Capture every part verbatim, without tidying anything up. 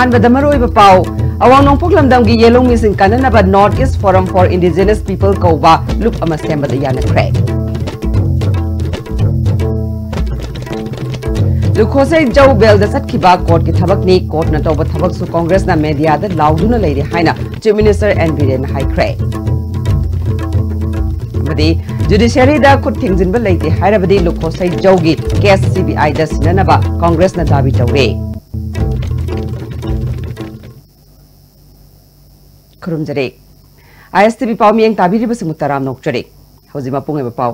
ꯑꯍꯥꯟꯕꯗ ꯃꯔꯨꯑꯣꯏꯕ ꯄꯥꯎ꯫ ꯑꯋꯥꯡ ꯅꯣꯡꯄꯣꯛ ꯂꯝꯗꯝꯒꯤ ꯌꯦꯜꯍꯧꯃꯤꯁꯤꯡ ꯀꯟꯅꯅꯕ North East Forum for Indigenous People ꯀꯧꯕ ꯂꯨꯞ ꯑꯃ ꯁꯦꯝꯕꯗ ꯌꯥꯅꯈ꯭ꯔꯦ꯫ ꯂꯨꯈꯣꯁꯩ ꯖꯧ ꯕꯦꯜꯗ ꯆꯠꯈꯤꯕ ꯀꯣꯔꯠꯀꯤ ꯊꯕꯛꯅꯤ, ꯀꯣꯔꯠꯅ ꯇꯧꯕ ꯊꯕꯛꯁꯨ ꯀꯣꯡꯒ꯭ꯔꯦꯁꯅ ꯃꯦꯗꯤꯌꯥꯗ ꯂꯥꯎꯗꯨꯅ ꯂꯩꯔꯤ ꯍꯥꯏꯅ ꯆꯤꯐ ꯃꯤꯅꯤꯁꯇꯔ ꯑꯦꯟ ꯕꯤꯔꯦꯟꯅ ꯍꯥꯏꯈ꯭ꯔꯦ꯫ ꯑꯃꯗꯤ ꯖꯨꯗꯤꯁꯤꯌꯔꯤꯗ ꯈꯨꯠ ꯊꯤꯡꯖꯤꯟꯕ ꯂꯩꯇꯦ ꯍꯥꯏꯔꯕꯗꯤ ꯂꯨꯈꯣꯁꯩ ꯖꯧꯒꯤ ꯀꯦꯁ ꯁꯤꯕꯤꯑꯥꯏꯗ ꯁꯤꯟꯅꯅꯕ ꯀꯣꯡꯒ꯭ꯔꯦꯁꯅ ꯗꯥꯕꯤ ꯇꯧꯔꯦ꯫ ꯈꯨꯔꯨꯝꯖꯔꯤ꯫ ꯑꯥꯏ ꯑꯦꯁ ꯇꯤ ꯚꯤ ꯄꯥꯎ ꯃꯤꯠꯌꯦꯡ ꯇꯥꯕꯤꯔꯤꯕꯁꯤꯡꯕꯨ ꯇꯔꯥꯝꯅ ꯑꯣꯛꯆꯔꯤ꯫ ꯍꯧꯖꯤꯛ ꯃꯄꯨꯡ ꯑꯣꯏꯕ ꯄꯥꯎ꯫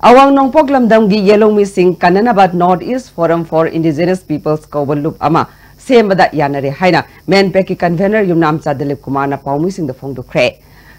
ꯑꯋꯥꯡ ꯅꯣꯡꯄꯣꯛ ꯂꯝꯗꯝꯒꯤ ꯌꯦꯜꯍꯧꯃꯤꯁꯤꯡ ꯀꯟꯅꯅꯕ North East Forum for Indigenous Peoples ꯀꯧꯕ ꯂꯨꯞ ꯑꯃ ꯁꯦꯝꯕꯗ ꯌꯥꯅꯔꯦ ꯍꯥꯏꯅ ꯃꯦꯟꯄꯦꯛꯀꯤ ꯀꯟꯚꯦꯅꯔ ꯌꯨꯝꯅꯥꯝꯆꯥ ꯗꯤꯂꯤꯞ ꯀꯨꯃꯥꯔꯅ ꯄꯥꯎꯃꯤꯁꯤꯡꯗ ꯐꯣꯡꯗꯣꯛꯈ꯭ꯔꯦ꯫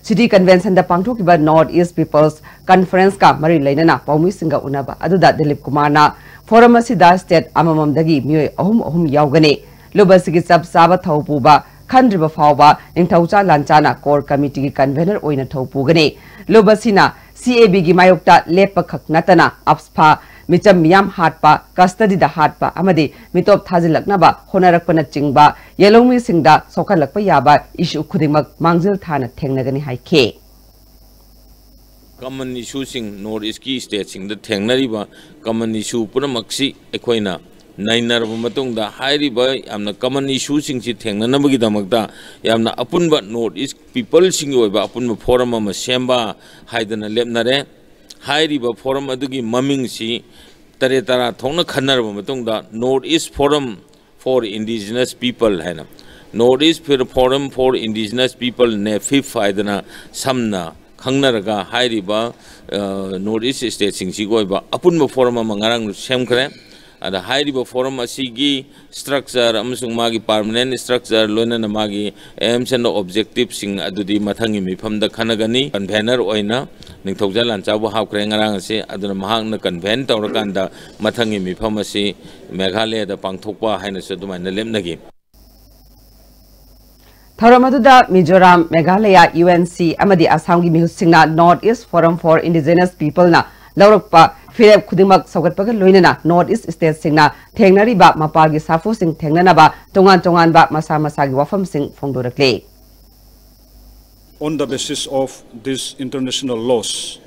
ꯁꯤꯇꯤ ꯀꯟꯚꯦꯟꯁꯟꯗ ꯄꯥꯡꯊꯣꯛꯈꯤꯕ North East Peoples Conferenceꯀ ꯃꯔꯤ ꯂꯩꯅꯅ ꯄꯥꯎꯃꯤꯁꯤꯡꯒ ꯎꯅꯕ ꯑꯗꯨꯗ ꯗꯤꯂꯤꯞ ꯀꯨꯃꯥꯔꯅ ꯐꯣꯔꯝ ꯑꯁꯤꯗ ꯁ꯭ꯇꯦꯠ ꯑꯃꯃꯝꯗꯒꯤ ꯃꯤꯑꯣꯏ ꯑꯍꯨꯝ ꯑꯍꯨꯝ ꯌꯥꯎꯒꯅꯤ꯫ ꯂꯨꯞ ꯑꯁꯤꯒꯤ ꯆꯞ ꯆꯥꯕ ꯊꯧ ꯄꯨꯕ ꯈꯟꯗ꯭ꯔꯤꯕ ꯐꯥꯎꯕ ꯅꯤꯡꯊꯧꯖꯥ ꯂꯥꯟꯆꯥꯅ ꯀꯣꯔ ꯀꯃꯤꯇꯤꯒꯤ ꯀꯟꯚꯦꯅꯔ ꯑꯣꯏꯅ ꯊꯧ ꯄꯨꯒꯅꯤ꯫ ꯂꯨꯞ ꯑꯁꯤꯅ ꯁꯤ ꯑꯦ ꯕꯤꯒꯤ ꯃꯥꯌꯣꯛꯇ ꯂꯦꯞꯄ ꯈꯛ ꯅꯠꯇꯅ ꯑꯞꯁꯐꯥ, ꯃꯤꯆꯝ ꯃꯤꯌꯥꯝ ꯍꯥꯠꯄ, ꯀꯁꯇꯗꯤꯗ ꯍꯥꯠꯄ ꯑꯃꯗꯤ ꯃꯤꯇꯣꯞ ꯊꯥꯖꯤꯜꯂꯛꯅꯕ ꯍꯣꯠꯅꯔꯛꯄꯅꯆꯤꯡꯕ ꯌꯦꯜꯍꯧꯃꯤꯁꯤꯡꯗ ꯁꯣꯛꯍꯜꯂꯛꯄ ꯌꯥꯕ ꯏꯁꯨ ꯈꯨꯗꯤꯡꯃꯛ ꯃꯥꯡꯖꯤꯜ ꯊꯥꯅ ꯊꯦꯡꯅꯒꯅꯤ ꯍꯥꯏꯈꯤ꯫ ꯀꯃꯟ ꯏꯁꯨꯁꯤꯡ, ꯅꯣꯔꯠ ꯏꯁꯀꯤ ꯁ꯭ꯇꯦꯠꯁꯤꯡꯗ ꯊꯦꯡꯅꯔꯤꯕ ꯀꯃꯟ ꯏꯁꯨ ꯄꯨꯝꯅꯃꯛꯁꯤ ꯑꯩꯈꯣꯏꯅ ꯅꯩꯅꯔꯕ ꯃꯇꯨꯡꯗ, ꯍꯥꯏꯔꯤꯕ ꯌꯥꯝꯅ ꯀꯃꯟ ꯏꯁꯨꯁꯤꯡꯁꯤ ꯊꯦꯡꯅꯅꯕꯒꯤꯗꯃꯛꯇ ꯌꯥꯝꯅ ꯑꯄꯨꯟꯕ ꯅꯣꯔꯠ ꯏꯁ ꯄꯤꯄꯜꯁꯤꯡꯒꯤ ꯑꯣꯏꯕ ꯑꯄꯨꯟꯕ ꯐꯣꯔꯝ ꯑꯃ ꯁꯦꯝꯕ ꯍꯥꯏꯗꯅ ꯂꯦꯞꯅꯔꯦ꯫ ꯍꯥꯏꯔꯤꯕ ꯐꯣꯔꯝ ꯑꯗꯨꯒꯤ ꯃꯃꯤꯡꯁꯤ ꯇꯔꯦꯠ ꯇꯔꯥ ꯊꯣꯛꯅ ꯈꯟꯅꯔꯕ ꯃꯇꯨꯡꯗ North East Forum for Indigenous People ꯍꯥꯏꯅ, North East Forum for Indigenous People, ꯅꯦꯐꯤꯞ ꯍꯥꯏꯗꯅ ꯁꯝꯅ ꯈꯪꯅꯔꯒ, ꯍꯥꯏꯔꯤꯕ ꯅꯣꯔꯠ ꯏꯁ ꯁ꯭ꯇꯦꯠꯁꯤꯡꯁꯤꯒꯤ ꯑꯣꯏꯕ ꯑꯄꯨꯟꯕ ꯐꯣꯔꯝ ꯑꯃ ꯉꯔꯥꯡ ꯁꯦꯝꯈ꯭ꯔꯦ꯫ ꯑꯗ ꯍꯥꯏꯔꯤꯕ ꯐꯣꯔꯝ ꯑꯁꯤꯒꯤ ꯁ꯭ꯇ꯭ꯔꯛꯆꯔ ꯑꯃꯁꯨꯡ ꯃꯥꯒꯤ ꯄꯥꯔꯃꯅꯦꯟ ꯁ꯭ꯇ꯭ꯔꯛꯆꯔ, ꯂꯣꯏꯅꯅ ꯃꯥꯒꯤ ꯑꯦꯝꯁ ꯑꯦꯟ ꯑꯣꯕꯖꯦꯛꯇꯤꯚꯁꯤꯡ ꯑꯗꯨꯗꯤ ꯃꯊꯪꯒꯤ ꯃꯤꯐꯝꯗ ꯈꯟꯅꯒꯅꯤ꯫ ꯀꯟꯚꯦꯅꯔ ꯑꯣꯏꯅ ꯅꯤꯡꯊꯧꯖꯥ ꯂꯥꯟꯆꯥꯕꯨ ꯍꯥꯞꯈ꯭ꯔꯦ ꯉꯔꯥꯡ ꯑꯁꯤ꯫ ꯑꯗꯨꯅ ꯃꯍꯥꯛꯅ ꯀꯟꯚꯦꯟ ꯇꯧꯔꯀꯥꯟꯗ ꯃꯊꯪꯒꯤ ꯃꯤꯐꯝ ꯑꯁꯤ ꯃꯦꯘꯥꯂꯌꯥꯗ ꯄꯥꯡꯊꯣꯛꯄ ꯍꯥꯏꯅꯁꯨ ꯑꯗꯨꯃꯥꯏꯅ ꯂꯦꯞꯅꯈꯤ꯫ ꯊꯧꯔꯝ ꯑꯗꯨꯗ Mizoram, Meghalaya, U N C ꯑꯃꯗꯤ ꯑꯁꯥꯝꯒꯤ ꯃꯤꯍꯨꯠꯁꯤꯡꯅ North East Forum for Indigenous Peopleꯅ ꯂꯧꯔꯛꯄ ꯐꯤꯔꯦꯞ ꯈꯨꯗꯤꯡꯃꯛ ꯁꯧꯒꯠꯄꯒ ꯂꯣꯏꯅꯅ North East Statesꯁꯤꯡꯅ ꯊꯦꯡꯅꯔꯤꯕ ꯃꯄꯥꯜꯒꯤ ꯁꯥꯐꯨꯁꯤꯡ ꯊꯦꯡꯅꯅꯕ ꯇꯣꯉꯥꯟ ꯇꯣꯉꯥꯟꯕ ꯃꯁꯥ ꯃꯁꯥꯒꯤ ꯋꯥꯐꯝꯁꯤꯡ ꯐꯣꯡꯗꯣꯔꯛꯂꯤ꯫ On the basis of these international laws,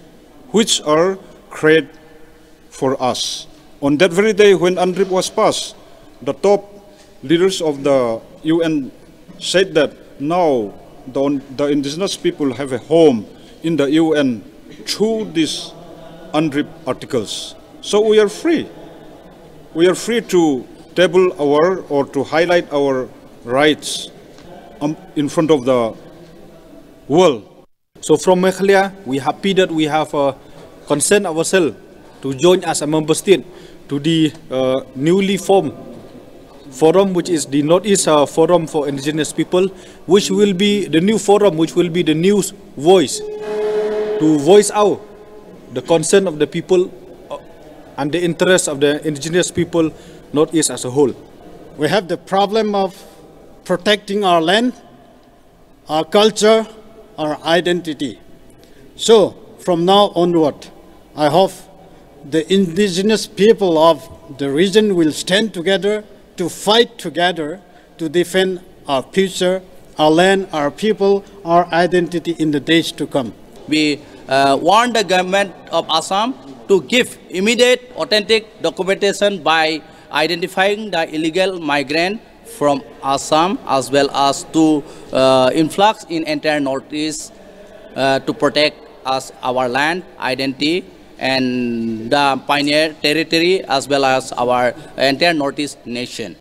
which are created for us. On that very day when UNDRIP was passed, the top leaders of the U N said that now the, the indigenous people have a home in the U N through these UNDRIP articles. So we are free. We are free to table our or to highlight our rights, um, in front of the world. So from Meghalaya, we happy that we have uh, consent ourselves to join as a member state to the uh, newly formed forum, which is the Northeast uh, Forum for Indigenous People, which will be the new forum, which will be the new voice to voice out the concern of the people uh, and the interests of the indigenous people, Northeast as a whole. We have the problem of protecting our land, our culture, our identity. So, from now onward, I hope the indigenous people of the region will stand together to fight together to defend our future, our land, our people, our identity in the days to come. We uh, warn the government of Assam to give immediate authentic documentation by identifying the illegal migrant from Assam as well as to uh, influx in entire Northeast uh, to protect us, our land, identity, and the pioneer territory as well as our entire Northeast nation.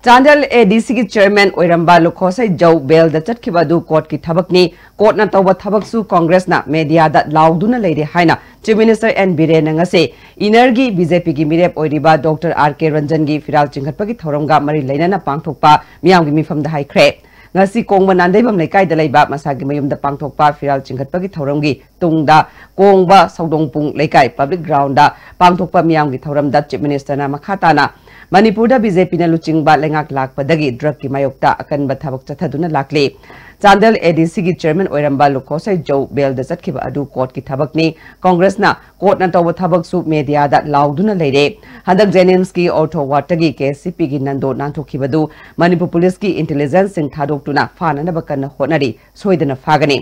Chandel ADCꯒꯤ chairman ꯑꯣꯏꯔꯝꯕ ꯂꯨꯈꯣꯁꯩ ꯖꯧ bailꯗ ꯆꯠꯈꯤꯕ ꯑꯗꯨ courtꯀꯤ ꯊꯕꯛꯅꯤ꯫ Courtꯅ ꯇꯧꯕ ꯊꯕꯛꯁꯨ Congressꯅ mediaꯗ ꯂꯥꯎꯗꯨꯅ ꯂꯩꯔꯦ ꯍꯥꯏꯅ Chief Minister N ꯕꯤꯔꯦꯟꯅ ꯉꯁꯤ ꯏꯅꯔꯒꯤ BJPꯒꯤ ꯃꯤꯔꯦꯞ ꯑꯣꯏꯔꯤꯕ Doctor R K ꯔꯟꯖꯟꯒꯤ ꯐꯤꯔꯥꯜ ꯆꯤꯡꯈꯠꯄꯒꯤ ꯊꯧꯔꯝꯒ ꯃꯔꯤ ꯂꯩꯅꯅ ꯄꯥꯡꯊꯣꯛꯄ ꯃꯤꯌꯥꯝꯒꯤ ꯃꯤꯐꯝꯗ ꯍꯥꯏꯈ꯭ꯔꯦ꯫ ꯉꯁꯤ ꯀꯣꯡꯕ ꯅꯥꯟꯗꯩꯕꯝ ꯂꯩꯀꯥꯏꯗ ꯂꯩꯕ ꯃꯁꯥꯒꯤ ꯃꯌꯨꯝꯗ ꯄꯥꯡꯊꯣꯛꯄ ꯐꯤꯔꯥꯜ ꯆꯤꯡꯈꯠꯄꯒꯤ ꯊꯧꯔꯝꯒꯤ ꯇꯨꯡꯗ ꯀꯣꯡꯕ ꯁꯧꯗꯣꯡꯄꯨꯡ ꯂꯩꯀꯥꯏ public groundꯗ ꯄꯥꯡꯊꯣꯛꯄ ꯃꯤꯌꯥꯝꯒꯤ ꯊꯧꯔꯝꯗ Chief Ministerꯅ ꯃꯈꯥ ꯇꯥꯅ ꯃꯅꯤꯄꯨꯔꯗ BJPꯅ ꯂꯨꯆꯤꯡꯕ ꯂꯩꯉꯥꯛ ꯂꯥꯛꯄꯗꯒꯤ drugꯀꯤ ꯃꯥꯌꯣꯛꯇ ꯑꯀꯟꯕ ꯊꯕꯛ ꯆꯠꯊꯗꯨꯅ ꯂꯥꯛꯂꯤ꯫ ꯆꯥꯟꯗꯦꯜ ꯑꯦ ꯗꯤ ꯁꯤꯒꯤ ꯆꯦꯌꯔꯃꯦꯟ ꯑꯣꯏꯔꯝꯕ ꯂꯨꯈꯣꯁꯩ ꯖꯧ ꯕꯦꯜꯗ ꯆꯠꯈꯤꯕ ꯑꯗꯨ ꯀꯣꯔꯠꯀꯤ ꯊꯕꯛꯅꯤ꯫ ꯀꯣꯡꯒ꯭ꯔꯦꯁꯅ ꯀꯣꯔꯠꯅ ꯇꯧꯕ ꯊꯕꯛꯁꯨ ꯃꯦꯗꯤꯌꯥꯗ ꯂꯥꯎꯗꯨꯅ ꯂꯩꯔꯦ꯫ ꯍꯟꯗꯛ ꯖꯦꯅꯤꯝꯁꯀꯤ ꯑꯣꯔꯊꯣ ꯋꯥꯔꯗꯇꯒꯤ ꯀꯦ ꯑꯦꯁ ꯁꯤ ꯄꯤꯒꯤ ꯅꯟꯗꯣ ꯅꯥꯟꯊꯣꯛꯈꯤꯕꯗꯨ ꯃꯅꯤꯄꯨꯔ ꯄꯨꯂꯤꯁꯀꯤ ꯏꯟꯇꯦꯂꯤꯖꯦꯟꯁꯁꯤꯡ ꯊꯥꯗꯣꯛꯇꯨꯅ ꯐꯥꯅꯅꯕ ꯀꯟꯅ ꯍꯣꯠꯅꯔꯤ꯫ ꯁꯣꯏꯗꯅ ꯐꯥꯒꯅꯤ꯫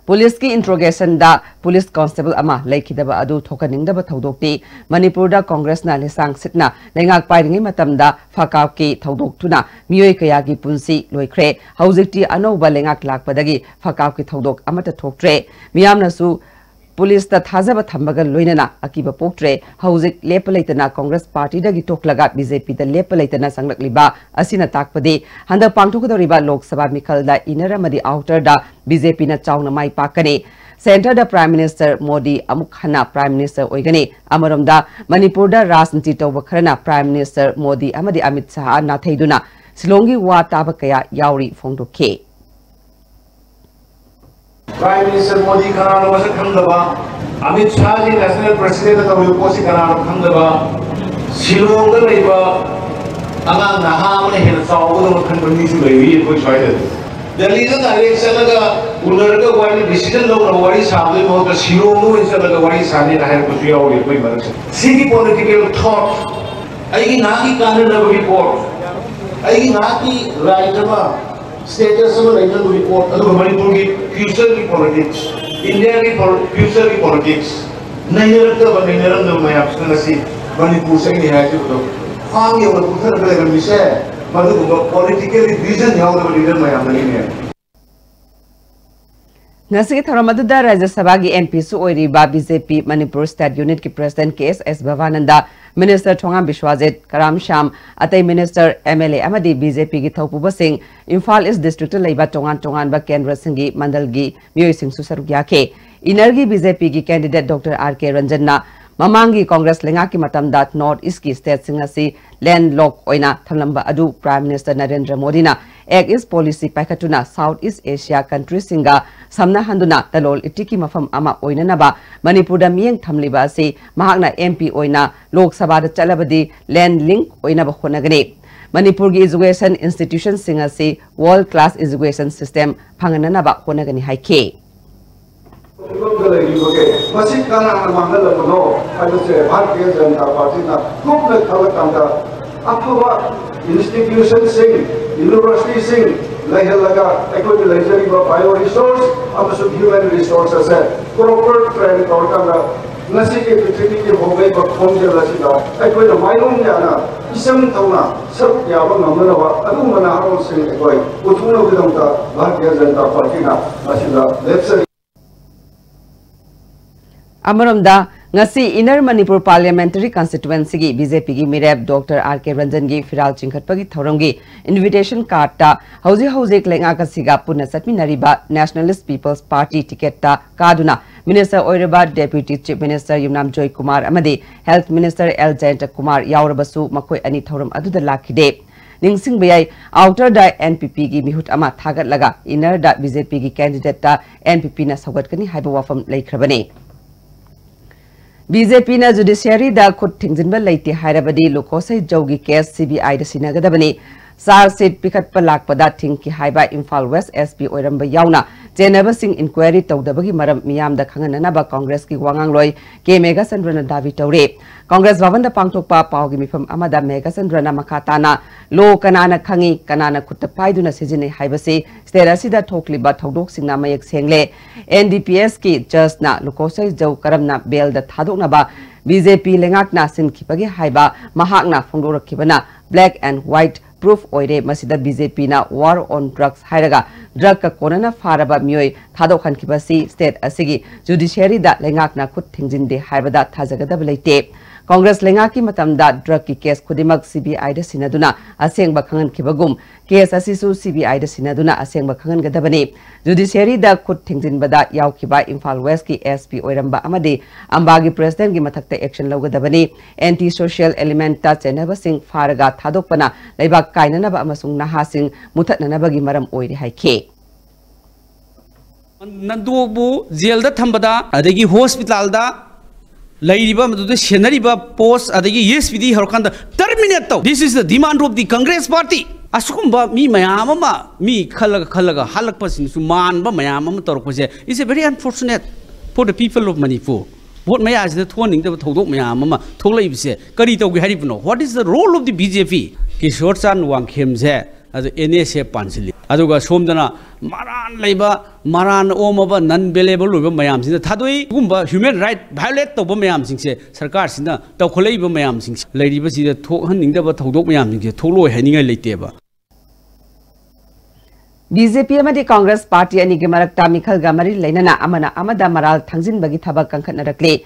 ꯄꯨꯂꯤꯁꯀꯤ ꯏꯟꯇ꯭ꯔꯣꯒꯦꯁꯟꯗ ꯄꯨꯂꯤꯁ ꯀꯣꯟꯁꯇꯦꯕꯜ ꯑꯃ ꯂꯩꯈꯤꯗꯕ ꯑꯗꯨ ꯊꯣꯛꯍꯟꯅꯤꯡꯗꯕ ꯊꯧꯗꯣꯛꯇꯤ ꯃꯅꯤꯄꯨꯔꯗ ꯀꯣꯡꯒ꯭ꯔꯦꯁꯅ ꯂꯤꯁꯥꯡ ꯁꯤꯠꯅ ꯂꯩꯉꯥꯛ ꯄꯥꯏꯔꯤꯉꯩ ꯃꯇꯝꯗ ꯐꯀꯥꯞꯀꯤ ꯊꯧꯗꯣꯛꯇꯨꯅ ꯃꯤꯑꯣꯏ ꯀꯌꯥꯒꯤ ꯄꯨꯟꯁꯤ ꯂꯣꯏꯈ꯭ꯔꯦ꯫ ꯍꯧꯖꯤꯛꯇꯤ ꯑꯅꯧꯕ ꯂꯩꯉꯥꯛ ꯂꯥꯛꯄꯗꯒꯤ ꯐꯀꯥꯞꯀꯤ ꯊꯧꯗꯣꯛ ꯑꯃꯠꯇ ꯊꯣꯛꯇ꯭ꯔꯦ꯫ ꯃꯤꯌꯥꯝꯅꯁꯨ ꯄꯨꯂꯤꯁꯇ ꯊꯥꯖꯕ ꯊꯝꯕꯒ ꯂꯣꯏꯅꯅ ꯑꯀꯤꯕ ꯄꯣꯛꯇ꯭ꯔꯦ꯫ ꯍꯧꯖꯤꯛ ꯂꯦꯞꯄ ꯂꯩꯇꯅ ꯀꯣꯡꯒ꯭ꯔꯦꯁ ꯄꯥꯔꯇꯤꯗꯒꯤ ꯇꯣꯛꯂꯒ ꯕꯤ ꯖꯦ ꯄꯤꯗ ꯂꯦꯞꯄ ꯂꯩꯇꯅ ꯆꯪꯂꯛꯂꯤꯕ ꯑꯁꯤꯅ ꯇꯥꯛꯄꯗꯤ ꯍꯟꯗꯛ ꯄꯥꯡꯊꯣꯛꯀꯗꯧꯔꯤꯕ ꯂꯣꯛ ꯁꯚꯥ ꯃꯤꯈꯜꯗ ꯏꯟꯅꯔ ꯑꯃꯗꯤ ꯑꯥꯎꯇꯔꯗ ꯕꯤ ꯖꯦ ꯄꯤꯅ ꯆꯥꯎꯅ ꯃꯥꯏ ꯄꯥꯛꯀꯅꯤ꯫ ꯁꯦꯟꯇꯔꯗ ꯄ꯭ꯔꯥꯏꯝ ꯃꯤꯅꯤꯁꯇꯔ ꯃꯣꯗꯤ ꯑꯃꯨꯛ ꯍꯟꯅ ꯄ꯭ꯔꯥꯏꯝ ꯃꯤꯅꯤꯁꯇꯔ ꯑꯣꯏꯒꯅꯤ꯫ ꯑꯃꯔꯣꯝꯗ ꯃꯅꯤꯄꯨꯔꯗ ꯔꯥꯖꯅꯤꯇꯤ ꯇꯧꯕ ꯈꯔꯅ ꯄ꯭ꯔꯥꯏꯝ ꯃꯤꯅꯤꯁꯇꯔ ꯃꯣꯗꯤ ꯑꯃꯗꯤ ꯑꯃꯤꯠ ꯁꯥꯍ ꯅꯥꯊꯩꯗꯨꯅ ꯁꯤꯂꯣꯡꯒꯤ ꯋꯥ ꯇꯥꯕ ꯀꯌꯥ ꯌꯥꯎꯔꯤ ꯐꯣꯡꯗꯣꯛꯈꯤ꯫ ꯄ꯭ꯔꯥꯏꯝ ꯃꯤꯅꯤꯁꯇꯔ ꯃꯣꯗꯤ ꯀꯅꯥꯅꯣ ꯃꯁꯛ ꯈꯪꯗꯕ, ꯑꯃꯤꯠ ꯁꯥꯍꯒꯤ ꯅꯦꯁꯅꯦꯜ ꯄ꯭ꯔꯦꯁꯤꯗꯦꯟꯠꯅ ꯇꯧꯔꯤꯕ ꯄꯣꯠꯁꯤ ꯀꯅꯥꯅꯣ ꯈꯪꯗꯕ, ꯁꯤꯂꯣꯡꯗ ꯂꯩꯕ ꯑꯉꯥꯡ ꯅꯍꯥ ꯑꯃꯅ ꯍꯦꯟꯅ ꯆꯥꯎꯕꯗꯧꯅ ꯈꯟꯕ ꯃꯤꯁꯨ ꯂꯩꯔꯤ ꯑꯩꯈꯣꯏ ꯁ꯭ꯋꯥꯏꯗꯗꯤ꯫ ꯗꯦꯜꯂꯤꯗ ꯗꯥꯏꯔꯦꯛ ꯆꯠꯂꯒ ꯎꯅꯔꯒ ꯋꯥꯔꯤ ꯗꯤꯁꯤꯖꯟ ꯂꯧꯅꯕ ꯋꯥꯔꯤ ꯁꯥꯕꯒꯤ ꯃꯍꯨꯠꯇ ꯁꯤꯂꯣꯡꯗ ꯑꯣꯏꯅ ꯆꯠꯂꯒ ꯋꯥꯔꯤ ꯁꯥꯅꯤꯅ ꯍꯥꯏꯔꯛꯄꯁꯨ ꯌꯥꯎꯔꯤ ꯑꯩꯈꯣꯏ ꯃꯔꯛꯁꯦ꯫ ꯁꯤꯒꯤ ꯄꯣꯂꯤꯇꯤꯀꯦꯜ ꯊꯣꯠ, ꯑꯩꯒꯤ ꯉꯥꯏꯍꯥꯛꯀꯤ ꯀꯥꯟꯅꯅꯕꯒꯤ ꯄꯣꯠ, ꯑꯩꯒꯤ ꯉꯥꯏꯍꯥꯛꯀꯤ ꯔꯥꯏꯠ ꯑꯃ, ꯁ꯭ꯇꯦꯇꯁ ꯑꯃ ꯂꯩꯅꯕꯒꯤ ꯄꯣꯠ, ꯑꯗꯨꯒ ꯃꯅꯤꯄꯨꯔꯒꯤ ꯐ꯭ꯌꯨꯆꯔꯒꯤ ꯄꯣꯂꯤꯇꯤꯛꯁ, ꯏꯟꯗꯤꯌꯥꯒꯤ ꯐ꯭ꯌꯨꯆꯔꯒꯤ ꯄꯣꯂꯤꯇꯤꯛꯁ ꯅꯩꯅꯔꯛꯇꯕ, ꯅꯩꯅꯔꯝꯗꯕ ꯃꯌꯥꯝꯁꯤꯅ ꯉꯁꯤ ꯃꯅꯤꯄꯨꯔ ꯆꯪꯉꯤ ꯍꯥꯏꯈꯤꯕꯗꯣ ꯈ꯭ꯋꯥꯡ ꯌꯧꯅ ꯀꯨꯝꯊꯔꯒ ꯂꯩꯔꯝꯃꯤꯁꯦ ꯃꯗꯨꯒꯨꯝꯕ ꯄꯣꯂꯤꯇꯤꯀꯦꯜꯂꯤ ꯚꯤꯖꯟ ꯌꯥꯎꯗꯕ ꯂꯤꯗꯔ ꯃꯌꯥꯝꯗꯒꯤꯅꯦ꯫ ꯉꯁꯤꯒꯤ ꯊꯧꯔꯝ ꯑꯗꯨꯗ ꯔꯥꯖ꯭ꯌ ꯁꯚꯥꯒꯤ ꯑꯦꯝ ꯄꯤꯁꯨ ꯑꯣꯏꯔꯤꯕ ꯕꯤ ꯖꯦ ꯄꯤ ꯃꯅꯤꯄꯨꯔ ꯁ꯭ꯇꯦꯠ ꯌꯨꯅꯤꯠꯀꯤ ꯄ꯭ꯔꯦꯁꯤꯗꯦꯟꯠ ꯀꯦ ꯑꯦꯁ ꯑꯦꯁ ꯚꯕꯥꯅꯟꯗ, ꯃꯤꯅꯤꯁꯇꯔ ꯊꯣꯉꯥꯝ ꯕꯤꯁ꯭ꯋꯥꯖꯤꯠ, ꯀꯔꯥꯝ ꯁ꯭ꯌꯥꯝ, ꯑꯇꯩ ꯃꯤꯅꯤꯁꯇꯔ, ꯑꯦꯝ ꯑꯦꯜ ꯑꯦ ꯑꯃꯗꯤ ꯕꯤ ꯖꯦ ꯄꯤꯒꯤ ꯊꯧꯄꯨꯕꯁꯤꯡ, ꯏꯝꯐꯥꯜ ꯏꯁ꯭ꯠ ꯗꯤꯁꯇ꯭ꯔꯤꯛꯇ ꯂꯩꯕ ꯇꯣꯉꯥꯟ ꯇꯣꯉꯥꯟꯕ ꯀꯦꯟꯗ꯭ꯔꯁꯤꯡꯒꯤ ꯃꯟꯗꯜꯒꯤ ꯃꯤꯑꯣꯏꯁꯤꯡꯁꯨ ꯁꯔꯨꯛ ꯌꯥꯈꯤ꯫ ꯏꯟꯅꯔꯒꯤ ꯕꯤ ꯖꯦ ꯄꯤꯒꯤ ꯀꯦꯟꯗꯤꯗꯦꯠ ꯗꯣꯛꯇꯔ ꯑꯥꯔ ꯀꯦ ꯔꯟꯖꯟꯅ ꯃꯃꯥꯡꯒꯤ ꯀꯣꯡꯒ꯭ꯔꯦꯁ ꯂꯩꯉꯥꯛꯀꯤ ꯃꯇꯝꯗ ꯅꯣꯔꯠ ꯏꯁ꯭ꯠꯀꯤ ꯁ꯭ꯇꯦꯠꯁꯤꯡ ꯑꯁꯤ ꯂꯦꯟꯗ ꯂꯣꯛ ꯑꯣꯏꯅ ꯊꯝꯂꯝꯕ ꯑꯗꯨ ꯄ꯭ꯔꯥꯏꯝ ꯃꯤꯅꯤꯁꯇꯔ ꯅꯔꯦꯟꯗ꯭ꯔ ꯃꯣꯗꯤꯅ ꯑꯦꯛ ꯏꯁ꯭ꯠ ꯄꯣꯂꯤꯁꯤ ꯄꯥꯏꯈꯠꯇꯨꯅ ꯁꯥꯎꯊ ꯏꯁ꯭ꯠ ꯑꯦꯁꯤꯌꯥ ꯀꯟꯇ꯭ꯔꯤꯁꯤꯡꯒ ꯁꯝꯅꯍꯟꯗꯨꯅ ꯂꯂꯣꯟ ꯏꯇꯤꯛꯀꯤ ꯃꯐꯝ ꯑꯃ ꯑꯣꯏꯅꯅꯕ ꯃꯅꯤꯄꯨꯔꯗ ꯃꯤꯠꯌꯦꯡ ꯊꯝꯂꯤꯕ ꯑꯁꯤ ꯃꯍꯥꯛꯅ ꯑꯦꯝ ꯄꯤ ꯑꯣꯏꯅ ꯂꯣꯛ ꯁꯚꯥꯗ ꯆꯠꯂꯕꯗꯤ ꯂꯦꯟꯗ ꯂꯤꯡꯛ ꯑꯣꯏꯅꯕ ꯍꯣꯠꯅꯒꯅꯤ꯫ ꯃꯅꯤꯄꯨꯔꯒꯤ education institutionꯁꯤꯡ ꯑꯁꯤ world class education system ꯐꯪꯍꯟꯅꯅꯕ ꯍꯣꯠꯅꯒꯅꯤ ꯍꯥꯏꯈꯤ꯫ ꯐꯤꯕꯝꯗ ꯂꯩꯔꯤꯕꯒꯦ? ꯃꯁꯤ ꯀꯅꯥꯅ ꯃꯥꯡꯍꯜꯂꯕꯅꯣ ꯍꯥꯏꯕꯁꯦ ꯚꯥꯔꯇꯤꯌ ꯖꯅꯇꯥ ꯄꯥꯔꯇꯤꯅ ꯀꯨꯞꯅ ꯈꯜꯂꯀꯥꯟꯗ ꯑꯐꯕ institutionꯁꯤꯡ, universityꯁꯤꯡ ꯂꯩꯍꯜꯂꯒ ꯑꯩꯈꯣꯏꯒꯤ ꯂꯩꯖꯔꯤꯕ bio resource ꯑꯃꯁꯨꯡ human resource ꯑꯁꯦ proper train ꯇꯧꯔꯀꯥꯟꯗ ꯉꯁꯤꯒꯤ ꯄ꯭ꯔꯤꯊꯤꯕꯤꯒꯤ ꯍꯣꯡꯂꯛꯂꯤꯕ ꯈꯣꯡꯖꯦꯜ ꯑꯁꯤꯗ ꯑꯩꯈꯣꯏꯅ ꯃꯥꯏꯌꯣꯡ ꯌꯥꯅ ꯏꯆꯪ ꯊꯧꯅ ꯁꯔꯨꯛ ꯌꯥꯕ ꯉꯝꯅꯅꯕ ꯑꯗꯨꯒꯨꯝꯕ ꯅꯍꯥꯔꯣꯜꯁꯤꯡ ꯑꯩꯈꯣꯏ ꯄꯨꯊꯣꯛꯅꯕꯒꯤꯗꯃꯛꯇ ꯚꯥꯔꯇꯤꯌ ꯖꯅꯇꯥ ꯄꯥꯔꯇꯤꯅ ꯃꯁꯤꯗ ꯂꯦꯞꯆꯔꯤ꯫ ꯑꯃꯔꯣꯝꯗ, ꯉꯁꯤ Inner Manipur Parliamentary Constituencyꯒꯤ BJPꯒꯤ ꯃꯤꯔꯦꯞ ꯗꯣꯛꯇꯔ ꯑꯥꯔ ꯀꯦ ꯔꯟꯖꯟꯒꯤ ꯐꯤꯔꯥꯜ ꯆꯤꯡꯈꯠꯄꯒꯤ ꯊꯧꯔꯝꯒꯤ invitation cardꯇ ꯍꯧꯖꯤꯛ ꯍꯧꯖꯤꯛ ꯂꯩꯉꯥꯛ ꯑꯁꯤꯒ ꯄꯨꯟꯅ ꯆꯠꯃꯤꯟꯅꯔꯤꯕ Nationalist People's Party ticketꯇ ꯀꯥꯗꯨꯅ minister ꯑꯣꯏꯔꯕ Deputy Chief Minister ꯌꯨꯝꯅꯥꯝ ꯖꯣꯏꯀꯨꯃꯥꯔ ꯑꯃꯗꯤ Health Minister ꯑꯦꯜ ꯖꯌꯟꯇꯀꯨꯃꯥꯔ ꯌꯥꯎꯔꯕꯁꯨ ꯃꯈꯣꯏ ꯑꯅꯤ ꯊꯧꯔꯝ ꯑꯗꯨꯗ ꯂꯥꯛꯈꯤꯗꯦ꯫ ꯅꯤꯡꯁꯤꯡꯕ ꯌꯥꯏ, outerꯗ NPPꯒꯤ ꯃꯤꯍꯨꯠ ꯑꯃ ꯊꯥꯒꯠꯂꯒ innerꯗ BJPꯒꯤ candidateꯇ NPPꯅ ꯁꯧꯒꯠꯀꯅꯤ ꯍꯥꯏꯕ ꯋꯥꯐꯝ ꯂꯩꯈ꯭ꯔꯕꯅꯤ꯫ BJPꯅ judiciaryꯗ ꯈꯨꯠ ꯊꯤꯡꯖꯤꯟꯕ ꯂꯩꯇꯦ ꯍꯥꯏꯔꯕꯗꯤ ꯂꯨꯀꯣꯁꯩ ꯖꯧꯒꯤ case CBIꯗ ꯁꯤꯟꯅꯒꯗꯕꯅꯤ꯫ Charge sheet ꯄꯤꯈꯠꯄ ꯂꯥꯛꯄꯗ ꯊꯤꯡꯈꯤ ꯍꯥꯏꯕ ꯏꯝꯐꯥꯜ West SP ꯑꯣꯏꯔꯝꯕ ꯌꯥꯎꯅ ꯆꯦꯟꯅꯕꯁꯤꯡ inquiry ꯇꯧꯗꯕꯒꯤ ꯃꯔꯝ ꯃꯤꯌꯥꯝꯗ ꯈꯪꯍꯟꯅꯅꯕ ꯀꯣꯡꯒ꯭ꯔꯦꯁꯀꯤ ꯋꯥꯉꯥꯡꯂꯣꯏ ꯀꯦ ꯃꯦꯘꯆꯟꯗ꯭ꯔꯅ ꯗꯥꯕꯤ ꯇꯧꯔꯤ꯫ ꯀꯣꯡꯒ꯭ꯔꯦꯁ ꯚꯕꯟꯗ ꯄꯥꯡꯊꯣꯛꯄ ꯄꯥꯎꯒꯤ ꯃꯤꯐꯝ ꯑꯃꯗ ꯃꯦꯘꯆꯟꯗ꯭ꯔꯅ ꯃꯈꯥ ꯇꯥꯅ, "Law ꯀꯅꯥꯅ ꯈꯪꯏ, ꯀꯅꯥꯅ ꯈꯨꯠꯇ ꯄꯥꯏꯗꯨꯅ ꯁꯤꯖꯤꯟꯅꯩ ꯍꯥꯏꯕꯁꯤ state ꯑꯁꯤꯗ ꯊꯣꯛꯂꯤꯕ ꯊꯧꯗꯣꯛꯁꯤꯡꯅ ꯃꯌꯦꯛ ꯁꯦꯡꯂꯦ꯫ NDPSꯀꯤ judgeꯅ ꯂꯨꯀꯣꯁꯩ ꯖꯧ ꯀꯔꯝꯅ bailꯗ ꯊꯥꯗꯣꯛꯅꯕ BJP ꯂꯩꯉꯥꯛꯅ ꯁꯤꯟꯈꯤꯕꯒꯦ ꯍꯥꯏꯕ ꯃꯍꯥꯛꯅ ꯐꯣꯡꯗꯣꯔꯛꯈꯤꯕꯅ black and white proof ꯑꯣꯏꯔꯦ꯫ ꯃꯁꯤꯗ BJPꯅ war on drugs ꯍꯥꯏꯔꯒ drugꯀ ꯀꯣꯟꯅꯅ ꯐꯥꯔꯕ ꯃꯤꯑꯣꯏ ꯊꯥꯗꯣꯛꯍꯟꯈꯤꯕꯁꯤ state ꯑꯁꯤꯒꯤ judiciaryꯗ ꯂꯩꯉꯥꯛꯅ ꯈꯨꯠ ꯊꯤꯡꯖꯤꯟꯗꯦ ꯍꯥꯏꯕꯗ ꯊꯥꯖꯒꯗꯕ ꯂꯩꯇꯦ꯫ ꯀꯣꯡꯒ꯭ꯔꯦꯁ ꯂꯩꯉꯥꯛꯀꯤ ꯃꯇꯝꯗ drugꯀꯤ case ꯈꯨꯗꯤꯡꯃꯛ CBIꯗ ꯁꯤꯟꯅꯗꯨꯅ ꯑꯁꯦꯡꯕ ꯈꯪꯍꯟꯈꯤꯕꯒꯨꯝ, case ꯑꯁꯤꯁꯨ CBIꯗ ꯁꯤꯟꯅꯗꯨꯅ ꯑꯁꯦꯡꯕ ꯈꯪꯍꯟꯒꯗꯕꯅꯤ꯫ Judiciaryꯗ ꯈꯨꯠ ꯊꯤꯡꯖꯤꯟꯕꯗ ꯌꯥꯎꯈꯤꯕ ꯏꯝꯐꯥꯜ Westꯀꯤ SP ꯑꯣꯏꯔꯝꯕ ꯑꯃꯗꯤ ꯑꯝꯕꯥꯒꯤ presidentꯀꯤ ꯃꯊꯛꯇ action ꯂꯧꯒꯗꯕꯅꯤ꯫ Anti social elementꯇ ꯆꯦꯟꯅꯕꯁꯤꯡ ꯐꯥꯔꯒ ꯊꯥꯗꯣꯛꯄꯅ ꯂꯩꯕꯥꯛ ꯀꯥꯏꯅꯅꯕ ꯑꯃꯁꯨꯡ ꯅꯍꯥꯁꯤꯡ ꯃꯨꯊꯠꯅꯅꯕꯒꯤ ꯃꯔꯝ ꯑꯣꯏꯔꯤ ꯍꯥꯏꯈꯤ꯫ ꯅꯟꯗꯣꯕꯨ ꯖꯦꯜꯗ ꯊꯝꯕꯗ, ꯑꯗꯒꯤ ꯍꯣꯁꯄꯤꯇꯥꯜꯗ ꯂꯩꯔꯤꯕ, ꯃꯗꯨꯗ ꯁꯦꯟꯅꯔꯤꯕ post, ꯑꯗꯒꯤ SPꯗꯒꯤ ꯍꯧꯔꯀꯥꯟꯗ ꯇꯔꯥ Terminate ꯇꯧ. This is the demand of the Congress Party. ꯑꯁꯤꯒꯨꯝꯕ ꯃꯤ ꯃꯌꯥꯝ ꯑꯃ, ꯃꯤ ꯈꯜꯂꯒ ꯈꯜꯂꯒ ꯍꯜꯂꯛꯄꯁꯤꯡꯁꯨ ꯃꯥꯟꯕ ꯃꯌꯥꯝ ꯑꯃ ꯇꯧꯔꯛꯄꯁꯦ is a very unfortunate for the people of Manipur. Vote ꯃꯌꯥꯁꯤꯗ ꯊꯣꯛꯍꯟꯅꯤꯡꯗꯕ ꯊꯧꯗꯣꯛ ꯃꯌꯥꯝ ꯑꯃ ꯊꯣꯛꯂꯛꯏꯕꯁꯦ ꯀꯔꯤ ꯇꯧꯒꯦ ꯍꯥꯏꯔꯤꯕꯅꯣ? What is the role of the B J P? Kishore ꯆꯥꯟ ꯋꯥꯡꯈꯦꯝꯁꯦ ꯑꯗꯨ N S F ꯄꯥꯟꯁꯤꯜꯂꯤ꯫ ꯑꯗꯨꯒ ꯁꯣꯝꯗꯅ ꯃꯔꯥꯟ ꯂꯩꯕ, ꯃꯔꯥꯟ ꯑꯣꯝꯃꯕ, non bailable ꯑꯣꯏꯕ ꯃꯌꯥꯝꯁꯤꯅ ꯊꯥꯗꯣꯛꯏ꯫ ꯁꯤꯒꯨꯝꯕ human right violate ꯇꯧꯕ ꯃꯌꯥꯝꯁꯤꯡꯁꯦ, ꯁꯔꯀꯥꯔꯁꯤꯅ ꯇꯧꯈꯠꯂꯛꯏꯕ ꯃꯌꯥꯝꯁꯤꯡꯁꯦ ꯂꯩꯔꯤꯕꯁꯤꯗ ꯊꯣꯛꯍꯟꯅꯤꯡꯗꯕ ꯊꯧꯗꯣꯛ ꯃꯌꯥꯝꯁꯤꯡꯁꯦ ꯊꯣꯛꯂꯛꯑꯣꯏ ꯍꯥꯏꯅꯤꯡꯉꯥꯏ ꯂꯩꯇꯦꯕ꯫ B J P ꯑꯃꯗꯤ Congress Party ꯑꯅꯤꯒꯤ ꯃꯔꯛꯇ ꯃꯤꯈꯜꯒ ꯃꯔꯤ ꯂꯩꯅꯅ ꯑꯃꯅ ꯑꯃꯗ ꯃꯔꯥꯜ ꯊꯥꯡꯖꯤꯟꯕꯒꯤ ꯊꯕꯛ ꯀꯟꯈꯠꯅꯔꯛꯂꯤ꯫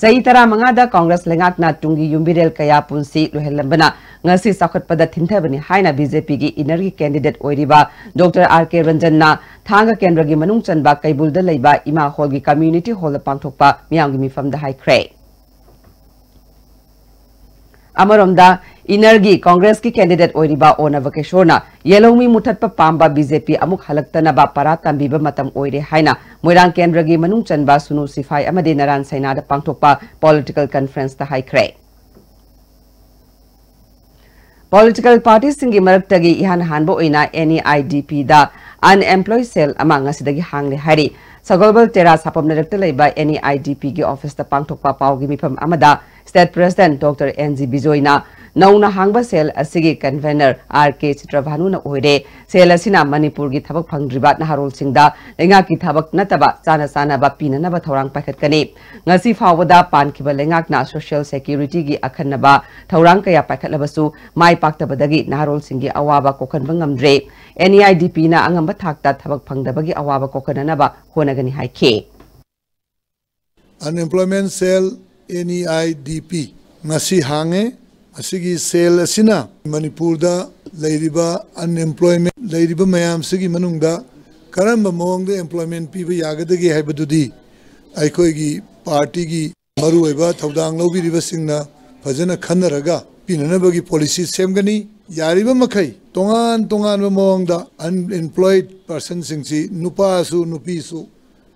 ꯆꯍꯤ ꯇꯔꯥꯃꯉꯥꯗ Congress ꯂꯩꯉꯥꯛꯅ ꯇꯨꯡꯒꯤ ꯌꯨꯝꯕꯤꯔꯦꯜ ꯀꯌꯥ ꯄꯨꯟꯁꯤ ꯂꯣꯏꯍꯜꯂꯝꯕꯅ ꯉꯁꯤ ꯆꯥꯎꯈꯠꯄꯗ ꯊꯤꯟꯊꯕꯅꯤ ꯍꯥꯏꯅ B J P ꯒꯤ inner ꯒꯤ candidate ꯑꯣꯏꯔꯤꯕ Doctor R K Ranjan ꯅ ꯊꯥꯡꯒ ꯀꯦꯟꯗ꯭ꯔꯒꯤ ꯃꯅꯨꯡ ꯆꯟꯕ ꯀꯩꯕꯨꯜꯗ ꯂꯩꯕ ꯏꯃꯥ ꯍꯣꯜꯒꯤ community hall ꯗ ꯄꯥꯡꯊꯣꯛꯄ ꯃꯤꯌꯥꯝꯒꯤ ꯃꯤꯐꯝꯗ ꯍꯥꯏꯈ꯭ꯔꯦ꯫ ꯑꯃꯔꯣꯝꯗ inner ꯒꯤ Congress ꯀꯤ candidate ꯑꯣꯏꯔꯤꯕ ꯑꯣꯅꯕ ꯀꯤꯁꯣꯔꯅ ꯌꯦꯜꯍꯧꯃꯤ ꯃꯨꯊꯠꯄ ꯄꯥꯝꯕ B J P ꯑꯃꯨꯛ ꯍꯜꯂꯛꯇꯅꯕ ꯄꯔꯥ ꯇꯝꯕꯤꯕ ꯃꯇꯝ ꯑꯣꯏꯔꯦ ꯍꯥꯏꯅ ꯃꯣꯏꯔꯥꯡ ꯀꯦꯟꯗ꯭ꯔꯒꯤ ꯃꯅꯨꯡ ꯆꯟꯕ ꯁꯨꯅꯨ ꯁꯤꯐꯥꯏ ꯑꯃꯗꯤ ꯅꯔꯥꯟ ꯁꯩꯅꯥꯗ ꯄꯥꯡꯊꯣꯛꯄ political conference ꯇ ꯍꯥꯏꯈ꯭ꯔꯦ꯫ Political party ꯁꯤꯡꯒꯤ ꯃꯔꯛꯇꯒꯤ ꯏꯍꯥꯟ ꯍꯥꯟꯕ ꯑꯣꯏꯅ N E I D P the unemployed cell ꯑꯃ ꯉꯁꯤꯗꯒꯤ ꯍꯥꯡꯂꯦ ꯍꯥꯏꯔꯤ꯫ ꯁꯒꯣꯜꯕꯜ ꯇꯦꯔꯥ ꯁꯥꯄꯝ ꯂꯩꯔꯛꯇ ꯂꯩꯕ N E I D P ꯒꯤ office ꯇ ꯄꯥꯡꯊꯣꯛꯄ ꯄꯥꯎꯒꯤ ꯃꯤꯐꯝ ꯑꯃꯗ State President Doctor N G ꯕꯤꯖꯣꯏꯅ ꯅꯧꯅ ꯍꯥꯡꯕ cell ꯑꯁꯤꯒꯤ convener R K ꯆꯤꯇ꯭ꯔꯚꯥꯅꯨꯅ ꯑꯣꯏꯔꯦ꯫ Cell ꯑꯁꯤꯅ ꯃꯅꯤꯄꯨꯔꯒꯤ ꯊꯕꯛ ꯐꯪꯗ꯭ꯔꯤꯕ ꯅꯍꯥꯔꯣꯜꯁꯤꯡꯗ ꯂꯩꯉꯥꯛꯀꯤ ꯊꯕꯛ ꯅꯠꯇꯕ ꯆꯥꯅ ꯆꯥꯅꯕ ꯄꯤꯅꯅꯕ ꯊꯧꯔꯥꯡ ꯄꯥꯏꯈꯠꯀꯅꯤ꯫ ꯉꯁꯤ ꯐꯥꯎꯕꯗ ꯄꯥꯟꯈꯤꯕ ꯂꯩꯉꯥꯛꯅ social security ꯒꯤ ꯑꯈꯟꯅꯕ ꯊꯧꯔꯥꯡ ꯀꯌꯥ ꯄꯥꯏꯈꯠꯂꯕꯁꯨ ꯃꯥꯏ ꯄꯥꯛꯇꯕꯗꯒꯤ ꯅꯍꯥꯔꯣꯜꯁꯤꯡꯒꯤ ꯑꯋꯥꯕ ꯀꯣꯛꯍꯟꯕ ꯉꯝꯗ꯭ꯔꯦ꯫ N E I D P ꯅ ꯑꯉꯝꯕ ꯊꯥꯛꯇ ꯊꯕꯛ ꯐꯪꯗꯕꯒꯤ ꯑꯋꯥꯕ ꯀꯣꯛꯍꯟꯅꯅꯕ ꯍꯣꯠꯅꯒꯅꯤ ꯍꯥꯏꯈꯤ꯫ Unemployment Cell, N E I D P, ꯉꯁꯤ ꯍꯥꯡꯉꯦ꯫ ꯃꯁꯤꯒꯤ cell ꯑꯁꯤꯅ ꯃꯅꯤꯄꯨꯔꯗ ꯂꯩꯔꯤꯕ unemployment ꯂꯩꯔꯤꯕ ꯃꯌꯥꯝꯁꯤꯒꯤ ꯃꯅꯨꯡꯗ ꯀꯔꯝꯕ ꯃꯑꯣꯡꯗ employment ꯄꯤꯕ ꯌꯥꯒꯗꯒꯦ ꯍꯥꯏꯕꯗꯨꯗꯤ ꯑꯩꯈꯣꯏꯒꯤ party ꯒꯤ ꯃꯔꯨꯑꯣꯏꯕ ꯊꯧꯗꯥꯡ ꯂꯧꯕꯤꯔꯤꯕꯁꯤꯡꯅ ꯐꯖꯅ ꯈꯟꯅꯔꯒ ꯄꯤꯅꯅꯕꯒꯤ policy ꯁꯦꯝꯒꯅꯤ꯫ ꯌꯥꯔꯤꯕ ꯃꯈꯩ ꯇꯣꯉꯥꯟ ꯇꯣꯉꯥꯟꯕ ꯃꯑꯣꯡꯗ unemployed person ꯁꯤꯡꯁꯤ, ꯅꯨꯄꯥꯁꯨ ꯅꯨꯄꯤꯁꯨ,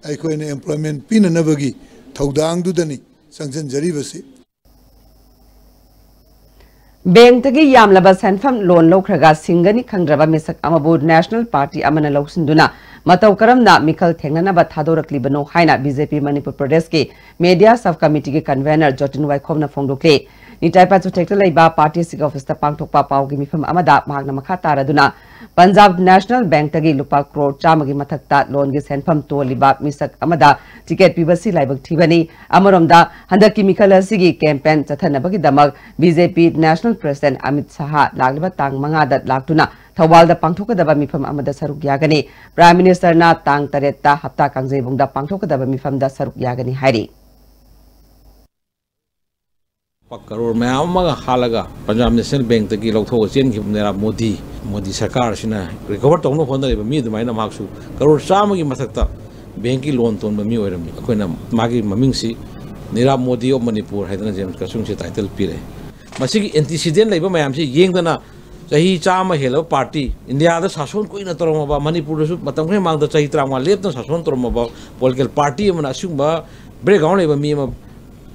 ꯑꯩꯈꯣꯏꯅ employment ꯄꯤꯅꯅꯕꯒꯤ ꯊꯧꯗꯥꯡꯗꯨꯗꯅꯤ ꯆꯪꯁꯤꯟꯖꯔꯤꯕꯁꯤ꯫ ꯕꯦꯡꯛꯇꯒꯤ ꯌꯥꯝꯂꯕ ꯁꯦꯟꯐꯝ ꯂꯣꯟ ꯂꯧꯈ꯭ꯔꯒ ꯁꯤꯡꯒꯅꯤ ꯈꯪꯗ꯭ꯔꯕ ꯃꯤꯁꯛ ꯑꯃꯕꯨ ꯅꯦꯁꯅꯦꯜ ꯄꯥꯔꯇꯤ ꯑꯃꯅ ꯂꯧꯁꯤꯟꯗꯨꯅ ꯃꯇꯧ ꯀꯔꯝꯅ ꯃꯤꯈꯜ ꯊꯦꯡꯅꯅꯕ ꯊꯥꯗꯣꯔꯛꯂꯤꯕꯅꯣ ꯍꯥꯏꯅ ꯕꯤ ꯖꯦ ꯄꯤ ꯃꯅꯤꯄꯨꯔ ꯄ꯭ꯔꯗꯦꯁꯀꯤ ꯃꯦꯗꯤꯌꯥ ꯁꯕ ꯀꯃꯤꯇꯤꯒꯤ ꯀꯟꯚꯦꯅꯔ ꯖꯣꯇꯤꯟ ꯋꯥꯏꯈꯣꯝꯅ ꯐꯣꯡꯗꯣꯛꯂꯤ꯫ ꯅꯤꯇꯥꯏ ꯄꯥꯆꯨꯊꯦꯛꯇ ꯂꯩꯕ ꯄꯥꯔꯇꯤ ꯑꯁꯤꯒꯤ ꯑꯣꯐꯤꯁꯇ ꯄꯥꯡꯊꯣꯛꯄ ꯄꯥꯎꯒꯤ ꯃꯤꯐꯝ ꯑꯃꯗ ꯃꯍꯥꯛꯅ ꯃꯈꯥ ꯇꯥꯔꯗꯨꯅ ꯄꯟꯖꯥꯕ ꯅꯦꯁꯅꯦꯜ ꯕꯦꯡꯛꯇꯒꯤ ꯂꯨꯄꯥ ꯀ꯭ꯔꯣꯔ ꯆꯥꯝꯃꯒꯤ ꯃꯊꯛꯇ ꯂꯣꯟꯒꯤ ꯁꯦꯟꯐꯝ ꯇꯣꯜꯂꯤꯕ ꯃꯤꯁꯛ ꯑꯃꯗ ꯇꯤꯀꯦꯠ ꯄꯤꯕꯁꯤ ꯂꯥꯏꯕꯛ ꯊꯤꯕꯅꯤ꯫ ꯑꯃꯔꯣꯝꯗ, ꯍꯟꯗꯛꯀꯤ ꯃꯤꯈꯜ ꯑꯁꯤꯒꯤ ꯀꯦꯝꯄꯦꯟ ꯆꯠꯊꯅꯕꯒꯤꯗꯃꯛ ꯕꯤ ꯖꯦ ꯄꯤ ꯅꯦꯁꯅꯦꯜ ꯄ꯭ꯔꯁꯤꯗꯦꯟꯠ ꯑꯃꯤꯠ ꯁꯍꯥ ꯂꯥꯛꯂꯤꯕ ꯇꯥꯡ ꯃꯉꯥꯗ ꯂꯥꯛꯇꯨꯅ ꯊꯧꯕꯥꯜꯗ ꯄꯥꯡꯊꯣꯛꯀꯗꯕ ꯃꯤꯐꯝ ꯑꯃꯗ ꯁꯔꯨꯛ ꯌꯥꯒꯅꯤ꯫ ꯄ꯭ꯔꯥꯏꯝ ꯃꯤꯅꯤꯁꯇꯔꯅ ꯇꯥꯡ ꯇꯔꯦꯠꯇ ꯍꯞꯇꯥ ꯀꯥꯡꯖꯩꯕꯨꯡꯗ ꯄꯥꯡꯊꯣꯛꯀꯗꯕ ꯃꯤꯐꯝꯗ ꯁꯔꯨꯛ ꯌꯥꯒꯅꯤ ꯍꯥꯏꯔꯤ꯫ ꯂꯨꯄꯥ ꯀꯔꯣꯔ ꯃꯌꯥꯝ ꯑꯃꯒ ꯍꯥꯠꯂꯒ ꯄꯟꯖꯥꯕ ꯅꯦꯁꯅꯦꯜ ꯕꯦꯡꯛꯇꯒꯤ ꯂꯧꯊꯣꯛꯑꯒ ꯆꯦꯟꯈꯤꯕ ꯅꯤꯔꯥꯕ ꯃꯣꯗꯤ, ꯃꯣꯗꯤ ꯁꯔꯀꯥꯔꯁꯤꯅ ꯔꯤꯀꯣꯚꯔ ꯇꯧꯅꯕ ꯍꯣꯠꯅꯔꯤꯕ ꯃꯤ ꯑꯗꯨꯃꯥꯏꯅ ꯃꯍꯥꯛꯁꯨ ꯀꯔꯣꯔ ꯆꯥꯝꯃꯒꯤ ꯃꯊꯛꯇ ꯕꯦꯡꯛꯀꯤ ꯂꯣꯟ ꯇꯣꯟꯕ ꯃꯤ ꯑꯣꯏꯔꯝꯃꯤ꯫ ꯑꯩꯈꯣꯏꯅ ꯃꯥꯒꯤ ꯃꯃꯤꯡꯁꯤ ꯅꯤꯔꯥꯕ ꯃꯣꯗꯤ ꯑꯣꯐ ꯃꯅꯤꯄꯨꯔ ꯍꯥꯏꯗꯅ ꯖꯦꯝꯁ ꯀꯁꯨꯡꯁꯦ ꯇꯥꯏꯇꯜ ꯄꯤꯔꯦ꯫ ꯃꯁꯤꯒꯤ ꯑꯦꯟꯇꯤꯁꯤꯗꯦꯟ ꯂꯩꯕ ꯃꯌꯥꯝꯁꯤ ꯌꯦꯡꯗꯅ ꯆꯍꯤ ꯆꯥꯝꯃ ꯍꯦꯜꯂꯕ ꯄꯥꯔꯇꯤ, ꯏꯟꯗꯤꯌꯥꯗ ꯁꯥꯁꯣꯟ ꯀꯨꯏꯅ ꯇꯧꯔꯝꯃꯕ, ꯃꯅꯤꯄꯨꯔꯗꯁꯨ ꯃꯇꯝ ꯈꯔ ꯃꯃꯥꯡꯗ ꯆꯍꯤ ꯇꯔꯥꯃꯉꯥ ꯂꯦꯞꯇꯅ ꯁꯥꯁꯣꯟ ꯇꯧꯔꯝꯃꯕ ꯄꯣꯂꯤꯇꯤꯀꯦꯜ ꯄꯥꯔꯇꯤ ꯑꯃꯅ ꯑꯁꯤꯒꯨꯝꯕ ꯕꯦꯛꯒ꯭ꯔꯥꯎꯟ ꯂꯩꯕ ꯃꯤ ꯑꯃ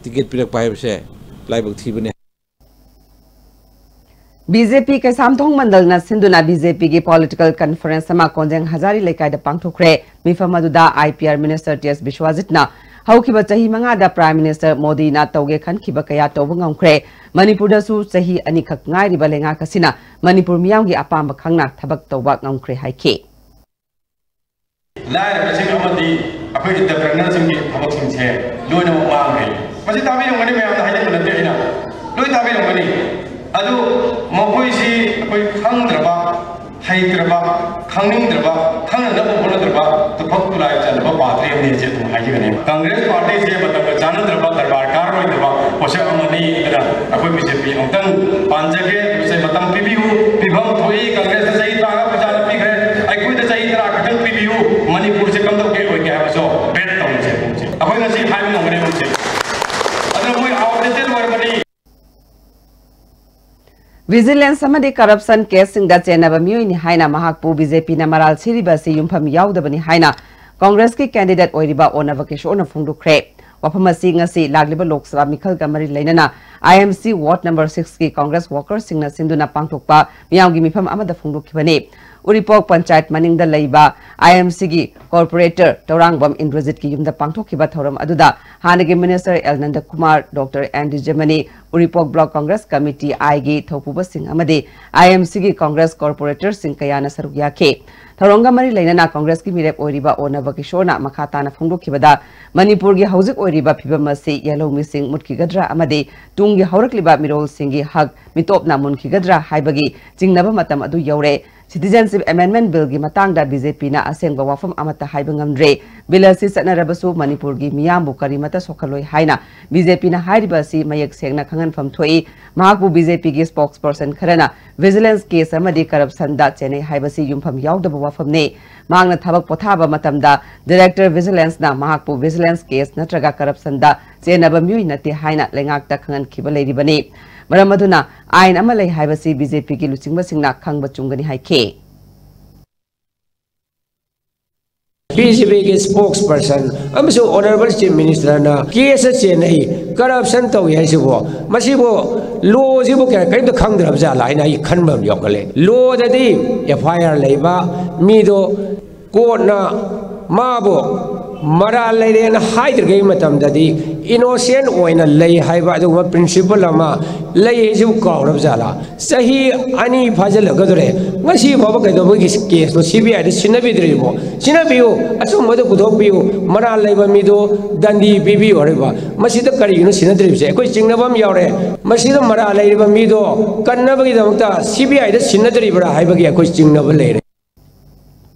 ꯇꯤꯀꯦꯠ ꯄꯤꯔꯛꯄ ꯍꯥꯏꯕꯁꯦ ꯂꯥꯏꯕꯛ ꯊꯤꯕꯅꯤ꯫ ꯕꯤ ꯖꯦ ꯄꯤ ꯀꯩꯁꯥꯝꯊꯣꯡ ꯃꯟꯗꯜꯅ ꯁꯤꯟꯗꯨꯅ ꯕꯤ ꯖꯦ ꯄꯤꯒꯤ ꯄꯣꯂꯤꯇꯤꯀꯦꯜ ꯀꯟꯐꯔꯦꯟꯁ ꯑꯃ ꯀꯣꯟꯖꯦꯡ ꯍꯖꯥꯔꯤ ꯂꯩꯀꯥꯏꯗ ꯄꯥꯡꯊꯣꯛꯈ꯭ꯔꯦ꯫ ꯃꯤꯐꯝ ꯑꯗꯨꯗ I P R minister T S ꯕꯤꯁ꯭ꯋꯥꯖꯤꯠꯅ ꯍꯧꯈꯤꯕ ꯆꯍꯤ ꯃꯉꯥꯗ ꯄ꯭ꯔꯥꯏꯝ ꯃꯤꯅꯤꯁꯇꯔ ꯃꯣꯗꯤꯅ ꯇꯧꯒꯦ ꯈꯟꯈꯤꯕ ꯀꯌꯥ ꯇꯧꯕ ꯉꯝꯈ꯭ꯔꯦ꯫ ꯃꯅꯤꯄꯨꯔꯗꯁꯨ ꯆꯍꯤ ꯑꯅꯤꯈꯛ ꯉꯥꯏꯔꯤꯕ ꯂꯩꯉꯥꯛ ꯑꯁꯤꯅ ꯃꯅꯤꯄꯨꯔ ꯃꯤꯌꯥꯝꯒꯤ ꯑꯄꯥꯝꯕ ꯈꯪꯅ ꯊꯕꯛ ꯇꯧꯕ ꯉꯝꯈ꯭ꯔꯦ ꯍꯥꯏꯈꯤ꯫ ꯂꯥꯏꯔꯕꯁꯤꯡ ꯑꯃꯗꯤ ꯑꯩꯈꯣꯏ ꯑꯦꯟꯇꯔꯄ꯭ꯔꯦꯅꯔꯁꯤꯡꯒꯤ ꯊꯕꯛꯁꯤꯡꯁꯦ ꯂꯣꯏꯅꯃꯛ ꯃꯥꯡꯈ꯭ꯔꯦ꯫ ꯃꯁꯤ ꯇꯥꯕꯤꯔꯝꯒꯅꯤ, ꯃꯌꯥꯝꯅ ꯍꯥꯏꯖꯟꯕ ꯅꯠꯇꯦ, ꯑꯩꯅ ꯂꯣꯏ ꯇꯥꯕꯤꯔꯝꯒꯅꯤ꯫ ꯑꯗꯨ ꯃꯈꯣꯏꯁꯤ ꯑꯩꯈꯣꯏ ꯈꯪꯗ꯭ꯔꯕ, ꯍꯩꯇ꯭ꯔꯕ, ꯈꯪꯅꯤꯡꯗ꯭ꯔꯕ, ꯈꯪꯅꯅꯕ ꯍꯣꯠꯅꯗ꯭ꯔꯕ, ꯇꯨꯐꯝ ꯇꯨꯂꯥꯏ ꯆꯥꯟꯅꯕ ꯄꯥꯗ꯭ꯔꯤ ꯑꯃꯅꯤ ꯍꯥꯏꯁꯦ ꯑꯗꯨꯝ ꯍꯥꯏꯖꯒꯅꯤ꯫ ꯀꯪꯒ꯭ꯔꯦꯁ ꯄꯥꯔꯇꯤꯁꯦ ꯃꯇꯝꯒ ꯆꯥꯟꯅꯗ꯭ꯔꯕ, ꯗꯔꯕꯥꯔ ꯀꯥꯔꯣꯏꯗꯕ ꯄꯣꯠꯁꯛ ꯑꯃꯅꯤ꯫ ꯑꯗꯨꯅ ꯑꯩꯈꯣꯏ ꯕꯤ ꯖꯦ ꯄꯤ ꯑꯃꯨꯛꯇꯪ ꯄꯥꯟꯖꯒꯦ꯫ ꯃꯁꯤ ꯃꯇꯝ ꯄꯤꯕꯤꯌꯨ, ꯄꯤꯐꯝ ꯊꯣꯛꯏ꯫ ꯀꯪꯒ꯭ꯔꯦꯁꯇ ꯆꯍꯤ ꯇꯔꯥ ꯄꯩꯁꯥꯗ ꯄꯤꯈ꯭ꯔꯦ, ꯑꯩꯈꯣꯏꯗ ꯆꯍꯤ ꯇꯔꯥ ꯈꯛꯇꯪ ꯄꯤꯕꯤꯌꯨ꯫ ꯃꯅꯤꯄꯨꯔꯁꯦ ꯀꯝꯗꯧꯒꯦ ꯑꯣꯏꯒꯦ ꯍꯥꯏꯕꯁꯨ ꯕꯦꯠ ꯇꯧꯔꯁꯦ꯫ ꯑꯩꯈꯣꯏ ꯉꯁꯤ ꯍꯥꯏꯕ ꯉꯝꯒꯅꯤ ꯍꯧꯖꯤꯛ꯫ ꯑꯗꯨꯅ ꯃꯣꯏ ꯑꯥꯎꯠꯗꯦꯇꯦꯗ ꯑꯣꯏꯔꯕꯅꯤ꯫ ꯚꯤꯖꯤꯂꯦꯟꯁ ꯑꯃꯗꯤ ꯀꯔꯞꯁꯟ ꯀꯦꯁꯁꯤꯡꯗ ꯆꯦꯟꯅꯕ ꯃꯤꯑꯣꯏꯅꯤ ꯍꯥꯏꯅ ꯃꯍꯥꯛꯄꯨ ꯕꯤ ꯖꯦ ꯄꯤꯅ ꯃꯔꯥꯜ ꯁꯤꯔꯤꯕ ꯑꯁꯤ ꯌꯨꯝꯐꯝ ꯌꯥꯎꯗꯕꯅꯤ ꯍꯥꯏꯅ ꯀꯪꯒ꯭ꯔꯦꯁꯀꯤ ꯀꯦꯟꯗꯤꯗꯦꯠ ꯑꯣꯏꯔꯤꯕ ꯑꯣꯅꯕ ꯀꯤꯁꯣꯔꯅ ꯐꯣꯡꯗꯣꯛꯈ꯭ꯔꯦ꯫ ꯋꯥꯐꯝ ꯑꯁꯤ ꯉꯁꯤ ꯂꯥꯛꯂꯤꯕ ꯂꯣꯛ ꯁꯚꯥ ꯃꯤꯈꯜꯒ ꯃꯔꯤ ꯂꯩꯅꯅ ꯑꯥꯏ ꯑꯦꯝ ꯁꯤ ꯋꯥꯔꯗ ꯅꯝꯕꯔ ꯁꯤꯛꯁꯀꯤ ꯀꯣꯡꯒ꯭ꯔꯦꯁ ꯋꯥꯔꯀꯔꯁꯤꯡꯅ ꯁꯤꯟꯗꯨꯅ ꯄꯥꯡꯊꯣꯛꯄ ꯃꯤꯌꯥꯝꯒꯤ ꯃꯤꯐꯝ ꯑꯃꯗ ꯐꯣꯡꯗꯣꯛꯈꯤꯕꯅꯤ꯫ ꯎꯔꯤꯄꯣꯛ ꯄꯟꯆꯥꯌꯠ ꯃꯅꯤꯡꯗ ꯂꯩꯕ ꯑꯥꯏ ꯑꯦꯝ ꯁꯤꯒꯤ ꯀꯣꯔꯄꯣꯔꯦꯇꯔ ꯇꯧꯔꯥꯡꯕꯝ ꯏꯟꯗ꯭ꯔꯖꯤꯠꯀꯤ ꯌꯨꯝꯗ ꯄꯥꯡꯊꯣꯛꯈꯤꯕ ꯊꯧꯔꯝ ꯑꯗꯨꯗ ꯍꯥꯟꯅꯒꯤ minister L Nandakumar, doctor N Dijamani, Uripok block congress committee ꯑꯥꯏꯒꯤ ꯊꯧꯄꯨꯕꯁꯤꯡ ꯑꯃꯗꯤ ꯑꯥꯏ ꯑꯦꯝ ꯁꯤꯒꯤ ꯀꯣꯡꯒ꯭ꯔꯦꯁ ꯀꯣꯔꯄꯣꯔꯦꯇꯔꯁꯤꯡ ꯀꯌꯥꯅ ꯁꯔꯨꯛ ꯌꯥꯈꯤ꯫ ꯊꯧꯔꯝꯒ ꯃꯔꯤ ꯂꯩꯅꯅ ꯀꯣꯡꯒ꯭ꯔꯦꯁꯀꯤ ꯃꯤꯔꯦꯞ ꯑꯣꯏꯔꯤꯕ ꯑꯣꯅꯕ ꯀꯤꯁꯣꯔꯅ ꯃꯈꯥ ꯇꯥꯅ ꯐꯣꯡꯗꯣꯛꯈꯤꯕꯗ, ꯃꯅꯤꯄꯨꯔꯒꯤ ꯍꯧꯖꯤꯛ ꯑꯣꯏꯔꯤꯕ ꯐꯤꯕꯝ ꯑꯁꯤ ꯌꯦꯜꯍꯧꯃꯤꯁꯤꯡ ꯃꯨꯠꯈꯤꯒꯗ꯭ꯔꯥ ꯑꯃꯗꯤ ꯇꯨꯡꯒꯤ ꯍꯧꯔꯛꯂꯤꯕ ꯃꯤꯔꯣꯜꯁꯤꯡꯒꯤ ꯍꯛ ꯃꯤꯇꯣꯞꯅ ꯃꯨꯟꯈꯤꯒꯗ꯭ꯔꯥ ꯍꯥꯏꯕꯒꯤ ꯆꯤꯡꯅꯕ ꯃꯇꯝ ꯑꯗꯨ ꯌꯧꯔꯦ꯫ Citizenship Amendment Billꯒꯤ ꯃꯇꯥꯡꯗ ꯕꯤ ꯖꯦ ꯄꯤꯅ ꯑꯁꯦꯡꯕ ꯋꯥꯐꯝ ꯑꯃꯠꯇ ꯍꯥꯏꯕ ꯉꯝꯗ꯭ꯔꯦ꯫ ꯕꯤꯜ ꯑꯁꯤ ꯆꯠꯅꯔꯕꯁꯨ ꯃꯅꯤꯄꯨꯔꯒꯤ ꯃꯤꯌꯥꯝꯕꯨ ꯀꯔꯤꯃꯠꯇ ꯁꯣꯛꯍꯜꯂꯣꯏ ꯍꯥꯏꯅ ꯕꯤ ꯖꯦ ꯄꯤꯅ ꯍꯥꯏꯔꯤꯕ ꯑꯁꯤ ꯃꯌꯦꯛ ꯁꯦꯡꯅ ꯈꯪꯍꯟꯐꯝ ꯊꯣꯛꯏ꯫ ꯃꯍꯥꯛꯄꯨ ꯕꯤ ꯖꯦ ꯄꯤꯒꯤ spokesperson ꯈꯔꯅ vigilance case ꯑꯃꯗꯤ corruptionꯗ ꯆꯦꯟꯅꯩ ꯍꯥꯏꯕꯁꯤ ꯌꯨꯝꯐꯝ ꯌꯥꯎꯗꯕ ꯋꯥꯐꯝꯅꯤ꯫ ꯃꯍꯥꯛꯅ ꯊꯕꯛ ꯄꯣꯊꯥꯕ ꯃꯇꯝꯗ Director Vigilanceꯅ ꯃꯍꯥꯛꯄꯨ vigilance case ꯅꯠꯇ꯭ꯔꯒ corruptionꯗ ꯆꯦꯟꯅꯕ ꯃꯤꯑꯣꯏ ꯅꯠꯇꯦ ꯍꯥꯏꯅ ꯂꯩꯉꯥꯛꯇ ꯈꯪꯍꯟꯈꯤꯕ ꯂꯩꯔꯤꯕꯅꯤ꯫ ꯃꯔꯝ ꯑꯗꯨꯅ ꯑꯥꯏꯟ ꯑꯃ ꯂꯩ ꯍꯥꯏꯕꯁꯤ ꯕꯤ ꯖꯦ ꯄꯤꯒꯤ ꯂꯨꯆꯤꯡꯕꯁꯤꯡꯅ ꯈꯪꯕ ꯆꯨꯝꯒꯅꯤ ꯍꯥꯏꯈꯤ꯫ ꯕꯤ ꯖꯦ ꯄꯤꯒꯤ spokesperson ꯑꯃꯁꯨꯡ Honourable Chief Ministerꯅ case ꯆꯦꯟꯅꯩ, corruption ꯇꯧꯏ ꯍꯥꯏꯁꯤꯕꯨ, ꯃꯁꯤꯕꯨ lawꯁꯤꯕꯨ ꯀꯌꯥ ꯀꯔꯤꯝꯇ ꯈꯪꯗ꯭ꯔꯕ ꯖꯥꯠꯂꯥ ꯍꯥꯏꯅ ꯑꯩ ꯈꯟꯕ ꯑꯃ ꯌꯥꯎꯈꯠꯂꯦ꯫ Lawꯗꯗꯤ F I R ꯂꯩꯕ ꯃꯤꯗꯣ courtꯅ ꯃꯥꯕꯨ ꯃꯔꯥꯜ ꯂꯩꯔꯦꯅ ꯍꯥꯏꯗ꯭ꯔꯤꯉꯩ ꯃꯇꯝꯗꯗꯤ innocent ꯑꯣꯏꯅ ꯂꯩ ꯍꯥꯏꯕ ꯑꯗꯨꯒꯨꯝꯕ principle ꯑꯃ ꯂꯩ ꯍꯥꯏꯁꯤꯕꯨ ꯀꯥꯎꯔꯕ ꯖꯥꯠꯂꯥ? ꯆꯍꯤ ꯑꯅꯤ ꯐꯥꯖꯤꯜꯂꯛꯀꯗꯧꯔꯦ꯫ ꯉꯁꯤ ꯐꯥꯎꯕ ꯀꯩꯗꯧꯕꯒꯤ caseꯇꯣ C B Iꯗ ꯁꯤꯟꯅꯕꯤꯗ꯭ꯔꯤꯕꯣ? ꯁꯤꯟꯅꯕꯤꯌꯨ, ꯑꯆꯨꯝꯕꯗꯨ ꯄꯨꯊꯣꯛꯄꯤꯌꯨ, ꯃꯔꯥꯜ ꯂꯩꯕ ꯃꯤꯗꯣ ꯗꯟꯗꯤ ꯄꯤꯕꯤꯌꯨ ꯍꯥꯏꯕ꯫ ꯃꯁꯤꯗ ꯀꯔꯤꯒꯤꯅꯣ ꯁꯤꯟꯅꯗ꯭ꯔꯤꯕꯁꯦ? ꯑꯩꯈꯣꯏ ꯆꯤꯡꯅꯕ ꯑꯃ ꯌꯥꯎꯔꯦ꯫ ꯃꯁꯤꯗ ꯃꯔꯥꯜ ꯂꯩꯔꯤꯕ ꯃꯤꯗꯣ ꯀꯟꯅꯕꯒꯤꯗꯃꯛꯇ C B Iꯗ ꯁꯤꯟꯅꯗ꯭ꯔꯤꯕ꯭ꯔꯥ ꯍꯥꯏꯕꯒꯤ ꯑꯩꯈꯣꯏ ꯆꯤꯡꯅꯕ ꯂꯩꯔꯦ꯫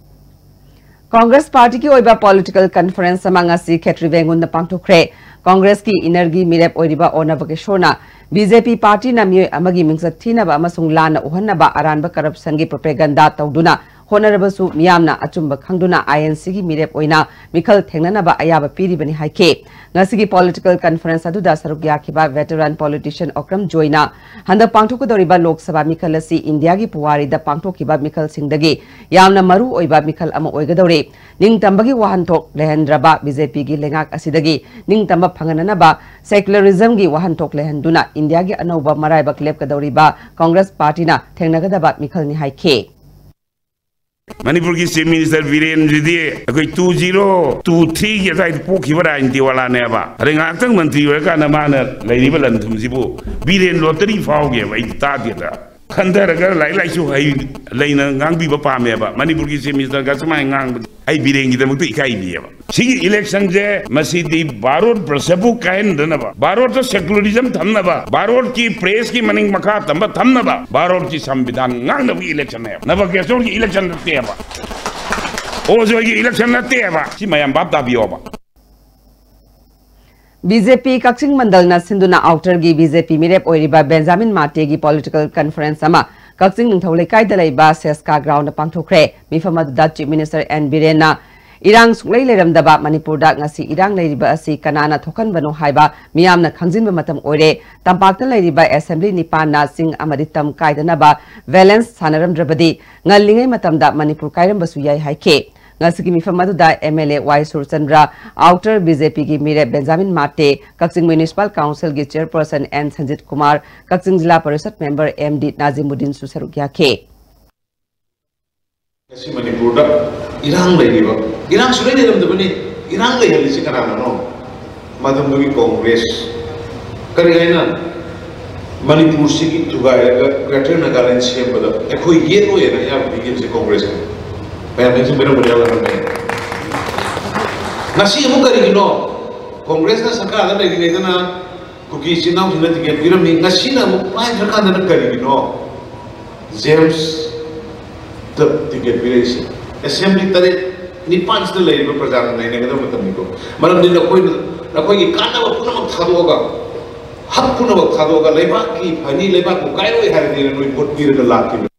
ꯀꯣꯡꯒ꯭ꯔꯦꯁ ꯄꯥꯔꯇꯤꯒꯤ ꯑꯣꯏꯕ political conference ꯑꯃ ꯉꯁꯤ ꯈꯦꯇ꯭ꯔꯤ ꯕꯦꯡꯒꯨꯟꯗ ꯄꯥꯡꯊꯣꯛꯈ꯭ꯔꯦ꯫ ꯀꯣꯡꯒ꯭ꯔꯦꯁꯀꯤ innerꯒꯤ ꯃꯤꯔꯦꯞ ꯑꯣꯏꯔꯤꯕ ꯑꯣꯅꯕ ꯀꯤꯁꯣꯔꯅ ꯕꯤ ꯖꯦ ꯄꯤ ꯄꯥꯔꯇꯤꯅ ꯃꯤꯑꯣꯏ ꯑꯃꯒꯤ ꯃꯤꯡꯆꯠ ꯊꯤꯅꯕ ꯑꯃꯁꯨꯡ ꯂꯥꯟꯅ ꯎꯍꯟꯅꯕ ꯑꯔꯥꯟꯕ corruptionꯒꯤ propaganda ꯇꯧꯗꯨꯅ ꯍꯣꯠꯅꯔꯕꯁꯨ ꯃꯤꯌꯥꯝꯅ ꯑꯆꯨꯝꯕ ꯈꯪꯗꯨꯅ ꯑꯥꯏ ꯑꯦꯟ ꯁꯤꯒꯤ ꯃꯤꯔꯦꯞ ꯑꯣꯏꯅ ꯃꯤꯈꯜ ꯊꯦꯡꯅꯅꯕ ꯑꯌꯥꯕ ꯄꯤꯔꯤꯕꯅꯤ ꯍꯥꯏꯈꯤ꯫ ꯉꯁꯤꯒꯤ political conference ꯑꯗꯨꯗ ꯁꯔꯨꯛ ꯌꯥꯈꯤꯕ veteran politician ꯑꯣꯀ꯭ꯔꯝ ꯖꯣꯏꯅ ꯍꯟꯗꯛ ꯄꯥꯡꯊꯣꯛꯀꯗꯧꯔꯤꯕ ꯂꯣꯛ ꯁꯚꯥ ꯃꯤꯈꯜ ꯑꯁꯤ ꯏꯟꯗꯤꯌꯥꯒꯤ ꯄꯨꯋꯥꯔꯤꯗ ꯄꯥꯡꯊꯣꯛꯈꯤꯕ ꯃꯤꯈꯜꯁꯤꯡꯗꯒꯤ ꯌꯥꯝꯅ ꯃꯔꯨ ꯑꯣꯏꯕ ꯃꯤꯈꯜ ꯑꯃ ꯑꯣꯏꯒꯗꯧꯔꯤ꯫ ꯅꯤꯡꯇꯝꯕꯒꯤ ꯋꯥꯍꯟꯊꯣꯛ ꯂꯩꯍꯟꯗ꯭ꯔꯕ ꯕꯤ ꯖꯦ ꯄꯤꯒꯤ ꯂꯩꯉꯥꯛ ꯑꯁꯤꯗꯒꯤ ꯅꯤꯡꯇꯝꯕ ꯐꯪꯍꯟꯅꯅꯕ secularismꯒꯤ ꯋꯥꯍꯟꯊꯣꯛ ꯂꯩꯍꯟꯗꯨꯅ ꯏꯟꯗꯤꯌꯥꯒꯤ ꯑꯅꯧꯕ ꯃꯔꯥꯏꯕꯛ ꯂꯦꯞꯀꯗꯧꯔꯤꯕ ꯀꯪꯒ꯭ꯔꯦꯁ ꯄꯥꯔꯇꯤꯅ ꯊꯦꯡꯅꯒꯗꯕ ꯃꯤꯈꯜꯅꯤ ꯍꯥꯏꯈꯤ꯫ ꯃꯅꯤꯄꯨꯔꯒꯤ Chief Minister ꯕꯤꯔꯦꯟꯁꯤꯗꯤ ꯑꯩꯈꯣꯏ two zero two threeꯒꯤ ꯑꯗꯨꯋꯥꯏꯗ ꯄꯣꯛꯈꯤꯕ ꯔꯥꯖꯅꯤꯇꯤ ꯋꯥꯂꯥꯅꯦꯕ꯫ ꯑꯗꯩ ꯉꯥꯏꯍꯥꯛꯇꯪ ꯃꯟꯇ꯭ꯔꯤ ꯑꯣꯏꯔꯀꯥꯟꯗ ꯃꯥꯅ ꯂꯩꯔꯤꯕ ꯂꯟ ꯊꯨꯝꯁꯤꯕꯨ ꯕꯤꯔꯦꯟ ꯂꯣꯇꯔꯤ ꯐꯥꯎꯒꯦꯕ ꯑꯩꯗꯤ ꯇꯥꯗꯦꯗ꯫ ꯈꯟꯊꯔꯒ ꯂꯥꯏꯔꯤꯛ ꯂꯥꯏꯁꯨ ꯍꯩ ꯂꯩꯅ ꯉꯥꯡꯕꯤꯕ ꯄꯥꯝꯃꯦꯕ꯫ ꯃꯅꯤꯄꯨꯔꯒꯤ Chief Ministerꯒ ꯁꯨꯃꯥꯏꯅ ꯉꯥꯡꯕꯗꯤ ꯑꯩ ꯕꯤꯔꯦꯟꯒꯤꯗꯃꯛꯇ ꯏꯀꯥꯏꯕꯤꯌꯦꯕ꯫ ꯁꯤꯒꯤ electionꯁꯦ ꯃꯁꯤꯗꯤ ꯚꯥꯔꯠ ꯕ꯭ꯔꯁꯕꯨ ꯀꯥꯏꯍꯟꯗꯅꯕ, ꯚꯥꯔꯠꯇ secularism ꯊꯝꯅꯕ, ꯚꯥꯔꯠꯀꯤ pressꯀꯤ ꯃꯅꯤꯡ ꯃꯈꯥ ꯇꯝꯕ ꯊꯝꯅꯕ, ꯚꯥꯔꯠꯀꯤ ꯁꯪꯕꯤꯙꯥꯟ ꯉꯥꯛꯅꯕꯒꯤ electionꯅꯦꯕ꯫ ꯅꯕꯀꯦꯁꯣꯔꯒꯤ election ꯅꯠꯇꯦꯕ, ꯑꯣꯖꯣꯏꯒꯤ election ꯅꯠꯇꯦꯕ꯫ ꯁꯤ ꯃꯌꯥꯝ ꯚꯥꯞ ꯇꯥꯕꯤꯌꯣꯕ꯫ ꯕꯤ ꯖꯦ ꯄꯤ ꯀꯛꯆꯤꯡ ꯃꯟꯗꯜꯅ ꯁꯤꯟꯗꯨꯅ outerꯒꯤ ꯕꯤ ꯖꯦ ꯄꯤ ꯃꯤꯔꯦꯞ ꯑꯣꯏꯔꯤꯕ ꯕꯦꯟꯖꯥꯃꯤꯟ ꯃꯥꯇꯦꯒꯤ political conference ꯑꯃ ꯀꯛꯆꯤꯡ ꯅꯤꯡꯊꯧ ꯂꯩꯀꯥꯏꯗ ꯂꯩꯕ ꯁꯦꯁꯀꯥ groundꯗ ꯄꯥꯡꯊꯣꯛꯈ꯭ꯔꯦ꯫ ꯃꯤꯐꯝ ꯑꯗꯨꯗ Chief Minister ꯑꯦꯟ ꯕꯤꯔꯦꯟꯅ ꯏꯔꯥꯡ ꯁꯨꯡꯂꯩ ꯂꯩꯔꯝꯗꯕ ꯃꯅꯤꯄꯨꯔꯗ ꯉꯁꯤ ꯏꯔꯥꯡ ꯂꯩꯔꯤꯕ ꯑꯁꯤ ꯀꯅꯥꯅ ꯊꯣꯛꯍꯟꯕꯅꯣ ꯍꯥꯏꯕ ꯃꯤꯌꯥꯝꯅ ꯈꯪꯖꯤꯟꯕ ꯃꯇꯝ ꯑꯣꯏꯔꯦ꯫ ꯇꯝꯄꯥꯛꯇ ꯂꯩꯔꯤꯕ assembly ꯅꯤꯄꯥꯟꯅ ꯆꯤꯡ ꯑꯃꯗꯤ ꯇꯝ ꯀꯥꯏꯗꯅꯕ violence ꯁꯥꯟꯅꯔꯝꯗ꯭ꯔꯕꯗꯤ ꯉꯜꯂꯤꯉꯩ ꯃꯇꯝꯗ ꯃꯅꯤꯄꯨꯔ ꯀꯥꯏꯔꯝꯕꯁꯨ ꯌꯥꯏ ꯍꯥꯏꯈꯤ꯫ ꯉꯁꯤꯒꯤ ꯃꯤꯐꯝ ꯑꯗꯨꯗ M L A Y Surchandra, outer B J ꯄꯤꯒꯤ ꯃꯤꯔꯦꯞ ꯕꯦꯟꯖꯥꯃꯤꯟ ꯃꯥꯇꯦ, ꯀꯛꯆꯤꯡ Municipal Councilꯒꯤ chairperson N Sanjit Kumar, Kakching zila parishad member M D ꯅꯥꯖꯤꯃꯨꯗꯤꯟꯁꯨ ꯁꯔꯨꯛ ꯌꯥꯈꯤ꯫ ꯉꯁꯤ ꯃꯅꯤꯄꯨꯔꯗ ꯏꯔꯥꯡ ꯂꯩꯔꯤꯕ, ꯏꯔꯥꯡ ꯁꯨꯡꯂꯩ ꯂꯩꯔꯝꯗꯕꯅꯤ, ꯏꯔꯥꯡ ꯂꯩꯍꯜꯂꯤꯁꯤ ꯀꯅꯥꯅꯅꯣ? ꯃꯇꯝꯗꯨꯒꯤ ꯀꯣꯡꯒ꯭ꯔꯦꯁ, ꯀꯔꯤ ꯍꯥꯏꯅ ꯃꯅꯤꯄꯨꯔꯁꯤꯒꯤ ꯊꯨꯒꯥꯏꯔꯒ Greater Nagaland ꯁꯦꯝꯕꯗ ꯑꯩꯈꯣꯏ ꯌꯦꯠ ꯑꯣꯏꯌꯦꯅ ꯑꯌꯥꯕ ꯄꯤꯈꯤꯕꯁꯦ ꯀꯣꯡꯒ꯭ꯔꯦꯁꯅꯤ꯫ ꯃꯌꯥꯝ ꯅꯤꯡꯁꯤꯡꯕꯤꯔꯝꯒꯅꯤ, ꯌꯥꯝꯅ ꯈꯪꯅꯩ꯫ ꯉꯁꯤ ꯑꯃꯨꯛ ꯀꯔꯤꯒꯤꯅꯣ ꯀꯣꯡꯒ꯭ꯔꯦꯁꯅ ꯁꯔꯀꯥꯔꯗ ꯂꯩꯔꯤꯉꯩꯗꯅ ꯀꯨꯀꯤ ꯏꯆꯤꯟ ꯏꯅꯥꯎꯁꯤꯡꯅ ticket ꯄꯤꯔꯝꯃꯤ, ꯉꯁꯤꯅ ꯑꯃꯨꯛ ꯄꯥꯏꯗ꯭ꯔꯀꯥꯟꯗꯅ ꯀꯔꯤꯒꯤꯅꯣ ꯖꯦꯝꯁꯇ ticket ꯄꯤꯔꯛꯏꯁꯦ? Assembly ꯇꯔꯦꯠ ꯅꯤꯄꯥꯟꯁꯤꯗ ꯂꯩꯔꯤꯕ ꯄ꯭ꯔꯖꯥꯅ ꯅꯩꯅꯒꯗꯕ ꯃꯇꯝꯅꯤꯀꯣ꯫ ꯃꯔꯝꯗꯤ ꯅꯈꯣꯏꯅ, ꯅꯈꯣꯏꯒꯤ ꯀꯥꯟꯅꯕ ꯄꯨꯝꯅꯃꯛ ꯊꯥꯗꯣꯛꯑꯒ, ꯍꯛ ꯄꯨꯝꯅꯃꯛ ꯊꯥꯗꯣꯛꯑꯒ, ꯂꯩꯕꯥꯛꯀꯤ ꯐꯅꯤ, ꯂꯩꯕꯥꯛꯄꯨ ꯀꯥꯏꯔꯣꯏ ꯍꯥꯏꯔꯗꯤ ꯅꯣꯏ vote ꯄꯤꯔꯒ ꯂꯥꯛꯈꯤꯕꯅꯤ꯫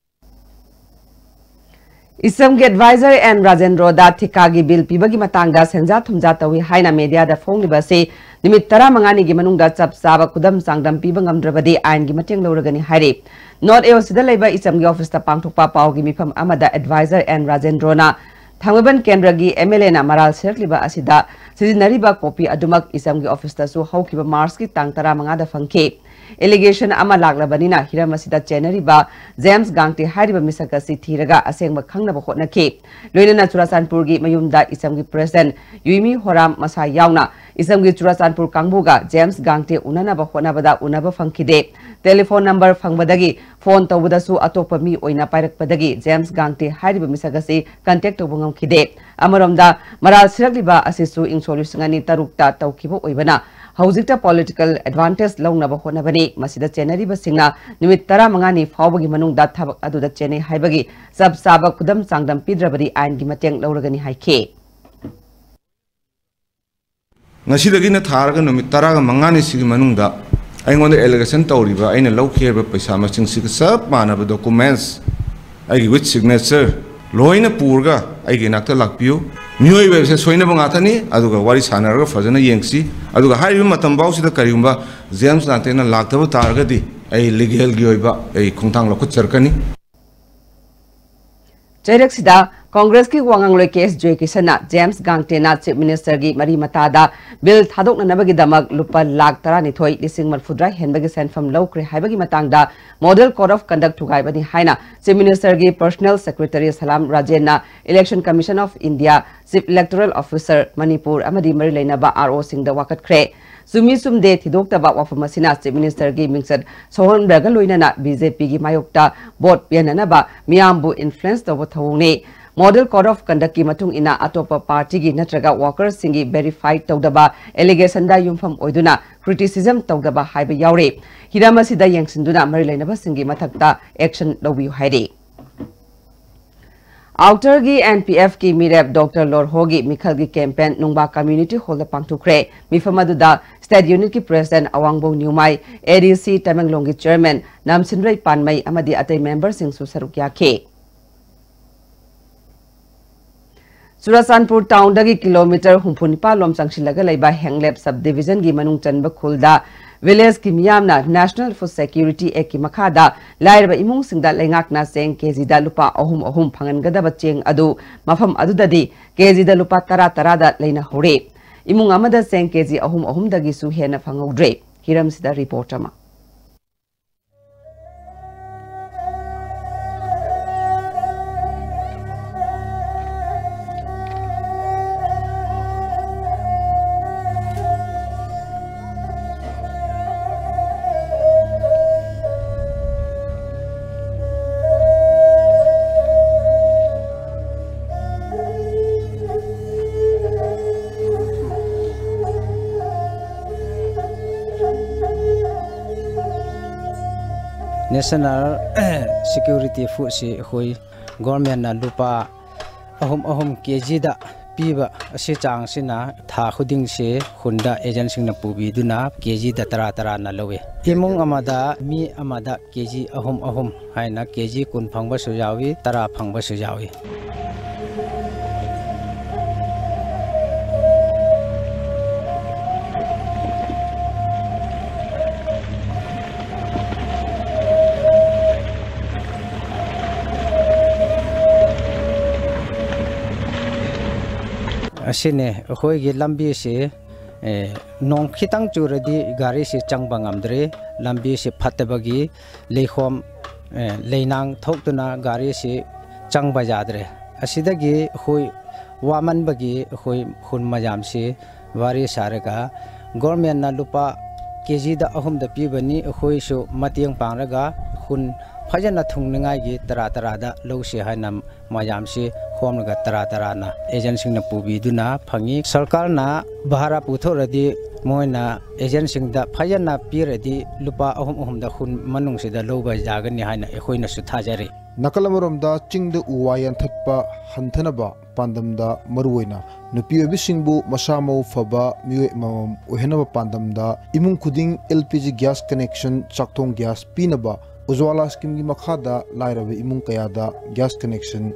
ꯏꯆꯝꯒꯤ advisor N ꯔꯥꯖꯦꯟꯗ꯭ꯔꯣꯗ ꯊꯤꯀꯥꯒꯤ ꯕꯤꯜ ꯄꯤꯕꯒꯤ ꯃꯇꯥꯡꯗ ꯁꯦꯟꯖꯥ ꯊꯨꯝꯖꯥ ꯇꯧꯏ ꯍꯥꯏꯅ ꯃꯦꯗꯤꯌꯥꯗ ꯐꯣꯡꯂꯤꯕ ꯑꯁꯤ ꯅꯨꯃꯤꯠ ꯇꯔꯥꯃꯉꯥꯅꯤꯒꯤ ꯃꯅꯨꯡꯗ ꯆꯞ ꯆꯥꯕ ꯈꯨꯗꯝ ꯆꯥꯡꯗꯝ ꯄꯤꯕ ꯉꯝꯗ꯭ꯔꯕꯗꯤ ꯑꯥꯏꯟꯒꯤ ꯃꯇꯦꯡ ꯂꯧꯔꯒꯅꯤ ꯍꯥꯏꯔꯤ꯫ ꯅꯣꯔꯠ ꯑꯦ ꯑꯣ ꯁꯤꯗ ꯂꯩꯕ ꯏꯆꯝꯒꯤ ꯑꯣꯐꯤꯁꯇ ꯄꯥꯡꯊꯣꯛꯄ ꯄꯥꯎꯒꯤ ꯃꯤꯐꯝ ꯑꯃꯗ advisor N ꯔꯥꯖꯦꯟꯗ꯭ꯔꯣꯅ ꯊꯥꯡꯃꯩꯕꯟ ꯀꯦꯟꯗ꯭ꯔꯒꯤ M L A ꯅ ꯃꯔꯥꯜ ꯁꯤꯔꯛꯂꯤꯕ ꯑꯁꯤꯗ ꯁꯤꯖꯤꯟꯅꯔꯤꯕ ꯀꯣꯄꯤ ꯑꯗꯨꯃꯛ ꯏꯆꯝꯒꯤ ꯑꯣꯐꯤꯁꯇꯁꯨ ꯍꯧꯈꯤꯕ ꯃꯥꯔꯆꯀꯤ ꯇꯥꯡ ꯇꯔꯥꯃꯉꯥꯗ ꯐꯪꯈꯤ꯫ Allegation ꯑꯃ ꯂꯥꯛꯂꯕꯅꯤꯅ ꯍꯤꯔꯝ ꯑꯁꯤꯗ ꯆꯦꯟꯅꯔꯤꯕ ꯖꯦꯝꯁ ꯒꯥꯡꯇꯦ ꯍꯥꯏꯔꯤꯕ ꯃꯤꯁꯛ ꯑꯁꯤ ꯊꯤꯔꯒ ꯑꯁꯦꯡꯕ ꯈꯪꯅꯕ ꯍꯣꯠꯅꯈꯤ꯫ ꯂꯣꯏꯅꯅ ꯆꯨꯔꯥꯆꯥꯟꯄꯨꯔꯒꯤ ꯃꯌꯨꯝꯗ ꯏꯆꯝꯒꯤ president ꯌꯨꯏꯃꯤ ꯍꯣꯔꯥꯝ ꯃꯁꯥ ꯌꯥꯎꯅ ꯏꯆꯝꯒꯤ ꯆꯨꯔꯥꯆꯥꯟꯄꯨꯔ ꯀꯥꯡꯕꯨꯒ ꯖꯦꯝꯁ ꯒꯥꯡꯇꯦ ꯎꯅꯅꯕ ꯍꯣꯠꯅꯕꯗ ꯎꯅꯕ ꯐꯪꯈꯤꯗꯦ꯫ Telephone number ꯐꯪꯕꯗꯒꯤ phone ꯇꯧꯕꯗꯁꯨ ꯑꯇꯣꯞꯄ ꯃꯤ ꯑꯣꯏꯅ ꯄꯥꯏꯔꯛꯄꯗꯒꯤ ꯖꯦꯝꯁ ꯒꯥꯡꯇꯦ ꯍꯥꯏꯔꯤꯕ ꯃꯤꯁꯛ ꯑꯁꯤ contact ꯇꯧꯕ ꯉꯝꯈꯤꯗꯦ꯫ ꯑꯃꯔꯣꯝꯗ ꯃꯔꯥꯜ ꯁꯤꯔꯛꯂꯤꯕ ꯑꯁꯤꯁꯨ ꯏꯪ ꯁꯣꯛ ꯂꯤꯁꯤꯡ ꯑꯅꯤ ꯇꯔꯨꯛꯇ ꯇꯧꯈꯤꯕ ꯑꯣꯏꯕꯅ ꯍꯧꯖꯤꯛꯇ political advantage ꯂꯧꯅꯕ ꯍꯣꯠꯅꯕꯅꯤ꯫ ꯃꯁꯤꯗ ꯆꯦꯟꯅꯔꯤꯕꯁꯤꯡꯅ ꯅꯨꯃꯤꯠ ꯇꯔꯥꯃꯉꯥꯅꯤ ꯐꯥꯎꯕꯒꯤ ꯃꯅꯨꯡꯗ ꯊꯕꯛ ꯑꯗꯨꯗ ꯆꯦꯟꯅꯩ ꯍꯥꯏꯕꯒꯤ ꯆꯞ ꯆꯥꯕ ꯈꯨꯗꯝ ꯆꯥꯡꯗꯝ ꯄꯤꯗ꯭ꯔꯕꯗꯤ ꯑꯥꯏꯟꯒꯤ ꯃꯇꯦꯡ ꯂꯧꯔꯒꯅꯤ ꯍꯥꯏꯈꯤ꯫ ꯉꯁꯤꯗꯒꯤꯅ ꯊꯥꯔꯒ ꯅꯨꯃꯤꯠ ꯇꯔꯥꯒ ꯃꯉꯥꯅꯤꯁꯤꯒꯤ ꯃꯅꯨꯡꯗ ꯑꯩꯉꯣꯟꯗ allegation ꯇꯧꯔꯤꯕ, ꯑꯩꯅ ꯂꯧꯈꯤꯕ ꯄꯩꯁꯥ ꯃꯁꯤꯡꯁꯤꯒ ꯆꯞ ꯃꯥꯟꯅꯕ documents, ꯑꯩꯒꯤ with signature ꯂꯣꯏꯅ ꯄꯨꯔꯒ ꯑꯩꯒꯤ ꯏꯅꯥꯛꯇ ꯂꯥꯛꯄꯤꯌꯨ꯫ ꯃꯤꯑꯣꯏꯕ ꯍꯥꯏꯕꯁꯦ ꯁꯣꯏꯅꯕ ꯉꯥꯛꯇꯅꯤ, ꯑꯗꯨꯒ ꯋꯥꯔꯤ ꯁꯥꯟꯅꯔꯒ ꯐꯖꯅ ꯌꯦꯡꯁꯤ꯫ ꯑꯗꯨꯒ ꯍꯥꯏꯔꯤꯕ ꯃꯇꯝ ꯐꯥꯎꯁꯤꯗ ꯀꯔꯤꯒꯨꯝꯕ ꯖꯦꯝꯁ ꯒꯥꯡꯇꯦꯅ ꯂꯥꯛꯇꯕ ꯇꯥꯔꯒꯗꯤ ꯑꯩ legal ꯒꯤ ꯑꯣꯏꯕ ꯑꯩ ꯈꯣꯡꯊꯥꯡ ꯂꯧꯈꯠꯆꯔꯛꯀꯅꯤ꯫ ꯆꯩꯔꯛꯁꯤꯗ ꯀꯣꯡꯒ꯭ꯔꯦꯁꯀꯤ ꯋꯥꯉꯥꯡꯂꯣꯏ ꯀꯦ ꯑꯦꯁ ꯖꯣꯏꯀꯤꯁꯟꯅ ꯖꯦꯝꯁ ꯒꯥꯡꯇꯦꯅ ꯆꯤꯐ ꯃꯤꯅꯤꯁꯇꯔꯒꯤ ꯃꯔꯤ ꯃꯇꯥꯗ ꯕꯤꯜ ꯊꯥꯗꯣꯛꯅꯅꯕꯒꯤꯗꯃꯛ ꯂꯨꯄꯥ ꯂꯥꯈ ꯇꯔꯥꯅꯤꯊꯣꯏ ꯂꯤꯁꯤꯡ ꯃꯔꯤꯐꯨꯇꯔꯥ ꯍꯦꯟꯕꯒꯤ ꯁꯦꯟꯐꯝ ꯂꯧꯈ꯭ꯔꯦ ꯍꯥꯏꯕꯒꯤ ꯃꯇꯥꯡꯗ model code of conduct ꯊꯨꯒꯥꯏꯕꯅꯤ ꯍꯥꯏꯅ ꯆꯤꯐ ꯃꯤꯅꯤꯁꯇꯔꯒꯤ personal secretary Salam ꯔꯥꯖꯦꯟꯅ Election Commission of India, Chief Electoral Officer Manipur ꯑꯃꯗꯤ ꯃꯔꯤ ꯂꯩꯅꯕ ꯑꯥꯔ ꯑꯣꯁꯤꯡꯗ ꯋꯥꯀꯠꯈ꯭ꯔꯦ꯫ ꯆꯨꯝꯃꯤ ꯆꯨꯝꯗꯦ ꯊꯤꯗꯣꯛꯇꯕ ꯋꯥꯐꯝ ꯑꯁꯤꯅ ꯆꯤꯐ ꯃꯤꯅꯤꯁꯇꯔꯒꯤ ꯃꯤꯡꯆꯠ ꯁꯣꯛꯍꯟꯕꯒ ꯂꯣꯏꯅꯅ ꯕꯤ ꯖꯦ ꯄꯤꯒꯤ ꯃꯥꯌꯣꯛꯇ ꯚꯣꯠ ꯄꯦꯟꯅꯅꯕ ꯃꯤꯌꯥꯝꯕꯨ influence ꯇꯧꯕ ꯊꯧꯑꯣꯡꯅꯤ꯫ Model code of conduct ꯀꯤ ꯃꯇꯨꯡ ꯏꯟꯅ ꯑꯇꯣꯞꯄ ꯄꯥꯔꯇꯤꯒꯤ ꯅꯠꯇ꯭ꯔꯒ ꯋꯥꯀꯔꯁꯤꯡꯒꯤ verify ꯇꯧꯗꯕ allegation ꯗ ꯌꯨꯝꯐꯝ ꯑꯣꯏꯗꯨꯅ criticism ꯇꯧꯗꯕ ꯍꯥꯏꯕ ꯌꯥꯎꯔꯤ꯫ ꯍꯤꯔꯝ ꯑꯁꯤꯗ ꯌꯦꯡꯁꯤꯟꯗꯨꯅ ꯃꯔꯤ ꯂꯩꯅꯕꯁꯤꯡꯒꯤ ꯃꯊꯛꯇ action ꯂꯧꯕꯤꯌꯨ ꯍꯥꯏꯔꯤ꯫ ꯑꯥꯎꯇꯔꯒꯤ ꯑꯦꯟ ꯄꯤ ꯑꯦꯐ ꯀꯤ ꯃꯤꯔꯦꯞ ꯗꯣꯛꯇꯔ ꯂꯣꯔꯍꯣꯒꯤ ꯃꯤꯈꯜꯒꯤ campaign ꯅꯨꯡꯕꯥ community hall ꯗ ꯄꯥꯡꯊꯣꯛꯈ꯭ꯔꯦ꯫ ꯃꯤꯐꯝ ꯑꯗꯨꯗ state unit ꯀꯤ president ꯑꯋꯥꯡꯕꯧ ꯅ꯭ꯌꯨꯃꯥꯏ, ꯑꯦ ꯗꯤ ꯁꯤ ꯇꯃꯦꯡꯂꯣꯡꯒꯤ chairman ꯅꯥꯝꯁꯤꯟꯔꯩ ꯄꯥꯟꯃꯩ ꯑꯃꯗꯤ ꯑꯇꯩ member ꯁꯤꯡꯁꯨ ꯁꯔꯨꯛ ꯌꯥꯈꯤ꯫ ꯆꯨꯔꯆꯥꯟꯄꯨꯔ ꯇꯥꯎꯟꯗꯒꯤ ꯀꯤꯂꯣꯃꯤꯇꯔ ꯍꯨꯝꯐꯨ ꯅꯤꯄꯥꯟ ꯂꯣꯝ ꯆꯪꯁꯤꯜꯂꯒ ꯂꯩꯕ ꯍꯦꯡꯂꯦꯞ ꯁꯕ ꯗꯤꯕꯤꯖꯟꯒꯤ ꯃꯅꯨꯡ ꯆꯟꯕ ꯈꯨꯜꯗ ꯚꯤꯂꯦꯖꯀꯤ ꯃꯤꯌꯥꯝꯅ National Food Security Actꯀꯤ ꯃꯈꯥꯗ ꯂꯥꯏꯔꯕ ꯏꯃꯨꯡꯁꯤꯡꯗ ꯂꯩꯉꯥꯛꯅ ꯆꯦꯡ ꯀꯦꯖꯤꯗ ꯂꯨꯄꯥ ꯑꯍꯨꯝ ꯑꯍꯨꯝ ꯐꯪꯍꯟꯒꯗꯕ ꯆꯦꯡ ꯑꯗꯨ ꯃꯐꯝ ꯑꯗꯨꯗꯗꯤ ꯀꯦꯖꯤꯗ ꯂꯨꯄꯥ ꯇꯔꯥ ꯇꯔꯥꯗ ꯂꯩꯅꯍꯧꯔꯦ꯫ ꯏꯃꯨꯡ ꯑꯃꯗ ꯆꯦꯡ ꯀꯦꯖꯤ ꯑꯍꯨꯝ ꯑꯍꯨꯝꯗꯒꯤꯁꯨ ꯍꯦꯟꯅ ꯐꯪꯍꯧꯗ꯭ꯔꯦ꯫ ꯍꯤꯔꯝꯁꯤꯗ ꯔꯤꯄꯣꯔꯠ ꯑꯃ꯫ National Security Foodꯁꯤ ꯑꯩꯈꯣꯏ ꯒꯣꯔꯃꯦꯟꯅ ꯂꯨꯄꯥ ꯑꯍꯨꯝ ꯑꯍꯨꯝ ꯀꯦꯖꯤꯗ ꯄꯤꯕ ꯑꯁꯤ ꯆꯥꯡꯁꯤꯅ ꯊꯥ ꯈꯨꯗꯤꯡꯁꯤ ꯈꯨꯟꯗ ꯑꯦꯖꯦꯟꯁꯤꯡꯅ ꯄꯨꯕꯤꯗꯨꯅ ꯀꯦꯖꯤꯗ ꯇꯔꯥ ꯇꯔꯥꯅ ꯂꯧꯏ꯫ ꯏꯃꯨꯡ ꯑꯃꯗ ꯃꯤ ꯑꯃꯗ ꯀꯦꯖꯤ ꯑꯍꯨꯝ ꯑꯍꯨꯝ ꯍꯥꯏꯅ ꯀꯦꯖꯤ ꯀꯨꯟ ꯐꯪꯕꯁꯨ ꯌꯥꯎꯏ, ꯇꯔꯥ ꯐꯪꯕꯁꯨ ꯌꯥꯎꯏ꯫ ꯑꯁꯤꯅꯤ ꯑꯩꯈꯣꯏꯒꯤ ꯂꯝꯕꯤꯁꯤ, ꯑꯦ, ꯅꯣꯡ ꯈꯤꯇꯪ ꯆꯨꯔꯗꯤ ꯒꯥꯔꯤꯁꯤ ꯆꯪꯕ ꯉꯝꯗ꯭ꯔꯦ꯫ ꯂꯝꯕꯤꯁꯤ ꯐꯠꯇꯕꯒꯤ ꯂꯩꯈꯣꯝ, ꯑꯦ, ꯂꯩꯅꯥꯡ ꯊꯣꯛꯇꯨꯅ ꯒꯥꯔꯤꯁꯤ ꯆꯪꯕ ꯌꯥꯗ꯭ꯔꯦ꯫ ꯑꯁꯤꯗꯒꯤ ꯑꯩꯈꯣꯏ ꯋꯥꯃꯟꯕꯒꯤ ꯑꯩꯈꯣꯏ ꯈꯨꯟ ꯃꯌꯥꯝꯁꯤ ꯋꯥꯔꯤ ꯁꯥꯔꯒ ꯒꯣꯔꯃꯦꯟꯅ ꯂꯨꯄꯥ ꯀꯦꯖꯤꯗ ꯑꯍꯨꯝꯗ ꯄꯤꯕꯅꯤ, ꯑꯩꯈꯣꯏꯁꯨ ꯃꯇꯦꯡ ꯄꯥꯡꯂꯒ ꯈꯨꯟ ꯐꯖꯅ ꯊꯨꯡꯅꯉꯥꯏꯒꯤ ꯇꯔꯥ ꯇꯔꯥꯗ ꯂꯧꯁꯤ ꯍꯥꯏꯅ ꯃꯌꯥꯝꯁꯤ ꯈꯣꯝꯂꯒ ꯇꯔꯥ ꯇꯔꯥꯅ ꯑꯦꯖꯦꯟꯁꯤꯡꯅ ꯄꯨꯕꯤꯗꯨꯅ ꯐꯪꯉꯤ꯫ ꯁꯔꯀꯥꯔꯅ ꯚꯥꯔꯥ ꯄꯨꯊꯣꯛꯂꯗꯤ ꯃꯣꯏꯅ ꯑꯦꯖꯦꯟꯁꯤꯡꯗ ꯐꯖꯅ ꯄꯤꯔꯗꯤ ꯂꯨꯄꯥ ꯑꯍꯨꯝ ꯑꯍꯨꯝꯗ ꯈꯨꯟ ꯃꯅꯨꯡꯁꯤꯗ ꯂꯧꯕ ꯌꯥꯒꯅꯤ ꯍꯥꯏꯅ ꯑꯩꯈꯣꯏꯅꯁꯨ ꯊꯥꯖꯔꯤ꯫ ꯅꯥꯀꯜ ꯑꯃꯔꯣꯝꯗ ꯆꯤꯡꯗ ꯎ ꯋꯥ ꯌꯥꯟꯊꯠꯄ ꯍꯟꯊꯅꯕ ꯄꯥꯟꯗꯝꯗ ꯃꯔꯨꯑꯣꯏꯅ ꯅꯨꯄꯤ ꯑꯣꯏꯕꯤꯁꯤꯡꯕꯨ ꯃꯁꯥ ꯃꯎ ꯐꯕ ꯃꯤꯑꯣꯏ ꯑꯃꯃꯝ ꯑꯣꯏꯍꯟꯅꯕ ꯄꯥꯟꯗꯝꯗ ꯏꯃꯨꯡ ꯈꯨꯗꯤꯡ L P G gas connection, ꯆꯥꯛꯊꯣꯡ gas ꯄꯤꯅꯕ ꯎꯖ꯭ꯋꯥꯂꯥ schemeꯒꯤ ꯃꯈꯥꯗ ꯂꯥꯏꯔꯕ ꯏꯃꯨꯡ ꯀꯌꯥꯗ gas connection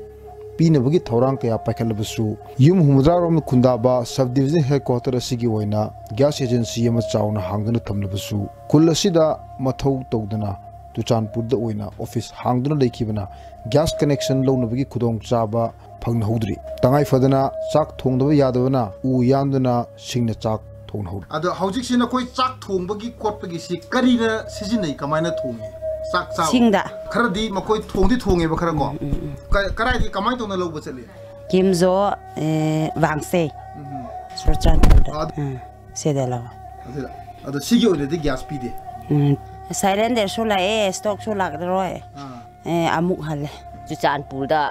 ꯄꯤꯅꯕꯒꯤ ꯊꯧꯔꯥꯡ ꯀꯌꯥ ꯄꯥꯏꯈꯠꯂꯕꯁꯨ, ꯌꯨꯝ ꯍꯨꯝꯐꯨꯇꯔꯥꯔꯣꯝꯅ ꯈꯨꯟꯗꯥꯕ sub division headquarter ꯑꯁꯤꯒꯤ ꯑꯣꯏꯅ gas agency ꯑꯃ ꯆꯥꯎꯅ ꯍꯥꯡꯗꯨꯅ ꯊꯝꯂꯕꯁꯨ, ꯈꯨꯜ ꯑꯁꯤꯗ ꯃꯊꯧ ꯇꯧꯗꯅ ꯆꯨꯔꯆꯥꯟꯄꯨꯔꯗ ꯑꯣꯏꯅ office ꯍꯥꯡꯗꯨꯅ ꯂꯩꯈꯤꯕꯅ gas connection ꯂꯧꯅꯕꯒꯤ ꯈꯨꯗꯣꯡꯆꯥꯕ ꯐꯪꯍꯧꯗ꯭ꯔꯤ꯫ ꯇꯉꯥꯏ ꯐꯗꯅ ꯆꯥꯛ ꯊꯣꯡꯗꯕ ꯌꯥꯗꯕꯅ ꯎ ꯌꯥꯟꯗꯨꯅ ꯁꯤꯡꯅ ꯆꯥꯛ ꯊꯣꯡꯍꯧꯔꯤ꯫ ꯑꯗꯣ ꯍꯧꯖꯤꯛꯁꯤ ꯅꯈꯣꯏ ꯆꯥꯛ ꯊꯣꯡꯕꯒꯤ ꯈꯣꯠꯄꯒꯤꯁꯤ ꯀꯔꯤꯅ ꯁꯤꯖꯤꯟꯅꯩ? ꯀꯃꯥꯏꯅ ꯊꯣꯡꯉꯤ? ꯆꯥꯛ ꯆꯥꯕ? ꯁꯤꯡꯗ꯫ ꯈꯔꯗꯤ ꯃꯈꯣꯏ ꯊꯣꯡꯗꯤ ꯊꯣꯡꯉꯦꯕ ꯈꯔ ꯀꯣ? ꯎꯝ, ꯎꯝ, ꯎꯝ꯫ ꯀ-, ꯀꯔꯥꯏꯗꯒꯤ ꯀꯃꯥꯏꯅ ꯇꯧꯅ ꯂꯧꯕ ꯆꯠꯂꯤ? ꯀꯤꯝꯖꯣ, ꯑꯦ, ꯋꯥꯡꯁꯦ꯫ ꯎꯝ꯫ ꯆꯨꯔꯆꯥꯟꯄꯨꯔꯗ꯫ ꯑꯥ, ꯑꯗꯨ ꯎꯝ, ꯁꯤꯗ ꯂꯧꯋꯦ꯫ ꯑꯗꯨꯗ, ꯑꯗꯣ ꯁꯤꯒꯤ ꯑꯣꯏꯅꯗꯤ gas ꯄꯤꯗꯦ? ꯎꯝ꯫ Cylinderꯁꯨ ꯂꯥꯛꯑꯦ, stockꯁꯨ ꯂꯥꯛꯂꯔꯣꯏ꯫ ꯑꯥ꯫ ꯑꯦ, ꯑꯃꯨꯛ ꯍꯜꯂꯦ꯫ ꯆꯨꯔꯆꯥꯟꯄꯨꯔꯗ,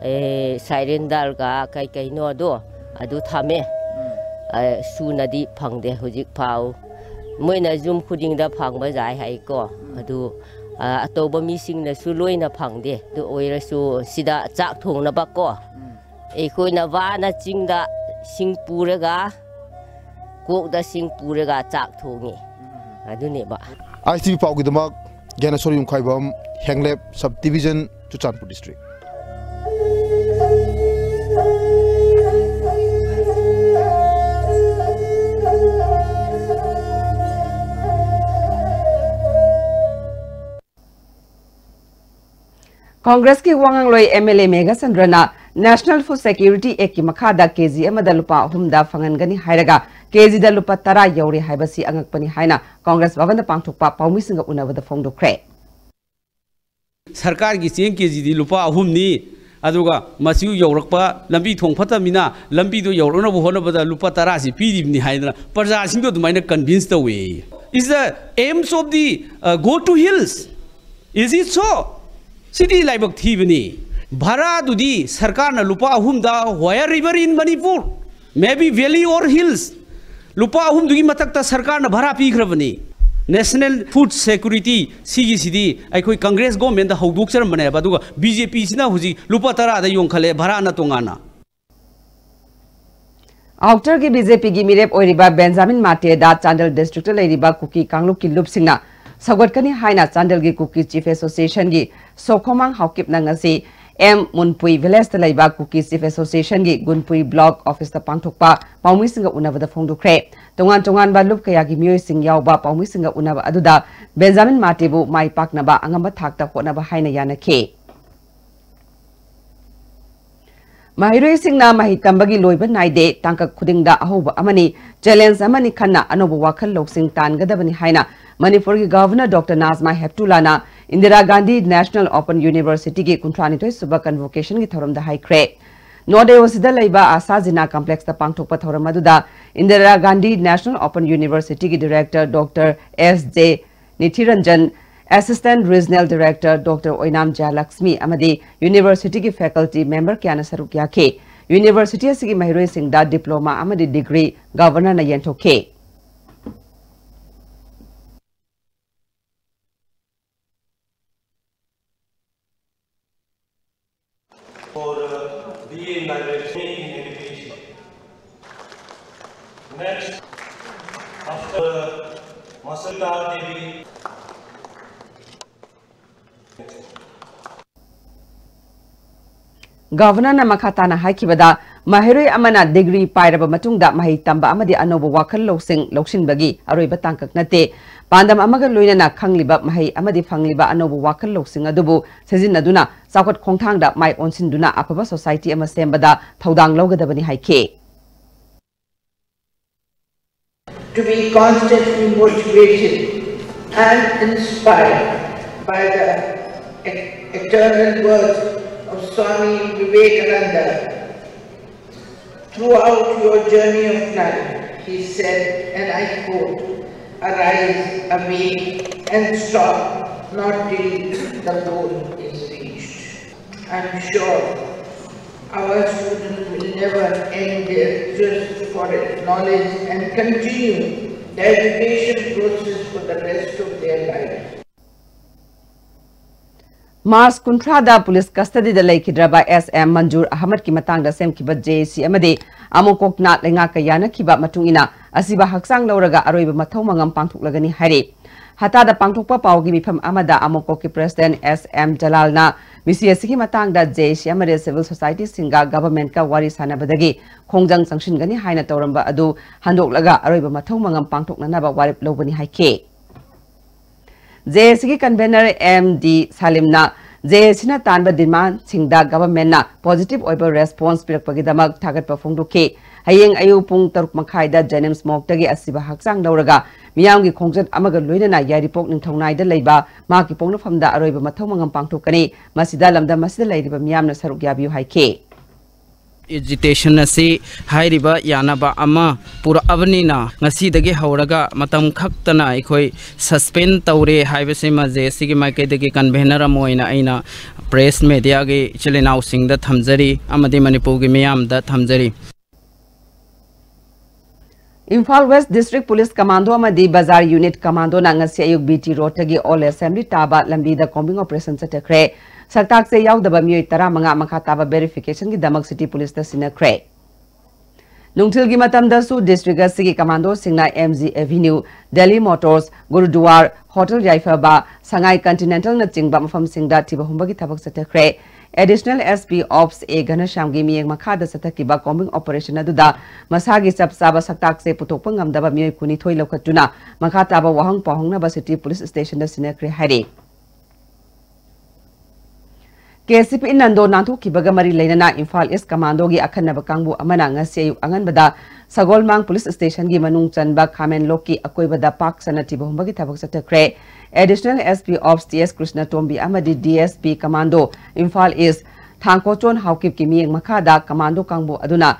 ꯑꯦ, cylinderꯒ ꯀꯩ ꯀꯩꯅꯣꯗꯣ ꯑꯗꯨ ꯊꯝꯃꯦ꯫ ꯎꯝ꯫ ꯑꯦ, ꯁꯨꯅꯗꯤ ꯐꯪꯗꯦ ꯍꯧꯖꯤꯛ ꯐꯥꯎ꯫ ꯃꯣꯏꯅ ꯌꯨꯝ ꯈꯨꯗꯤꯡꯗ ꯐꯪꯕ ꯌꯥꯏ ꯍꯥꯏꯀꯣ꯫ ꯎꯝ꯫ ꯑꯗꯨ, ꯑ, ꯑꯇꯣꯞꯄ ꯃꯤꯁꯤꯡꯅꯁꯨ ꯂꯣꯏꯅ ꯐꯪꯗꯦ꯫ ꯑꯗꯨ ꯑꯣꯏꯔꯁꯨ ꯁꯤꯗ ꯆꯥꯛ ꯊꯣꯡꯅꯕꯀꯣ꯫ ꯎꯝ꯫ ꯑꯩꯈꯣꯏꯅ ꯋꯥꯅ ꯆꯤꯡꯗ ꯁꯤꯡ ꯄꯨꯔꯒ, ꯀꯣꯛꯇ ꯁꯤꯡ ꯄꯨꯔꯒ ꯆꯥꯛ ꯊꯣꯡꯉꯤ꯫ ꯎꯝ꯫ ꯑꯗꯨꯅꯦꯕ꯫ ISTV ꯄꯥꯎꯒꯤꯗꯃꯛ ꯒ꯭ꯌꯥꯅꯦꯁꯣꯔ ꯌꯨꯝꯈꯥꯏꯕꯝ, ꯍꯦꯡꯂꯦꯞ sub division, Churachandpur district꯫ ꯀꯣꯡꯒ꯭ꯔꯦꯁꯀꯤ ꯋꯥꯉꯥꯡꯂꯣꯏ MLA ꯃꯦꯘꯆꯟꯗ꯭ꯔꯅ National Food Security Actꯀꯤ ꯃꯈꯥꯗ KG ꯑꯃꯗ ꯂꯨꯄꯥ ꯑꯍꯨꯝꯗ ꯐꯪꯍꯟꯒꯅꯤ ꯍꯥꯏꯔꯒ KGꯗ ꯂꯨꯄꯥ ꯇꯔꯥ ꯌꯧꯔꯦ ꯍꯥꯏꯕꯁꯤ ꯑꯉꯛꯄꯅꯤ ꯍꯥꯏꯅ ꯀꯣꯡꯒ꯭ꯔꯦꯁ ꯚꯕꯟꯗ ꯄꯥꯡꯊꯣꯛꯄ ꯄꯥꯎꯃꯤꯁꯤꯡꯒ ꯎꯅꯕꯗ ꯐꯣꯡꯗꯣꯛꯈ꯭ꯔꯦ꯫ ꯁꯔꯀꯥꯔꯒꯤ ꯆꯦꯡ KGꯗꯤ ꯂꯨꯄꯥ ꯑꯍꯨꯝꯅꯤ, ꯑꯗꯨꯒ ꯃꯁꯤ ꯌꯧꯔꯛꯄ, ꯂꯝꯕꯤ ꯊꯣꯡ ꯐꯠꯇꯕꯅꯤꯅ ꯂꯝꯕꯤꯗꯣ ꯌꯧꯔꯛꯅꯕ ꯍꯣꯠꯅꯕꯗ ꯂꯨꯄꯥ ꯇꯔꯥꯁꯤ ꯄꯤꯔꯤꯕꯅꯤ ꯍꯥꯏꯗꯅ ꯄ꯭ꯔꯖꯥꯁꯤꯡꯗꯣ ꯑꯗꯨꯃꯥꯏꯅ convince ꯇꯧꯋꯦ꯫ Is the aims of the, uh, go to hills? Is it so? ꯁꯤꯗꯤ ꯂꯥꯏꯕꯛ ꯊꯤꯕꯅꯤ꯫ ꯚꯔꯥꯗꯨꯗꯤ ꯁꯔꯀꯥꯔꯅ ꯂꯨꯄꯥ ꯑꯍꯨꯝꯗ, wherever in Manipur, maybe valley or hills, ꯂꯨꯄꯥ ꯑꯍꯨꯝꯗꯨꯒꯤ ꯃꯊꯛꯇ ꯁꯔꯀꯥꯔꯅ ꯚꯔꯥ ꯄꯤꯈ꯭ꯔꯕꯅꯤ꯫ National Food Security ꯁꯤꯒꯤꯁꯤꯗꯤ ꯑꯩꯈꯣꯏ ꯀꯪꯒ꯭ꯔꯦꯁ ꯒꯣꯔꯃꯦꯟꯗ ꯍꯧꯗꯣꯛꯆꯔꯝꯕꯅꯦꯕ, ꯑꯗꯨꯒ BJPꯁꯤꯅ ꯍꯧꯖꯤꯛ ꯂꯨꯄꯥ ꯇꯔꯥꯗ ꯌꯣꯟꯈꯠꯂꯦ, ꯚꯔꯥꯅ ꯇꯣꯉꯥꯟꯅ꯫ ꯑꯥꯎꯇꯔꯒꯤ BJPꯒꯤ ꯃꯤꯔꯦꯞ ꯑꯣꯏꯔꯤꯕ ꯕꯦꯟꯖꯥꯃꯤꯟ ꯃꯥꯇꯦꯗ ꯆꯥꯟꯗꯦꯜ districtꯇ ꯂꯩꯔꯤꯕ ꯀꯨꯀꯤ ꯀꯥꯡꯂꯨꯞꯀꯤ ꯂꯨꯞꯁꯤꯡꯅ ꯁꯧꯒꯠꯀꯅꯤ ꯍꯥꯏꯅ ꯆꯥꯟꯗꯦꯜꯒꯤ ꯀꯨꯀꯤ Chief Associationꯒꯤ ꯁꯣꯈꯣꯃꯥꯡ ꯍꯥꯎꯀꯤꯞꯅ ꯉꯁꯤ ꯑꯦꯝ ꯃꯨꯟꯄꯨꯏ ꯚꯤꯂꯦꯖꯇ ꯂꯩꯕ ꯀꯨꯀꯤ ꯆꯤꯐ ꯑꯦꯁꯣꯁꯤꯌꯦꯁꯟꯒꯤ ꯒꯨꯟꯄꯨꯏ ꯕ꯭ꯂꯣꯛ ꯑꯣꯐꯤꯁꯇ ꯄꯥꯡꯊꯣꯛꯄ ꯄꯥꯎꯃꯤꯁꯤꯡꯒ ꯎꯅꯕꯗ ꯐꯣꯡꯗꯣꯛꯈ꯭ꯔꯦ꯫ ꯇꯣꯉꯥꯟ ꯇꯣꯉꯥꯟꯕ ꯂꯨꯞ ꯀꯌꯥꯒꯤ ꯃꯤꯑꯣꯏꯁꯤꯡ ꯌꯥꯎꯕ ꯄꯥꯎꯃꯤꯁꯤꯡꯒ ꯎꯅꯕ ꯑꯗꯨꯗ ꯕꯦꯟꯖꯥꯃꯤꯟ ꯃꯥꯇꯦꯕꯨ ꯃꯥꯏ ꯄꯥꯛꯅꯕ ꯑꯉꯝꯕ ꯊꯥꯛꯇ ꯍꯣꯠꯅꯕ ꯍꯥꯏꯅ ꯌꯥꯅꯈꯤ꯫ ꯃꯍꯩꯔꯣꯏꯁꯤꯡꯅ ꯃꯍꯩ ꯇꯝꯕꯒꯤ ꯂꯣꯏꯕ ꯅꯥꯏꯗꯦ, ꯇꯥꯡꯀꯛ ꯈꯨꯗꯤꯡꯗ ꯑꯍꯧꯕ ꯑꯃꯅꯤ, ꯆꯦꯂꯦꯟꯖ ꯑꯃꯅꯤ ꯈꯟꯅ ꯑꯅꯧꯕ ꯋꯥꯈꯜ ꯂꯧꯁꯤꯡ ꯇꯥꯟꯒꯗꯕꯅꯤ ꯍꯥꯏꯅ ꯃꯅꯤꯄꯨꯔꯒꯤ ꯒꯚꯔꯅꯔ ꯗꯣꯛꯇꯔ ꯅꯥꯖꯃꯥ ꯍꯦꯞꯇꯨꯂꯥꯅ ꯏꯟꯗꯤꯔꯥ ꯒꯥꯟꯙꯤ ꯅꯦꯁꯅꯦꯜ ꯑꯣꯄꯟ ꯌꯨꯅꯤꯚꯔꯁꯤꯇꯤꯒꯤ ꯀꯨꯟꯊ꯭ꯔꯥꯅꯤꯊꯣꯏ ꯁꯨꯕ ꯀꯟꯚꯣꯀꯦꯁꯟꯒꯤ ꯊꯧꯔꯝꯗ ꯍꯥꯏꯈ꯭ꯔꯦ꯫ ꯅꯣꯔꯠ ꯑꯦ ꯑꯣ ꯁꯤꯗ ꯂꯩꯕ ꯑꯁꯥ ꯖꯤꯅꯥ ꯀꯝꯄ꯭ꯂꯦꯛꯁꯇ ꯄꯥꯡꯊꯣꯛꯄ ꯊꯧꯔꯝ ꯑꯗꯨꯗ ꯏꯟꯗꯤꯔꯥ ꯒꯥꯟꯙꯤ ꯅꯦꯁꯅꯦꯜ ꯑꯣꯄꯟ ꯌꯨꯅꯤꯚꯔꯁꯤꯇꯤꯒꯤ director doctor S J Nitiranjan, assistant regional director doctor Oinam Jayalakshmi ꯑꯃꯗꯤ ꯌꯨꯅꯤꯚꯔꯁꯤꯇꯤꯒꯤ ꯐꯦꯀꯜꯇꯤ ꯃꯦꯝꯕꯔ ꯀꯌꯥꯅ ꯁꯔꯨꯛ ꯌꯥꯈꯤ꯫ ꯌꯨꯅꯤꯚꯔꯁꯤꯇꯤ ꯑꯁꯤꯒꯤ ꯃꯍꯩꯔꯣꯏꯁꯤꯡꯗ ꯗꯤꯄ꯭ꯂꯣꯃꯥ ꯑꯃꯗꯤ degree ꯒꯚꯔꯅꯔꯅ ꯌꯦꯟꯊꯣꯛꯈꯤ꯫ For uh, B A in Language in Education. Next, after uh, Masanta Devi. ꯒꯚꯔꯅꯔꯅ ꯃꯈꯥ ꯇꯥꯅ ꯍꯥꯏꯈꯤꯕꯗ, ꯃꯍꯩꯔꯣꯏ ꯑꯃꯅ ꯗꯤꯒ꯭ꯔꯤ ꯄꯥꯏꯔꯕ ꯃꯇꯨꯡꯗ ꯃꯍꯩ ꯇꯝꯕ ꯑꯃꯗꯤ ꯑꯅꯧꯕ ꯋꯥꯈꯜ ꯂꯧꯁꯤꯡ ꯂꯧꯁꯤꯟꯕꯒꯤ ꯑꯔꯣꯏꯕ ꯇꯥꯡꯀꯛ ꯅꯠꯇꯦ꯫ ꯄꯥꯟꯗꯝ ꯑꯃꯒ ꯂꯣꯏꯅꯅ ꯈꯪꯂꯤꯕ ꯃꯍꯩ ꯑꯃꯗꯤ ꯐꯪꯂꯤꯕ ꯑꯅꯧꯕ ꯋꯥꯈꯜ ꯂꯧꯁꯤꯡ ꯑꯗꯨꯕꯨ ꯁꯤꯖꯤꯟꯅꯗꯨꯅ ꯆꯥꯎꯈꯠ ꯈꯣꯡꯊꯥꯡꯗ ꯃꯥꯏ ꯑꯣꯟꯁꯤꯟꯗꯨꯅ ꯑꯐꯕ ꯁꯣꯁꯥꯏꯇꯤ ꯑꯃ ꯁꯦꯝꯕꯗ ꯊꯧꯗꯥꯡ ꯂꯧꯒꯗꯕꯅꯤ ꯍꯥꯏꯈꯤ꯫ To be constantly motivated and inspired by the e-, eternal words of Swami Vivekananda. Throughout your journey of life, he said, and I quote, "Arise, awake, and stop, not till the goal is reached." I'm sure our students will never end their thirst for knowledge and continue the education process for the rest of their life. March ꯀꯨꯟꯊ꯭ꯔꯥꯗ police ꯀꯁꯇꯗꯤꯗ ꯂꯩꯈꯤꯗ꯭ꯔꯕ S M ꯃꯟꯖꯨꯔ ꯑꯍꯃꯗꯀꯤ ꯃꯇꯥꯡꯗ ꯁꯦꯝꯈꯤꯕ J ꯑꯦ ꯁꯤ ꯑꯃꯗꯤ ꯑꯃꯨꯛ ꯀꯣꯛꯅꯥꯠ ꯂꯩꯉꯥꯛꯀ ꯌꯥꯅꯈꯤꯕ ꯃꯇꯨꯡ ꯏꯟꯅ ꯑꯁꯤꯕ ꯍꯛꯆꯥꯡ ꯂꯧꯔꯒ ꯑꯔꯣꯏꯕ ꯃꯊꯧ ꯃꯉꯝ ꯄꯥꯡꯊꯣꯛꯂꯒꯅꯤ ꯍꯥꯏꯔꯤ꯫ ꯍꯇꯥꯗ ꯄꯥꯡꯊꯣꯛꯄ ꯄꯥꯎꯒꯤ ꯃꯤꯐꯝ ꯑꯃꯗ ꯑꯃꯣꯀꯣꯛꯀꯤ President S M ꯖꯂꯥꯜꯅ ꯃꯤꯁꯤ ꯑꯁꯤꯒꯤ ꯃꯇꯥꯡꯗ J A C ꯑꯃꯗꯤ civil societyꯁꯤꯡꯒ governmentꯀ ꯋꯥꯔꯤ ꯁꯥꯟꯅꯕꯗꯒꯤ ꯈꯣꯡꯖꯪ ꯆꯪꯁꯤꯟꯒꯅꯤ ꯍꯥꯏꯅ ꯇꯧꯔꯝꯕ ꯑꯗꯨ ꯍꯟꯗꯣꯛꯂꯒ ꯑꯔꯣꯏꯕ ꯃꯊꯧ ꯃꯉꯝ ꯄꯥꯡꯊꯣꯛꯅꯅꯕ ꯋꯥꯔꯦꯞ ꯂꯧꯕꯅꯤ ꯍꯥꯏꯈꯤ꯫ J A Cꯒꯤ convener M D ꯁꯥꯂꯤꯝꯅ J A Cꯅ ꯇꯥꯟꯕ demandꯁꯤꯡꯗ governmentꯅ positive ꯑꯣꯏꯕ response ꯄꯤꯔꯛꯄꯒꯤꯗꯃꯛ ꯊꯥꯒꯠꯄ ꯐꯣꯡꯗꯣꯛꯈꯤ꯫ ꯍꯌꯦꯡ ꯑꯌꯨꯛ ꯄꯨꯡ ꯇꯔꯨꯛ ꯃꯈꯥꯏꯗ JNIMS morgueꯗꯒꯤ ꯑꯁꯤꯕ ꯍꯛꯆꯥꯡ ꯂꯧꯔꯒ ꯃꯤꯌꯥꯝꯒꯤ ꯈꯣꯡꯆꯠ ꯑꯃꯒ ꯂꯣꯏꯅꯅ ꯌꯥꯏꯔꯤꯄꯣꯛ ꯅꯤꯡꯊꯧꯅꯥꯏꯗ ꯂꯩꯕ ꯃꯍꯥꯛꯀꯤ ꯄꯣꯛꯅꯐꯝꯗ ꯑꯔꯣꯏꯕ ꯃꯊꯧ ꯃꯉꯝ ꯄꯥꯡꯊꯣꯛꯀꯅꯤ꯫ ꯃꯁꯤꯗ ꯂꯝꯗꯝ ꯑꯁꯤꯗ ꯂꯩꯔꯤꯕ ꯃꯤꯌꯥꯝꯅ ꯁꯔꯨꯛ ꯌꯥꯕꯤꯌꯨ ꯍꯥꯏꯈꯤ꯫ Agitation ꯑꯁꯤ ꯍꯥꯏꯔꯤꯕ ꯌꯥꯅꯕ ꯑꯃ ꯄꯨꯔꯛꯑꯕꯅꯤꯅ ꯉꯁꯤꯗꯒꯤ ꯍꯧꯔꯒ ꯃꯇꯝ ꯈꯛꯇꯅ ꯑꯩꯈꯣꯏ suspend ꯇꯧꯔꯦ ꯍꯥꯏꯕꯁꯤꯃ J A Cꯒꯤ ꯃꯥꯏꯀꯩꯗꯒꯤ convener ꯑꯃ ꯑꯣꯏꯅ ꯑꯩꯅ press mediaꯒꯤ ꯏꯆꯤꯜ ꯏꯅꯥꯎꯁꯤꯡꯗ ꯊꯝꯖꯔꯤ ꯑꯃꯗꯤ ꯃꯅꯤꯄꯨꯔꯒꯤ ꯃꯤꯌꯥꯝꯗ ꯊꯝꯖꯔꯤ꯫ Imphal West District Police Commando ꯑꯃꯗꯤ Bazar Unit Commandoꯅ ꯉꯁꯤ ꯑꯌꯨꯛ B T Roadꯇꯒꯤ Old Assembly ꯇꯥꯕ ꯂꯝꯕꯤꯗ combing operation ꯆꯠꯊꯈ꯭ꯔꯦ꯫ ꯁꯛꯇꯥꯛꯁꯦ ꯌꯥꯎꯗꯕ ꯃꯤꯑꯣꯏ ꯇꯔꯥꯃꯉꯥ ꯃꯈꯥ ꯇꯥꯕ verificationꯒꯤꯗꯃꯛ City Policeꯇ ꯁꯤꯟꯅꯈ꯭ꯔꯦ꯫ ꯅꯨꯡꯊꯤꯜꯒꯤ ꯃꯇꯝꯗꯁꯨ district ꯑꯁꯤꯒꯤ commandoꯁꯤꯡꯅ M G Avenue, Delhi Motors, Gurudwar, Hotel ꯌꯥꯏꯐꯕ, ꯁꯉꯥꯏ Continentalꯅꯆꯤꯡꯕ ꯃꯐꯝꯁꯤꯡꯗ ꯊꯤꯕ ꯍꯨꯝꯕꯒꯤ ꯊꯕꯛ ꯆꯠꯊꯈ꯭ꯔꯦ꯫ Additional S P Ops A ꯘꯅꯁ꯭ꯌꯥꯝꯒꯤ ꯃꯤꯠꯌꯦꯡ ꯃꯈꯥꯗ ꯆꯠꯊꯈꯤꯕ combing operation ꯑꯗꯨꯗ ꯃꯁꯥꯒꯤ ꯆꯞ ꯆꯥꯕ ꯁꯛꯇꯥꯛꯁꯦ ꯄꯨꯊꯣꯛꯄ ꯉꯝꯗꯕ ꯃꯤꯑꯣꯏ ꯀꯨꯟꯅꯤꯊꯣꯏ ꯂꯧꯈꯠꯇꯨꯅ ꯃꯈꯥ ꯇꯥꯕ ꯋꯥꯍꯪ ꯄꯥꯎꯍꯪꯅꯕ City Police Stationꯗ ꯁꯤꯟꯅꯈ꯭ꯔꯦ ꯍꯥꯏꯔꯤ꯫ K C P ꯏꯟ ꯅꯟꯗꯣ ꯅꯥꯟꯊꯣꯛꯈꯤꯕꯒ ꯃꯔꯤ ꯂꯩꯅꯅ ꯏꯝꯐꯥꯜ East Commandoꯒꯤ ꯑꯈꯟꯅꯕ ꯀꯥꯡꯕꯨ ꯑꯃꯅ ꯉꯁꯤ ꯑꯌꯨꯛ ꯑꯉꯟꯕꯗ ꯁꯒꯣꯜꯃꯥꯡ Police Stationꯒꯤ ꯃꯅꯨꯡ ꯆꯟꯕ ꯈꯥꯃꯦꯟꯂꯣꯛꯀꯤ ꯑꯀꯣꯏꯕꯗ ꯄꯥꯛ ꯁꯟꯅ ꯊꯤꯕ ꯍꯨꯝꯕꯒꯤ ꯊꯕꯛ ꯆꯠꯊꯈ꯭ꯔꯦ꯫ Additional S P Ops T S ꯀ꯭ꯔꯤꯁꯅꯇꯣꯝꯕꯤ ꯑꯃꯗꯤ D S P Commando Imphal East ꯊꯥꯡꯀꯣꯆꯣꯟ ꯍꯥꯎꯀꯤꯞꯀꯤ ꯃꯤꯠꯌꯦꯡ ꯃꯈꯥꯗ commando ꯀꯥꯡꯕꯨ ꯑꯗꯨꯅ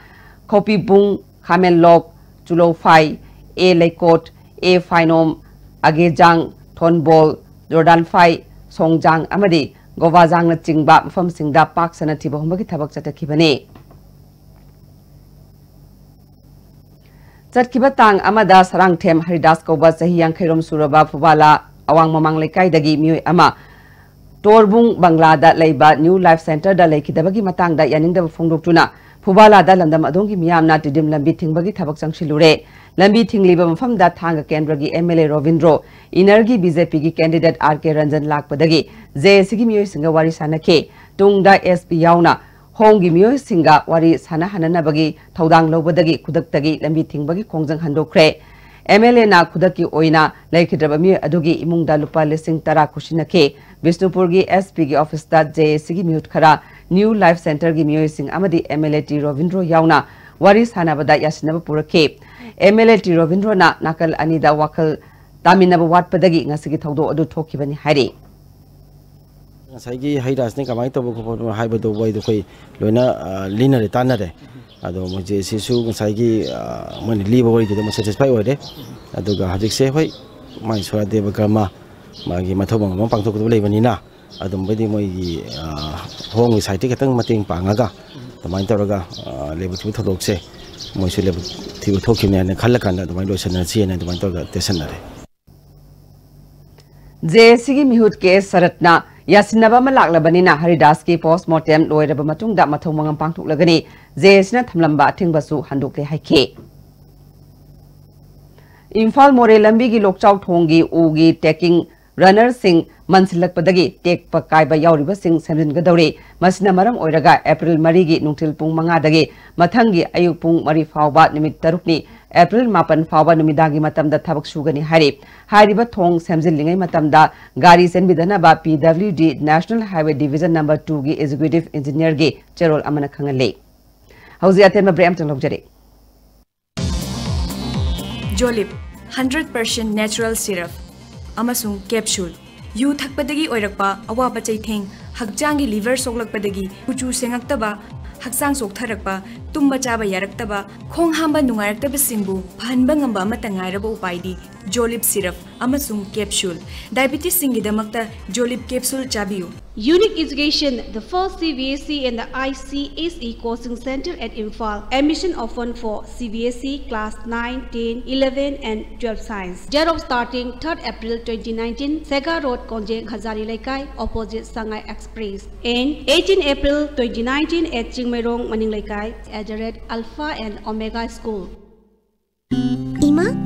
ꯈꯧꯄꯤꯕꯨꯡ, ꯈꯥꯃꯦꯟꯂꯣꯛ, ꯆꯨꯂꯧꯐꯥꯏ, A ꯂꯩꯀꯣꯠ, A ꯐꯥꯏꯅꯣꯝ, ꯑꯒꯦꯖꯥꯡ, ꯊꯣꯟꯕꯣꯜ, ꯖꯣꯔꯗꯥꯟꯐꯥꯏ, ꯁꯣꯡꯖꯥꯡ ꯑꯃꯗꯤ ꯒꯣꯕꯥꯖꯥꯡꯅꯆꯤꯡꯕ ꯃꯐꯝꯁꯤꯡꯗ ꯄꯥꯛ ꯁꯟꯅ ꯊꯤꯕ ꯍꯨꯝꯕꯒꯤ ꯊꯕꯛ ꯆꯠꯊꯈꯤꯕꯅꯤ꯫ ꯆꯠꯈꯤꯕ ꯇꯥꯡ ꯑꯃꯗ ꯁꯔꯥꯡꯊꯦꯝ ꯍꯔꯤꯗꯥꯁ ꯀꯧꯕ ꯆꯍꯤ ꯌꯥꯡꯈꯩꯔꯣꯝ ꯁꯨꯔꯕ ꯐꯨꯕꯥꯂꯥ ꯑꯋꯥꯡ ꯃꯃꯥꯡ ꯂꯩꯀꯥꯏꯗꯒꯤ ꯃꯤꯑꯣꯏ ꯑꯃ ꯇꯣꯔꯕꯨꯡ ꯕꯪꯒ꯭ꯂꯥꯗ ꯂꯩꯕ New Life Centreꯗ ꯂꯩꯈꯤꯗꯕꯒꯤ ꯃꯇꯥꯡꯗ ꯌꯥꯅꯤꯡꯗꯕ ꯐꯣꯡꯗꯣꯛꯇꯨꯅ ꯐꯨꯕꯥꯂꯥꯗ ꯂꯝꯗꯝ ꯑꯗꯣꯝꯒꯤ ꯃꯤꯌꯥꯝꯅ ꯇꯤꯗꯤꯝ ꯂꯝꯕꯤ ꯊꯤꯡꯕꯒꯤ ꯊꯕꯛ ꯆꯪꯁꯤꯜꯂꯨꯔꯦ꯫ ꯂꯝꯕꯤ ꯊꯤꯡꯂꯤꯕ ꯃꯐꯝꯗ ꯊꯥꯡꯒ ꯀꯦꯟꯗ꯭ꯔꯒꯤ MLA Robindro, ꯏꯅꯔꯒꯤ BJPꯒꯤ candidate R K Ranjan ꯂꯥꯛꯄꯗꯒꯤ JACꯒꯤ ꯃꯤꯑꯣꯏꯁꯤꯡꯒ ꯋꯥꯔꯤ ꯁꯥꯟꯅꯈꯤ꯫ ꯇꯨꯡꯗ SP ꯌꯥꯎꯅ ꯍꯣꯝꯒꯤ ꯃꯤꯑꯣꯏꯁꯤꯡꯒ ꯋꯥꯔꯤ ꯁꯥꯟꯅꯍꯟꯅꯅꯕꯒꯤ ꯊꯧꯗꯥꯡ ꯂꯧꯕꯗꯒꯤ ꯈꯨꯗꯛꯇꯒꯤ ꯂꯝꯕꯤ ꯊꯤꯡꯕꯒꯤ ꯈꯣꯡꯖꯪ ꯍꯟꯗꯣꯛꯈ꯭ꯔꯦ꯫ MLAꯅ ꯈꯨꯗꯛꯀꯤ ꯑꯣꯏꯅ ꯂꯩꯈꯤꯗ꯭ꯔꯕ ꯃꯤꯑꯣꯏ ꯑꯗꯨꯒꯤ ꯏꯃꯨꯡꯗ ꯂꯨꯄꯥ ꯂꯤꯁꯤꯡ ꯇꯔꯥ ꯈꯨꯠꯁꯤꯟꯅꯈꯤ꯫ ꯕꯤꯁꯅꯨꯄꯨꯔꯒꯤ SPꯒꯤ officeꯇ JACꯒꯤ ꯃꯤꯍꯨꯠ ꯈꯔ, New Life Centreꯒꯤ ꯃꯤꯑꯣꯏꯁꯤꯡ ꯑꯃꯗꯤ MLA ꯇꯤ ꯔꯣꯕꯤꯟꯗ꯭ꯔꯣ ꯌꯥꯎꯅ ꯋꯥꯔꯤ ꯁꯥꯟꯅꯕꯗ ꯌꯥꯁꯤꯟꯅꯕ ꯄꯨꯔꯛꯈꯤ꯫ MLA ꯇꯤ ꯔꯣꯕꯤꯟꯗ꯭ꯔꯣꯅ ꯅꯥꯀꯜ ꯑꯅꯤꯗ ꯋꯥꯈꯜ ꯇꯥꯃꯤꯟꯅꯕ ꯋꯥꯠꯄꯗꯒꯤ ꯉꯁꯤꯒꯤ ꯊꯧꯗꯣꯛ ꯑꯗꯨ ꯊꯣꯛꯈꯤꯕꯅꯤ ꯍꯥꯏꯔꯤ꯫ ꯉꯁꯥꯏꯒꯤ ꯍꯩ ꯔꯥꯁꯤꯅ ꯀꯃꯥꯏꯅ ꯇꯧꯕ ꯈꯣꯠꯄꯅꯣ ꯍꯥꯏꯕꯗꯨ ꯃꯣꯏꯗꯣ ꯑꯩꯈꯣꯏ ꯂꯣꯏꯅ ꯑ, ꯂꯤꯅꯔꯦ, ꯇꯥꯟꯅꯔꯦ꯫ ꯑꯗꯣ ꯃꯣꯏꯁꯦ ꯁꯤꯁꯨ ꯉꯁꯥꯏꯒꯤ ꯑ, ꯃꯣꯏꯅ ꯂꯤꯕ ꯋꯥꯔꯤꯗꯨꯗ ꯃꯣꯏ satisfy ꯑꯣꯏꯔꯦ꯫ ꯑꯗꯨꯒ ꯍꯧꯖꯤꯛꯁꯦ ꯍꯣꯏ, ꯃꯥꯏ ꯁꯣꯔꯥꯗꯦꯕ ꯀꯔꯃ ꯃꯥꯒꯤ ꯃꯊꯧ ꯃꯉꯝ ꯑꯃ ꯄꯥꯡꯊꯣꯛꯀꯗꯕ ꯂꯩꯕꯅꯤꯅ, ꯑꯗꯨꯝꯕꯩꯗꯤ ꯃꯣꯏꯒꯤ ꯑ, ꯍꯣꯝꯒꯤ side ꯇꯒꯤ ꯈꯤꯇꯪ ꯃꯇꯦꯡ ꯄꯥꯡꯉꯒ ꯑꯗꯨꯃꯥꯏꯅ ꯇꯧꯔꯒ ꯑ, ꯂꯥꯏꯕꯛ ꯊꯤꯕ ꯊꯧꯗꯣꯛꯁꯦ ꯃꯣꯏꯁꯨ ꯂꯥꯏꯕꯛ ꯊꯤꯕ ꯊꯣꯛꯈꯤꯕꯅꯦ ꯍꯥꯏꯅ ꯈꯜꯂꯀꯥꯟꯗ ꯑꯗꯨꯃꯥꯏꯅ ꯂꯣꯏꯁꯤꯟꯅꯁꯤ ꯍꯥꯏꯅ ꯑꯗꯨꯃꯥꯏꯅ ꯇꯧꯔꯒ ꯇꯦꯠꯁꯟꯅꯔꯦ꯫ JACꯒꯤ ꯃꯤꯍꯨꯠ K S ꯁꯔꯠꯅ ꯌꯥꯁꯤꯟꯅꯕ ꯑꯃ ꯂꯥꯛꯂꯕꯅꯤꯅ ꯍꯔꯤꯗꯥꯁꯀꯤ post mortem ꯂꯣꯏꯔꯕ ꯃꯇꯨꯡꯗ ꯃꯊꯧ ꯃꯉꯝ ꯄꯥꯡꯊꯣꯛꯂꯒꯅꯤ꯫ JACꯅ ꯊꯝꯂꯝꯕ ꯑꯊꯤꯡꯕꯁꯨ ꯍꯟꯗꯣꯛꯂꯦ ꯍꯥꯏꯈꯤ꯫ ꯏꯝꯐꯥꯜ ꯃꯣꯔꯦ ꯂꯝꯕꯤꯒꯤ ꯂꯣꯛꯆꯥꯎ ꯊꯣꯡꯒꯤ ꯎꯒꯤ trekking runnerꯁꯤꯡ ꯃꯟꯁꯤꯜꯂꯛꯄꯗꯒꯤ ꯇꯦꯛꯄ ꯀꯥꯏꯕ ꯌꯥꯎꯔꯤꯕꯁꯤꯡ ꯁꯦꯝꯖꯤꯟꯒꯗꯧꯔꯤ꯫ ꯃꯁꯤꯅ ꯃꯔꯝ ꯑꯣꯏꯔꯒ April ꯃꯔꯤꯒꯤ ꯅꯨꯡꯊꯤꯜ ꯄꯨꯡ ꯃꯉꯥꯗꯒꯤ ꯃꯊꯪꯒꯤ ꯑꯌꯨꯛ ꯄꯨꯡ ꯃꯔꯤ ꯐꯥꯎꯕ ꯅꯨꯃꯤꯠ ꯇꯔꯨꯛꯅꯤ, April ꯃꯥꯄꯟ ꯐꯥꯎꯕ ꯅꯨꯃꯤꯗꯥꯡꯒꯤ ꯃꯇꯝꯗ ꯊꯕꯛ ꯁꯨꯒꯅꯤ ꯍꯥꯏꯔꯤ꯫ ꯍꯥꯏꯔꯤꯕ ꯊꯣꯡ ꯁꯦꯝꯖꯤꯜꯂꯤꯉꯩ ꯃꯇꯝꯗ ꯒꯥꯔꯤ ꯆꯦꯟꯕꯤꯗꯅꯕ PWD National Highway Division number twoꯒꯤ executive engineerꯒꯤ ꯆꯦꯔꯣꯜ ꯑꯃꯅ ꯈꯪꯍꯜꯂꯤ꯫ ꯍꯧꯖꯤꯛ ꯑꯇꯦꯟꯕ break ꯑꯃꯇꯪ ꯂꯧꯖꯔꯤ꯫ ꯖꯣꯂꯤꯞ, hundred percent natural syrup ꯑꯃꯁꯨꯡ capsule꯫ ꯌꯨ ꯊꯛꯄꯗꯒꯤ ꯑꯣꯏꯔꯛꯄ ꯑꯋꯥꯕ ꯆꯩꯊꯦꯡ, ꯍꯛꯆꯥꯡꯒꯤ liver ꯁꯣꯛꯂꯛꯄꯗꯒꯤ ꯀꯨꯆꯨ ꯁꯦꯡꯉꯛꯇꯕ, ꯍꯛꯆꯥꯡ ꯆꯣꯛꯊꯔꯛꯄ, ꯇꯨꯝꯕ ꯆꯥꯕ ꯌꯥꯔꯛꯇꯕ, ꯈꯣꯡ ꯍꯥꯝꯕ ꯅꯨꯡꯉꯥꯏꯔꯛꯇꯕꯁꯤꯡꯕꯨ ꯐꯍꯟꯕ ꯉꯝꯕ ꯑꯃꯠꯇ ꯉꯥꯏꯔꯕ ꯎꯄꯥꯏꯗꯤ ꯖꯣꯂꯤꯞ syrup ꯑꯃꯁꯨꯡ capsule꯫ Diabetesꯁꯤꯡꯒꯤꯗꯃꯛꯇ ꯖꯣꯂꯤꯞ capsule ꯆꯥꯕꯤꯌꯨ꯫ Unique Education, the first C B S E and the I C S E coaching center at Imphal. Admission open for C B S E class nine, ten, eleven and twelve science. Date of starting third April twenty nineteen, Sega Road, Konjeng Hazari Leikai, opposite Sangai Express. And eighteen April twenty nineteen at Chingmeirong Maning Leikai, at the Red Alpha and Omega School.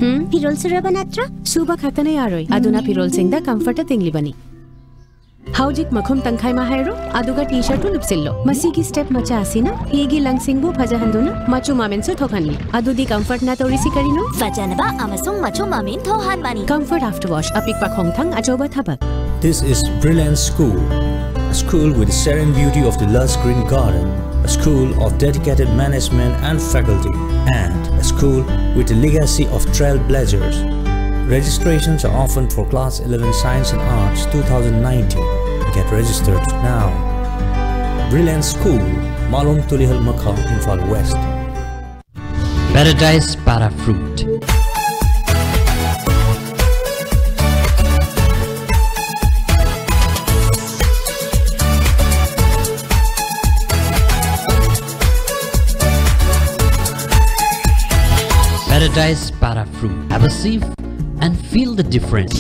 ꯎꯝ, ꯐꯤꯔꯣꯜ ꯁꯨꯔꯕ ꯅꯠꯇ꯭ꯔꯥ? ꯁꯨꯕ ꯈꯛꯇꯅ ꯌꯥꯔꯣꯏ, ꯑꯗꯨꯅ ꯐꯤꯔꯣꯜꯁꯤꯡꯗ ꯀꯝꯐꯔꯠꯇ ꯇꯤꯡꯂꯤꯕꯅꯤ꯫ ꯍꯧꯖꯤꯛ ꯃꯈꯨꯝ ꯇꯪꯈꯥꯏ ꯑꯃ ꯍꯥꯏꯔꯣ, ꯑꯗꯨꯒ ꯇꯤ ꯁꯔꯠꯇꯨ ꯂꯨꯞꯁꯤꯜꯂꯣ꯫ ꯃꯁꯤꯒꯤ ꯁ꯭ꯇꯦꯞ ꯃꯆꯥ ꯑꯁꯤꯅ ꯐꯤꯒꯤ ꯂꯪꯁꯤꯡꯕꯨ ꯐꯖꯍꯟꯗꯨꯅ ꯃꯆꯨ ꯃꯃꯦꯟꯁꯨ ꯊꯣꯛꯍꯟꯂꯤ꯫ ꯑꯗꯨꯗꯤ ꯀꯝꯐꯔꯠꯅ ꯇꯧꯔꯤꯁꯤ ꯀꯔꯤꯅꯣ? ꯐꯖꯅꯕ ꯑꯃꯁꯨꯡ ꯃꯆꯨ ꯃꯃꯦꯟ ꯊꯣꯛꯍꯟꯕꯅꯤ꯫ ꯀꯝꯐꯔꯠ ꯑꯥꯐꯇꯔ ꯋꯥꯁ, ꯑꯄꯤꯛꯄ ꯈꯣꯡꯊꯥꯡ, ꯑꯆꯧꯕ ꯊꯕꯛ꯫ This is Brilliant School, a school with the serene beauty of the lush green garden, a school of dedicated management and faculty, and a school with a legacy of trailblazers. Registrations are open for Class eleven Science and Arts two thousand nineteen. Get registered now. Brilliant School, Malom Tulihal Makha, Imphal West. Paradise Para Fruit. Paradise Para Fruit. Have a sip and feel the difference.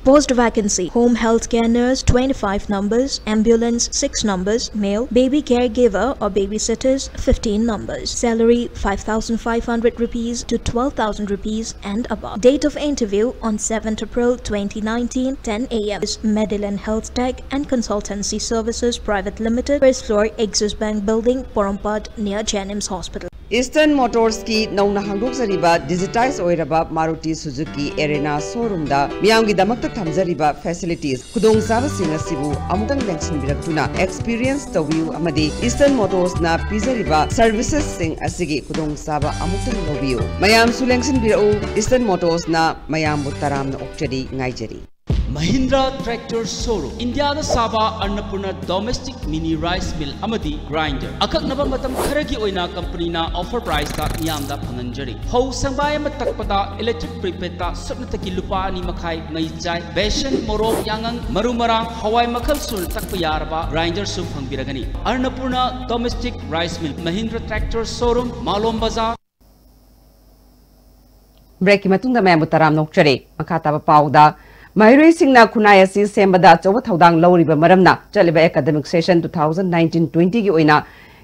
Post vacancy: home healthcare nurse, twenty-five numbers, ambulance, six numbers, male, baby caregiver or babysitters, fifteen numbers. Salary: five thousand five hundred rupees to twelve thousand rupees and above. Date of interview: on seventh April twenty nineteen, ten a m. Is Medilin Health Tech and Consultancy Services Private Limited, first floor, Axis Bank Building, Porompat, near Jennings Hospital. Eastern Motorsꯀꯤ ꯅꯧꯅ ꯍꯥꯡꯗꯣꯛꯆꯔꯤꯕ digitise ꯑꯣꯏꯔꯕ Maruti Suzuki Arena showroomꯗ ꯃꯤꯌꯥꯝꯒꯤꯗꯃꯛꯇ ꯊꯝꯖꯔꯤꯕ facilities, ꯈꯨꯗꯣꯡꯆꯥꯕꯁꯤꯡ ꯑꯁꯤꯕꯨ ꯑꯃꯨꯛꯇꯪ ꯌꯦꯡꯁꯤꯟꯕꯤꯔꯛꯇꯨꯅ experience ꯇꯧꯕꯤꯌꯨ ꯑꯃꯗꯤ Eastern Motorsꯅ ꯄꯤꯖꯔꯤꯕ servicesꯁꯤꯡ ꯑꯁꯤꯒꯤ ꯈꯨꯗꯣꯡꯆꯥꯕ ꯑꯃꯨꯛꯇꯪ ꯂꯧꯕꯤꯌꯨ꯫ ꯃꯌꯥꯝꯁꯨ ꯂꯦꯡꯁꯤꯟꯕꯤꯔꯛꯎ꯫ Eastern Motorsꯅ ꯃꯌꯥꯝꯕꯨ ꯇꯔꯥꯝꯅ ꯑꯣꯛꯆꯔꯤ, ꯉꯥꯏꯖꯔꯤ꯫ Mahindra Tractor Showroom, ꯏꯟꯗꯤꯌꯥꯗ ꯁꯥꯕ ꯑꯟꯅꯄꯨꯔꯅ domestic mini rice mill ꯑꯃꯗꯤ grinder꯫ ꯑꯀꯛꯅꯕ ꯃꯇꯝ ꯈꯔꯒꯤ ꯑꯣꯏꯅ ꯀꯝꯄꯅꯤꯅ offer priceꯇ ꯃꯤꯌꯥꯝꯗ ꯐꯪꯍꯟꯖꯔꯤ꯫ ꯐꯧ ꯁꯪꯕꯥꯏ ꯑꯃ ꯇꯛꯄꯗ electric prepadꯇ ꯁꯨꯞꯅꯇꯒꯤ ꯂꯨꯄꯥ ꯑꯅꯤ ꯃꯈꯥꯏ ꯃꯩ ꯆꯥꯏ꯫ ꯕꯦꯁꯟ, ꯃꯣꯔꯣꯛ, ꯌꯥꯉꯪ, ꯃꯔꯨ ꯃꯔꯥꯡ, ꯍꯋꯥꯏ ꯃꯈꯜ ꯁꯨꯅ ꯇꯛꯄ ꯌꯥꯔꯕ grinderꯁꯨ ꯐꯪꯕꯤꯔꯒꯅꯤ꯫ ꯑꯟꯅꯄꯨꯔꯅ domestic rice mill, Mahindra Tractor Showroom, ꯃꯥꯂꯣꯝ ꯕꯖꯥꯔ꯫ Breakꯀꯤ ꯃꯇꯨꯡꯗ ꯃꯌꯥꯝꯕꯨ ꯇꯔꯥꯝꯅ ꯑꯣꯛꯆꯔꯤ꯫ ꯃꯈꯥ ꯇꯥꯕ ꯄꯥꯎꯗ, ꯃꯍꯩꯔꯣꯏꯁꯤꯡꯅ ꯈꯨꯟꯅꯥꯏ ꯑꯁꯤ ꯁꯦꯝꯕꯗ ꯑꯆꯧꯕ ꯊꯧꯗꯥꯡ ꯂꯧꯔꯤꯕ ꯃꯔꯝꯅ ꯆꯠꯂꯤꯕ academic session two thousand nineteen twentyꯒꯤ ꯑꯣꯏꯅ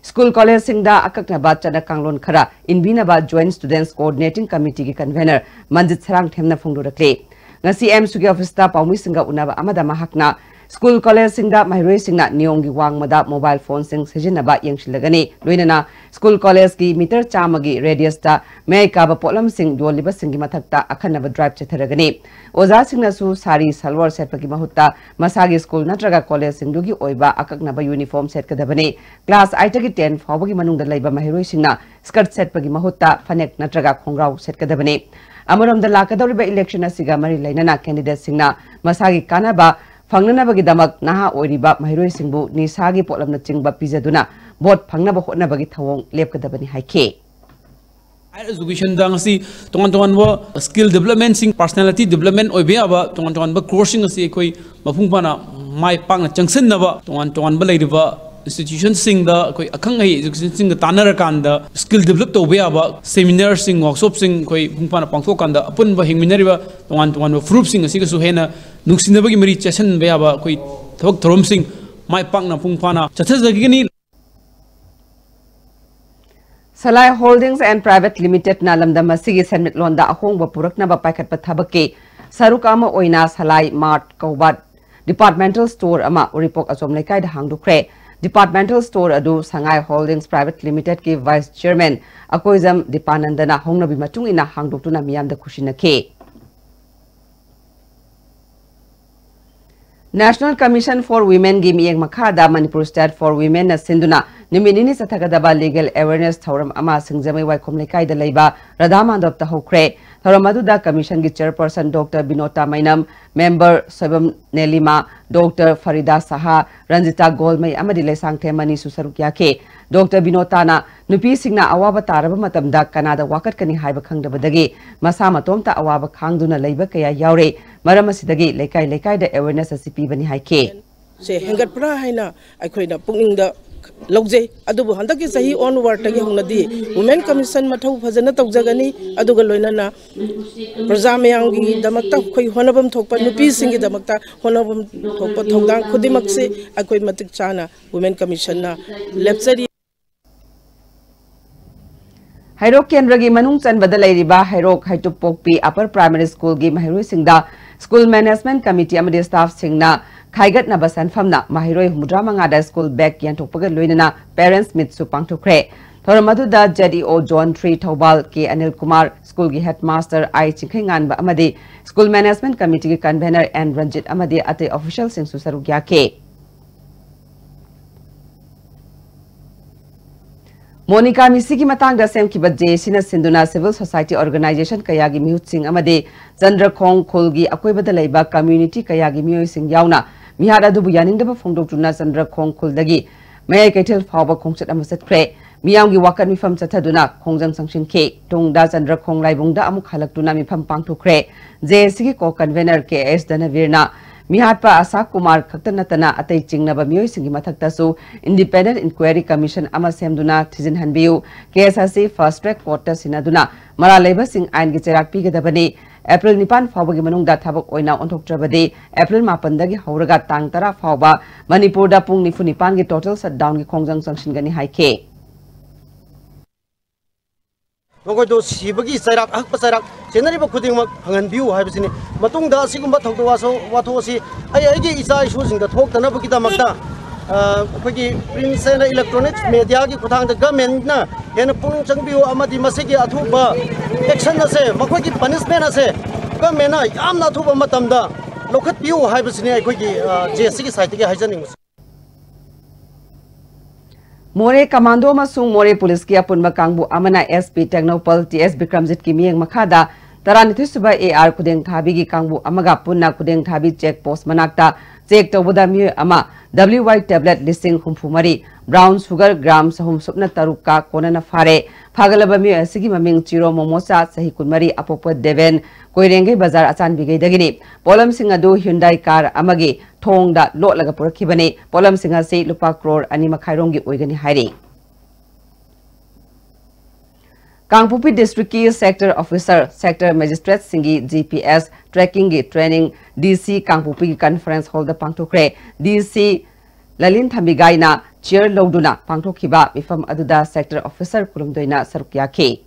ꯁ꯭ꯀꯨꯜ ꯀꯣꯂꯦꯖꯁꯤꯡꯗ ꯑꯀꯛꯅꯕ ꯆꯠꯅ ꯀꯥꯡꯂꯣꯟ ꯈꯔ ꯏꯟꯕꯤꯅꯕ Joint Students Coordinating Committeeꯒꯤ convener ꯃꯟꯖꯤꯠ ꯁꯔꯥꯡꯊꯦꯝꯅ ꯐꯣꯡꯗꯣꯔꯛꯂꯤ꯫ ꯉꯁꯤ ꯑꯦꯝꯁꯨꯒꯤ ꯑꯣꯐꯤꯁꯇ ꯄꯥꯎꯃꯤꯁꯤꯡꯒ ꯎꯅꯕ ꯑꯃꯗ ꯃꯍꯥꯛꯅ ꯁ꯭ꯀꯨꯜ ꯀꯣꯂꯦꯖꯁꯤꯡꯗ ꯃꯍꯩꯔꯣꯏꯁꯤꯡꯅ ꯅꯤꯌꯣꯝꯒꯤ ꯋꯥꯡꯃꯗ mobile phoneꯁꯤꯡ ꯁꯤꯖꯤꯟꯅꯕ ꯌꯦꯡꯁꯤꯜꯂꯒꯅꯤ, ꯂꯣꯏꯅꯅ ꯁ꯭ꯀꯨꯜ ꯀꯣꯂꯦꯖꯀꯤ meter ꯆꯥꯝꯃꯒꯤ radiusꯇ ꯃꯌꯥꯏ ꯀꯥꯕ ꯄꯣꯠꯂꯝꯁꯤꯡ ꯌꯣꯜꯂꯤꯕꯁꯤꯡꯒꯤ ꯃꯊꯛꯇ ꯑꯈꯟꯅꯕ drive ꯆꯠꯊꯔꯒꯅꯤ꯫ ꯑꯣꯖꯥꯁꯤꯡꯅꯁꯨ ꯁꯥꯔꯤ ꯁꯜꯋꯥꯔ ꯁꯦꯠꯄꯒꯤ ꯃꯍꯨꯠꯇ ꯃꯁꯥꯒꯤ ꯁ꯭ꯀꯨꯜ ꯅꯠꯇ꯭ꯔꯒ ꯀꯣꯂꯦꯖꯁꯤꯡꯗꯨꯒꯤ ꯑꯣꯏꯕ ꯑꯀꯛꯅꯕ uniform ꯁꯦꯠꯀꯗꯕꯅꯤ꯫ Class eightꯇꯒꯤ ten ꯐꯥꯎꯕꯒꯤ ꯃꯅꯨꯡꯗ ꯂꯩꯕ ꯃꯍꯩꯔꯣꯏꯁꯤꯡꯅ skirt ꯁꯦꯠꯄꯒꯤ ꯃꯍꯨꯠꯇ ꯐꯅꯦꯛ ꯅꯠꯇ꯭ꯔꯒ ꯈꯣꯡꯒ꯭ꯔꯥꯎ ꯁꯦꯠꯀꯗꯕꯅꯤ꯫ ꯑꯃꯔꯣꯝꯗ, ꯂꯥꯛꯀꯗꯧꯔꯤꯕ election ꯑꯁꯤꯒ ꯃꯔꯤ ꯂꯩꯅꯅ candidateꯁꯤꯡꯅ ꯃꯁꯥꯒꯤ ꯀꯥꯟꯅꯕ ꯐꯪꯅꯅꯕꯒꯤꯗꯃꯛ ꯅꯍꯥ ꯑꯣꯏꯔꯤꯕ ꯃꯍꯩꯔꯣꯏꯁꯤꯡꯕꯨ ꯅꯤꯁꯥꯒꯤ ꯄꯣꯠꯂꯝꯅꯆꯤꯡꯕ ꯄꯤꯖꯗꯨꯅ vote ꯐꯪꯅꯕ ꯍꯣꯠꯅꯕꯒꯤ ꯊꯧꯑꯣꯡ ꯂꯦꯞꯀꯗꯕꯅꯤ ꯍꯥꯏꯈꯤ꯫ Higher educationꯗ ꯉꯁꯤ ꯇꯣꯉꯥꯟ ꯇꯣꯉꯥꯟꯕ skill developmentꯁꯤꯡ, personality development ꯑꯣꯏꯕ ꯌꯥꯕ ꯇꯣꯉꯥꯟ ꯇꯣꯉꯥꯟꯕ courseꯁꯤꯡ ꯑꯁꯤ ꯑꯩꯈꯣꯏ ꯃꯄꯨꯡ ꯐꯥꯅ ꯃꯥꯏ ꯄꯥꯛꯅ ꯆꯪꯁꯤꯟꯅꯕ ꯇꯣꯉꯥꯟ ꯇꯣꯉꯥꯟꯕ ꯂꯩꯔꯤꯕ institutionꯁꯤꯡꯗ ꯑꯩꯈꯣꯏ ꯑꯈꯪ ꯑꯍꯩ institutionꯁꯤꯡꯒ ꯇꯥꯟꯅꯔꯀꯥꯟꯗ skill develop ꯇꯧꯕ ꯌꯥꯕ seminarꯁꯤꯡ, workshopꯁꯤꯡ ꯑꯩꯈꯣꯏ ꯃꯄꯨꯡ ꯐꯥꯅ ꯄꯥꯡꯊꯣꯛꯀꯥꯟꯗ ꯑꯄꯨꯟꯕ ꯍꯤꯡꯃꯤꯟꯅꯔꯤꯕ ꯇꯣꯉꯥꯟ ꯇꯣꯉꯥꯟꯕ ꯐꯨꯔꯨꯞꯁꯤꯡ ꯑꯁꯤꯒꯁꯨ ꯍꯦꯟꯅ ꯅꯨꯡꯁꯤꯅꯕꯒꯤ ꯃꯔꯤ ꯆꯦꯠꯁꯤꯟꯕ ꯌꯥꯕ ꯑꯩꯈꯣꯏ ꯊꯕꯛ ꯊꯧꯔꯝꯁꯤꯡ ꯃꯥꯏ ꯄꯥꯛꯅ ꯃꯄꯨꯡ ꯐꯥꯅ ꯆꯠꯊꯖꯈꯤꯒꯅꯤ꯫ Salai Holdings and Private Limitedꯅ ꯂꯝꯗꯝ ꯑꯁꯤꯒꯤ ꯁꯦꯟꯃꯤꯠꯂꯣꯟꯗ ꯑꯍꯣꯡꯕ ꯄꯨꯔꯛꯅꯕ ꯄꯥꯏꯈꯠꯄ ꯊꯕꯛꯀꯤ ꯁꯔꯨꯛ ꯑꯃ ꯑꯣꯏꯅ Salai Mart ꯀꯧꯕ departmental store ꯑꯃ ꯎꯔꯤꯄꯣꯛ ꯑꯆꯣꯝ ꯂꯩꯀꯥꯏꯗ ꯍꯥꯡꯗꯣꯛꯈ꯭ꯔꯦ꯫ Departmental store ꯑꯗꯨ Sangai Holdings Private Limitedꯀꯤ vice chairman Akoijam ꯗꯤꯄꯥꯅꯟꯗꯅ ꯍꯧꯅꯕꯤ ꯃꯇꯨꯡ ꯏꯟꯅ ꯍꯥꯡꯗꯣꯛꯇꯨꯅ ꯃꯤꯌꯥꯝꯗ ꯈꯨꯠꯁꯤꯟꯅꯈꯤ꯫ National Commission for Womenꯒꯤ ꯃꯤꯠꯌꯦꯡ ꯃꯈꯥꯗ Manipur State for Womenꯅ ꯁꯤꯟꯗꯨꯅ ꯅꯨꯃꯤꯠ ꯅꯤꯅꯤ ꯆꯠꯊꯒꯗꯕ legal awareness ꯊꯧꯔꯝ ꯑꯃ ꯁꯤꯡꯖꯃꯩ ꯋꯥꯏꯈꯣꯝ ꯂꯩꯀꯥꯏꯗ ꯂꯩꯕ ꯔꯥꯙꯥ ꯃꯥꯟꯗꯞꯇ ꯍꯧꯈ꯭ꯔꯦ꯫ ꯊꯧꯔꯝ ꯑꯗꯨꯗ commissionꯒꯤ chairperson Doctor ꯕꯤꯅꯣꯇꯥ ꯃꯩꯅꯝ, member Soibam ꯅꯦꯂꯤꯃꯥ, Doctor ꯐꯔꯤꯗꯥ ꯁꯍꯥ, ꯔꯟꯖꯤꯇꯥ ꯒꯣꯜꯃꯩ ꯑꯃꯗꯤ ꯂꯩꯁꯥꯡꯊꯦꯝ ꯃꯅꯤꯁꯨ ꯁꯔꯨꯛ ꯌꯥꯈꯤ꯫ Doctor ꯕꯤꯅꯣꯇꯥꯅ ꯅꯨꯄꯤꯁꯤꯡꯅ ꯑꯋꯥꯕ ꯇꯥꯔꯕ ꯃꯇꯝꯗ ꯀꯅꯥꯗ ꯋꯥꯀꯠꯀꯅꯤ ꯍꯥꯏꯕ ꯈꯪꯗꯕꯗꯒꯤ ꯃꯁꯥ ꯃꯇꯣꯝꯇ ꯑꯋꯥꯕ ꯈꯥꯡꯗꯨꯅ ꯂꯩꯕ ꯀꯌꯥ ꯌꯥꯎꯔꯦ꯫ ꯃꯔꯝ ꯑꯁꯤꯗꯒꯤ ꯂꯩꯀꯥꯏ ꯂꯩꯀꯥꯏꯗ awareness ꯑꯁꯤ ꯄꯤꯕꯅꯤ ꯍꯥꯏꯈꯤ꯫ ꯁꯦ ꯍꯦꯟꯒꯠꯄ꯭ꯔꯥ ꯍꯥꯏꯅ ꯑꯩꯈꯣꯏꯅ ꯄꯨꯛꯅꯤꯡꯗ ꯂꯧꯖꯩ꯫ ꯑꯗꯨꯕꯨ ꯍꯟꯗꯛꯀꯤ ꯆꯍꯤ onwardꯇꯒꯤ ꯍꯧꯅꯗꯤ Women Commission ꯃꯊꯧ ꯐꯖꯅ ꯇꯧꯖꯒꯅꯤ꯫ ꯑꯗꯨꯒ ꯂꯣꯏꯅꯅ ꯄ꯭ꯔꯖꯥ ꯃꯌꯥꯝꯒꯤꯗꯃꯛꯇ ꯑꯩꯈꯣꯏ ꯍꯣꯠꯅꯐꯝ ꯊꯣꯛꯄ, ꯅꯨꯄꯤꯁꯤꯡꯒꯤꯗꯃꯛꯇ ꯍꯣꯠꯅꯐꯝ ꯊꯣꯛꯄ ꯊꯧꯗꯥꯡ ꯈꯨꯗꯤꯡꯃꯛꯁꯤ ꯑꯩꯈꯣꯏ ꯃꯇꯤꯛ ꯆꯥꯅ Women Commissionꯅ ꯂꯦꯞꯆꯔꯤ꯫ ꯍꯩꯔꯣꯛ ꯀꯦꯟꯗ꯭ꯔꯒꯤ ꯃꯅꯨꯡ ꯆꯟꯕꯗ ꯂꯩꯔꯤꯕ ꯍꯩꯔꯣꯛ ꯍꯩꯇꯨꯞꯄꯣꯛꯄꯤ Upper Primary Schoolꯒꯤ ꯃꯍꯩꯔꯣꯏꯁꯤꯡꯗ School Management Committee ꯑꯃꯗꯤ staffꯁꯤꯡꯅ ꯈꯥꯏꯒꯠꯅꯕ ꯁꯦꯟꯐꯝꯅ ꯃꯍꯩꯔꯣꯏ ꯍꯨꯝꯐꯨꯇꯔꯥꯃꯉꯥꯗ school bag ꯌꯦꯟꯊꯣꯛꯄꯒ ꯂꯣꯏꯅꯅ parents meetꯁꯨ ꯄꯥꯡꯊꯣꯛꯈ꯭ꯔꯦ꯫ ꯊꯧꯔꯝ ꯑꯗꯨꯗ Z E O Zone three Thoubal K Anil Kumar, schoolꯒꯤ headmaster I Chingkheinganba ꯑꯃꯗꯤ School Management Committeeꯒꯤ convener N Ranjit ꯑꯃꯗꯤ ꯑꯇꯩ officialꯁꯤꯡꯁꯨ ꯁꯔꯨꯛ ꯌꯥꯈꯤ꯫ ꯃꯣꯅꯤꯀꯥ ꯃꯤꯁꯤꯒꯤ ꯃꯇꯥꯡꯗ ꯁꯦꯝꯈꯤꯕ J A Cꯅ ꯁꯤꯟꯗꯨꯅ civil society organization ꯀꯌꯥꯒꯤ ꯃꯤꯍꯨꯠꯁꯤꯡ ꯑꯃꯗꯤ ꯆꯟꯗ꯭ꯔꯈꯣꯡ ꯈꯨꯜꯒꯤ ꯑꯀꯣꯏꯕꯗ ꯂꯩꯕ community ꯀꯌꯥꯒꯤ ꯃꯤꯑꯣꯏꯁꯤꯡ ꯌꯥꯎꯅ ꯃꯤꯍꯥꯠ ꯑꯗꯨꯕꯨ ꯌꯥꯅꯤꯡꯗꯕ ꯐꯣꯡꯗꯣꯛꯇꯨꯅ ꯆꯟꯗ꯭ꯔꯈꯣꯡ ꯈꯨꯜꯗꯒꯤ ꯃꯌꯥꯏ ꯀꯩꯊꯦꯜ ꯐꯥꯎꯕ ꯈꯣꯡꯆꯠ ꯑꯃ ꯆꯠꯈ꯭ꯔꯦ꯫ ꯃꯤꯌꯥꯝꯒꯤ ꯋꯥꯀꯠ ꯃꯤꯐꯝ ꯆꯠꯊꯗꯨꯅ ꯈꯣꯡꯖꯪ ꯆꯪꯁꯤꯟꯈꯤ꯫ ꯇꯨꯡꯗ ꯆꯟꯗ꯭ꯔꯈꯣꯡ ꯂꯥꯏꯕꯨꯡꯗ ꯑꯃꯨꯛ ꯍꯜꯂꯛꯇꯨꯅ ꯃꯤꯐꯝ ꯄꯥꯡꯊꯣꯛꯈ꯭ꯔꯦ꯫ J A Cꯒꯤ co-convener K S ꯙꯅꯕꯤꯔꯅ ꯃꯤꯍꯥꯠꯄ ꯑꯁꯥ ꯀꯨꯃꯥꯔ ꯈꯛꯇ ꯅꯠꯇꯅ ꯑꯇꯩ ꯆꯤꯡꯅꯕ ꯃꯤꯑꯣꯏꯁꯤꯡꯒꯤ ꯃꯊꯛꯇꯁꯨ independent inquiry commission ꯑꯃ ꯁꯦꯝꯗꯨꯅ ꯊꯤꯖꯤꯟꯍꯟꯕꯤꯌꯨ, case ꯑꯁꯤ fast track courtꯇ ꯁꯤꯟꯅꯗꯨꯅ ꯃꯔꯥꯜ ꯂꯩꯕꯁꯤꯡ ꯑꯥꯏꯟꯒꯤ ꯆꯩꯔꯥꯛ ꯄꯤꯒꯗꯕꯅꯤ꯫ April ꯅꯤꯄꯥꯟ ꯐꯥꯎꯕꯒꯤ ꯃꯅꯨꯡꯗ ꯊꯕꯛ ꯑꯣꯏꯅ ꯑꯣꯟꯊꯣꯛꯇ꯭ꯔꯕꯗꯤ April ꯃꯥꯄꯟꯗꯒꯤ ꯍꯧꯔꯒ ꯇꯥꯡ ꯇꯔꯥ ꯐꯥꯎꯕ ꯃꯅꯤꯄꯨꯔꯗ ꯄꯨꯡ ꯅꯤꯐꯨ ꯅꯤꯄꯥꯟꯒꯤ total shutdownꯒꯤ ꯈꯣꯡꯖꯪ ꯆꯪꯁꯤꯟꯒꯅꯤ ꯍꯥꯏꯈꯤ꯫ ꯃꯈꯣꯏꯗꯨ ꯁꯤꯕꯒꯤ ꯆꯩꯔꯥꯛ, ꯑꯍꯛꯄ ꯆꯩꯔꯥꯛ ꯆꯦꯟꯅꯔꯤꯕ ꯈꯨꯗꯤꯡꯃꯛ ꯐꯪꯍꯟꯕꯤꯌꯨ ꯍꯥꯏꯕꯁꯤꯅꯤ꯫ ꯃꯇꯨꯡꯗ ꯑꯁꯤꯒꯨꯝꯕ ꯊꯧꯗꯣꯛ ꯋꯥꯊꯣꯛ, ꯋꯥꯊꯣꯛ ꯑꯁꯤ ꯑꯩ ꯑꯩꯒꯤ ꯏꯆꯥ ꯏꯁꯨꯁꯤꯡꯗ ꯊꯣꯛꯇꯅꯕꯒꯤꯗꯃꯛꯇ, ꯑ, ꯑꯩꯈꯣꯏꯒꯤ print and electronics mediaꯒꯤ ꯈꯨꯠꯊꯥꯡꯗ governmentꯅ ꯍꯦꯟꯅ ꯄꯨꯛꯅꯤꯡ ꯆꯪꯕꯤꯌꯨ ꯑꯃꯗꯤ ꯃꯁꯤꯒꯤ ꯑꯊꯨꯕ action ꯑꯁꯦ, ꯃꯈꯣꯏꯒꯤ punishment ꯑꯁꯦ governmentꯅ ꯌꯥꯝꯅ ꯑꯊꯨꯕ ꯃꯇꯝꯗ ꯂꯧꯈꯠꯄꯤꯌꯨ ꯍꯥꯏꯕꯁꯤꯅꯤ ꯑꯩꯈꯣꯏꯒꯤ, ꯑ, J A Cꯒꯤ sideꯇꯒꯤ ꯍꯥꯏꯖꯅꯤꯡꯕꯁꯦ꯫ ꯃꯣꯔꯦ ꯀꯃꯥꯟꯗꯣ ꯑꯃꯁꯨꯡ ꯃꯣꯔꯦ ꯄꯨꯂꯤꯁꯀꯤ ꯑꯄꯨꯟꯕ ꯀꯥꯡꯕꯨ ꯑꯃꯅ S P Tengnoupal T S ꯕꯤꯀ꯭ꯔꯝꯖꯤꯠꯀꯤ ꯃꯤꯠꯌꯦꯡ ꯃꯈꯥꯗ ꯇꯔꯥꯅꯤꯊꯣꯏ ꯁꯨꯕ A R ꯈꯨꯗꯦꯡ ꯊꯥꯕꯤꯒꯤ ꯀꯥꯡꯕꯨ ꯑꯃꯒ ꯄꯨꯟꯅ ꯈꯨꯗꯦꯡ ꯊꯥꯕꯤ check post ꯃꯅꯥꯛꯇ check ꯇꯧꯕꯗ ꯃꯤꯑꯣꯏ ꯑꯃ W Y tablet ꯂꯤꯁꯤꯡ ꯍꯨꯝꯐꯨ ꯃꯔꯤ, brown sugar gram ꯆꯍꯨꯝ ꯁꯨꯞꯅ ꯇꯔꯨꯛꯀ ꯀꯣꯟꯅꯅ ꯐꯥꯔꯦ꯫ ꯐꯥꯒꯠꯂꯕ ꯃꯤꯑꯣꯏ ꯑꯁꯤꯒꯤ ꯃꯃꯤꯡ ꯆꯤꯔꯣ ꯃꯣꯃꯣꯆꯥ, ꯆꯍꯤ ꯀꯨꯟꯃꯔꯤ, ꯑꯄꯣꯛꯄ ꯗꯦꯕꯦꯟ, ꯀꯣꯏꯔꯦꯡꯒꯩ ꯕꯖꯥꯔ ꯑꯆꯥꯟꯕꯤꯒꯩꯗꯒꯤꯅꯤ꯫ ꯄꯣꯠꯂꯝꯁꯤꯡ ꯑꯗꯨ Hyundai car ꯑꯃꯒꯤ ꯊꯣꯡꯗ ꯂꯣꯠꯂꯒ ꯄꯨꯔꯛꯈꯤꯕꯅꯤ꯫ ꯄꯣꯠꯂꯝꯁꯤꯡ ꯑꯁꯤ ꯂꯨꯄꯥ ꯀ꯭ꯔꯣꯔ ꯑꯅꯤ ꯃꯈꯥꯏꯔꯣꯝꯒꯤ ꯑꯣꯏꯒꯅꯤ ꯍꯥꯏꯔꯤ꯫ ꯀꯥꯡꯄꯣꯛꯄꯤ districtꯀꯤ sector officer, sector magistrateꯁꯤꯡꯒꯤ G P S trackingꯒꯤ training D C ꯀꯥꯡꯄꯣꯛꯄꯤꯒꯤ conference hallꯗ ꯄꯥꯡꯊꯣꯛꯈ꯭ꯔꯦ꯫ D C ꯂꯂꯤꯟ ꯊꯝꯕꯤꯒꯥꯏꯅ ꯆꯤꯌꯔ ꯂꯧꯗꯨꯅ ꯄꯥꯡꯊꯣꯛꯈꯤꯕ ꯃꯤꯐꯝ ꯑꯗꯨꯗ ꯁꯦꯛꯇꯔ ꯑꯣꯐꯤꯁꯔ ꯀꯨꯟꯍꯨꯝꯗꯣꯏꯅ ꯁꯔꯨꯛ ꯌꯥꯈꯤ꯫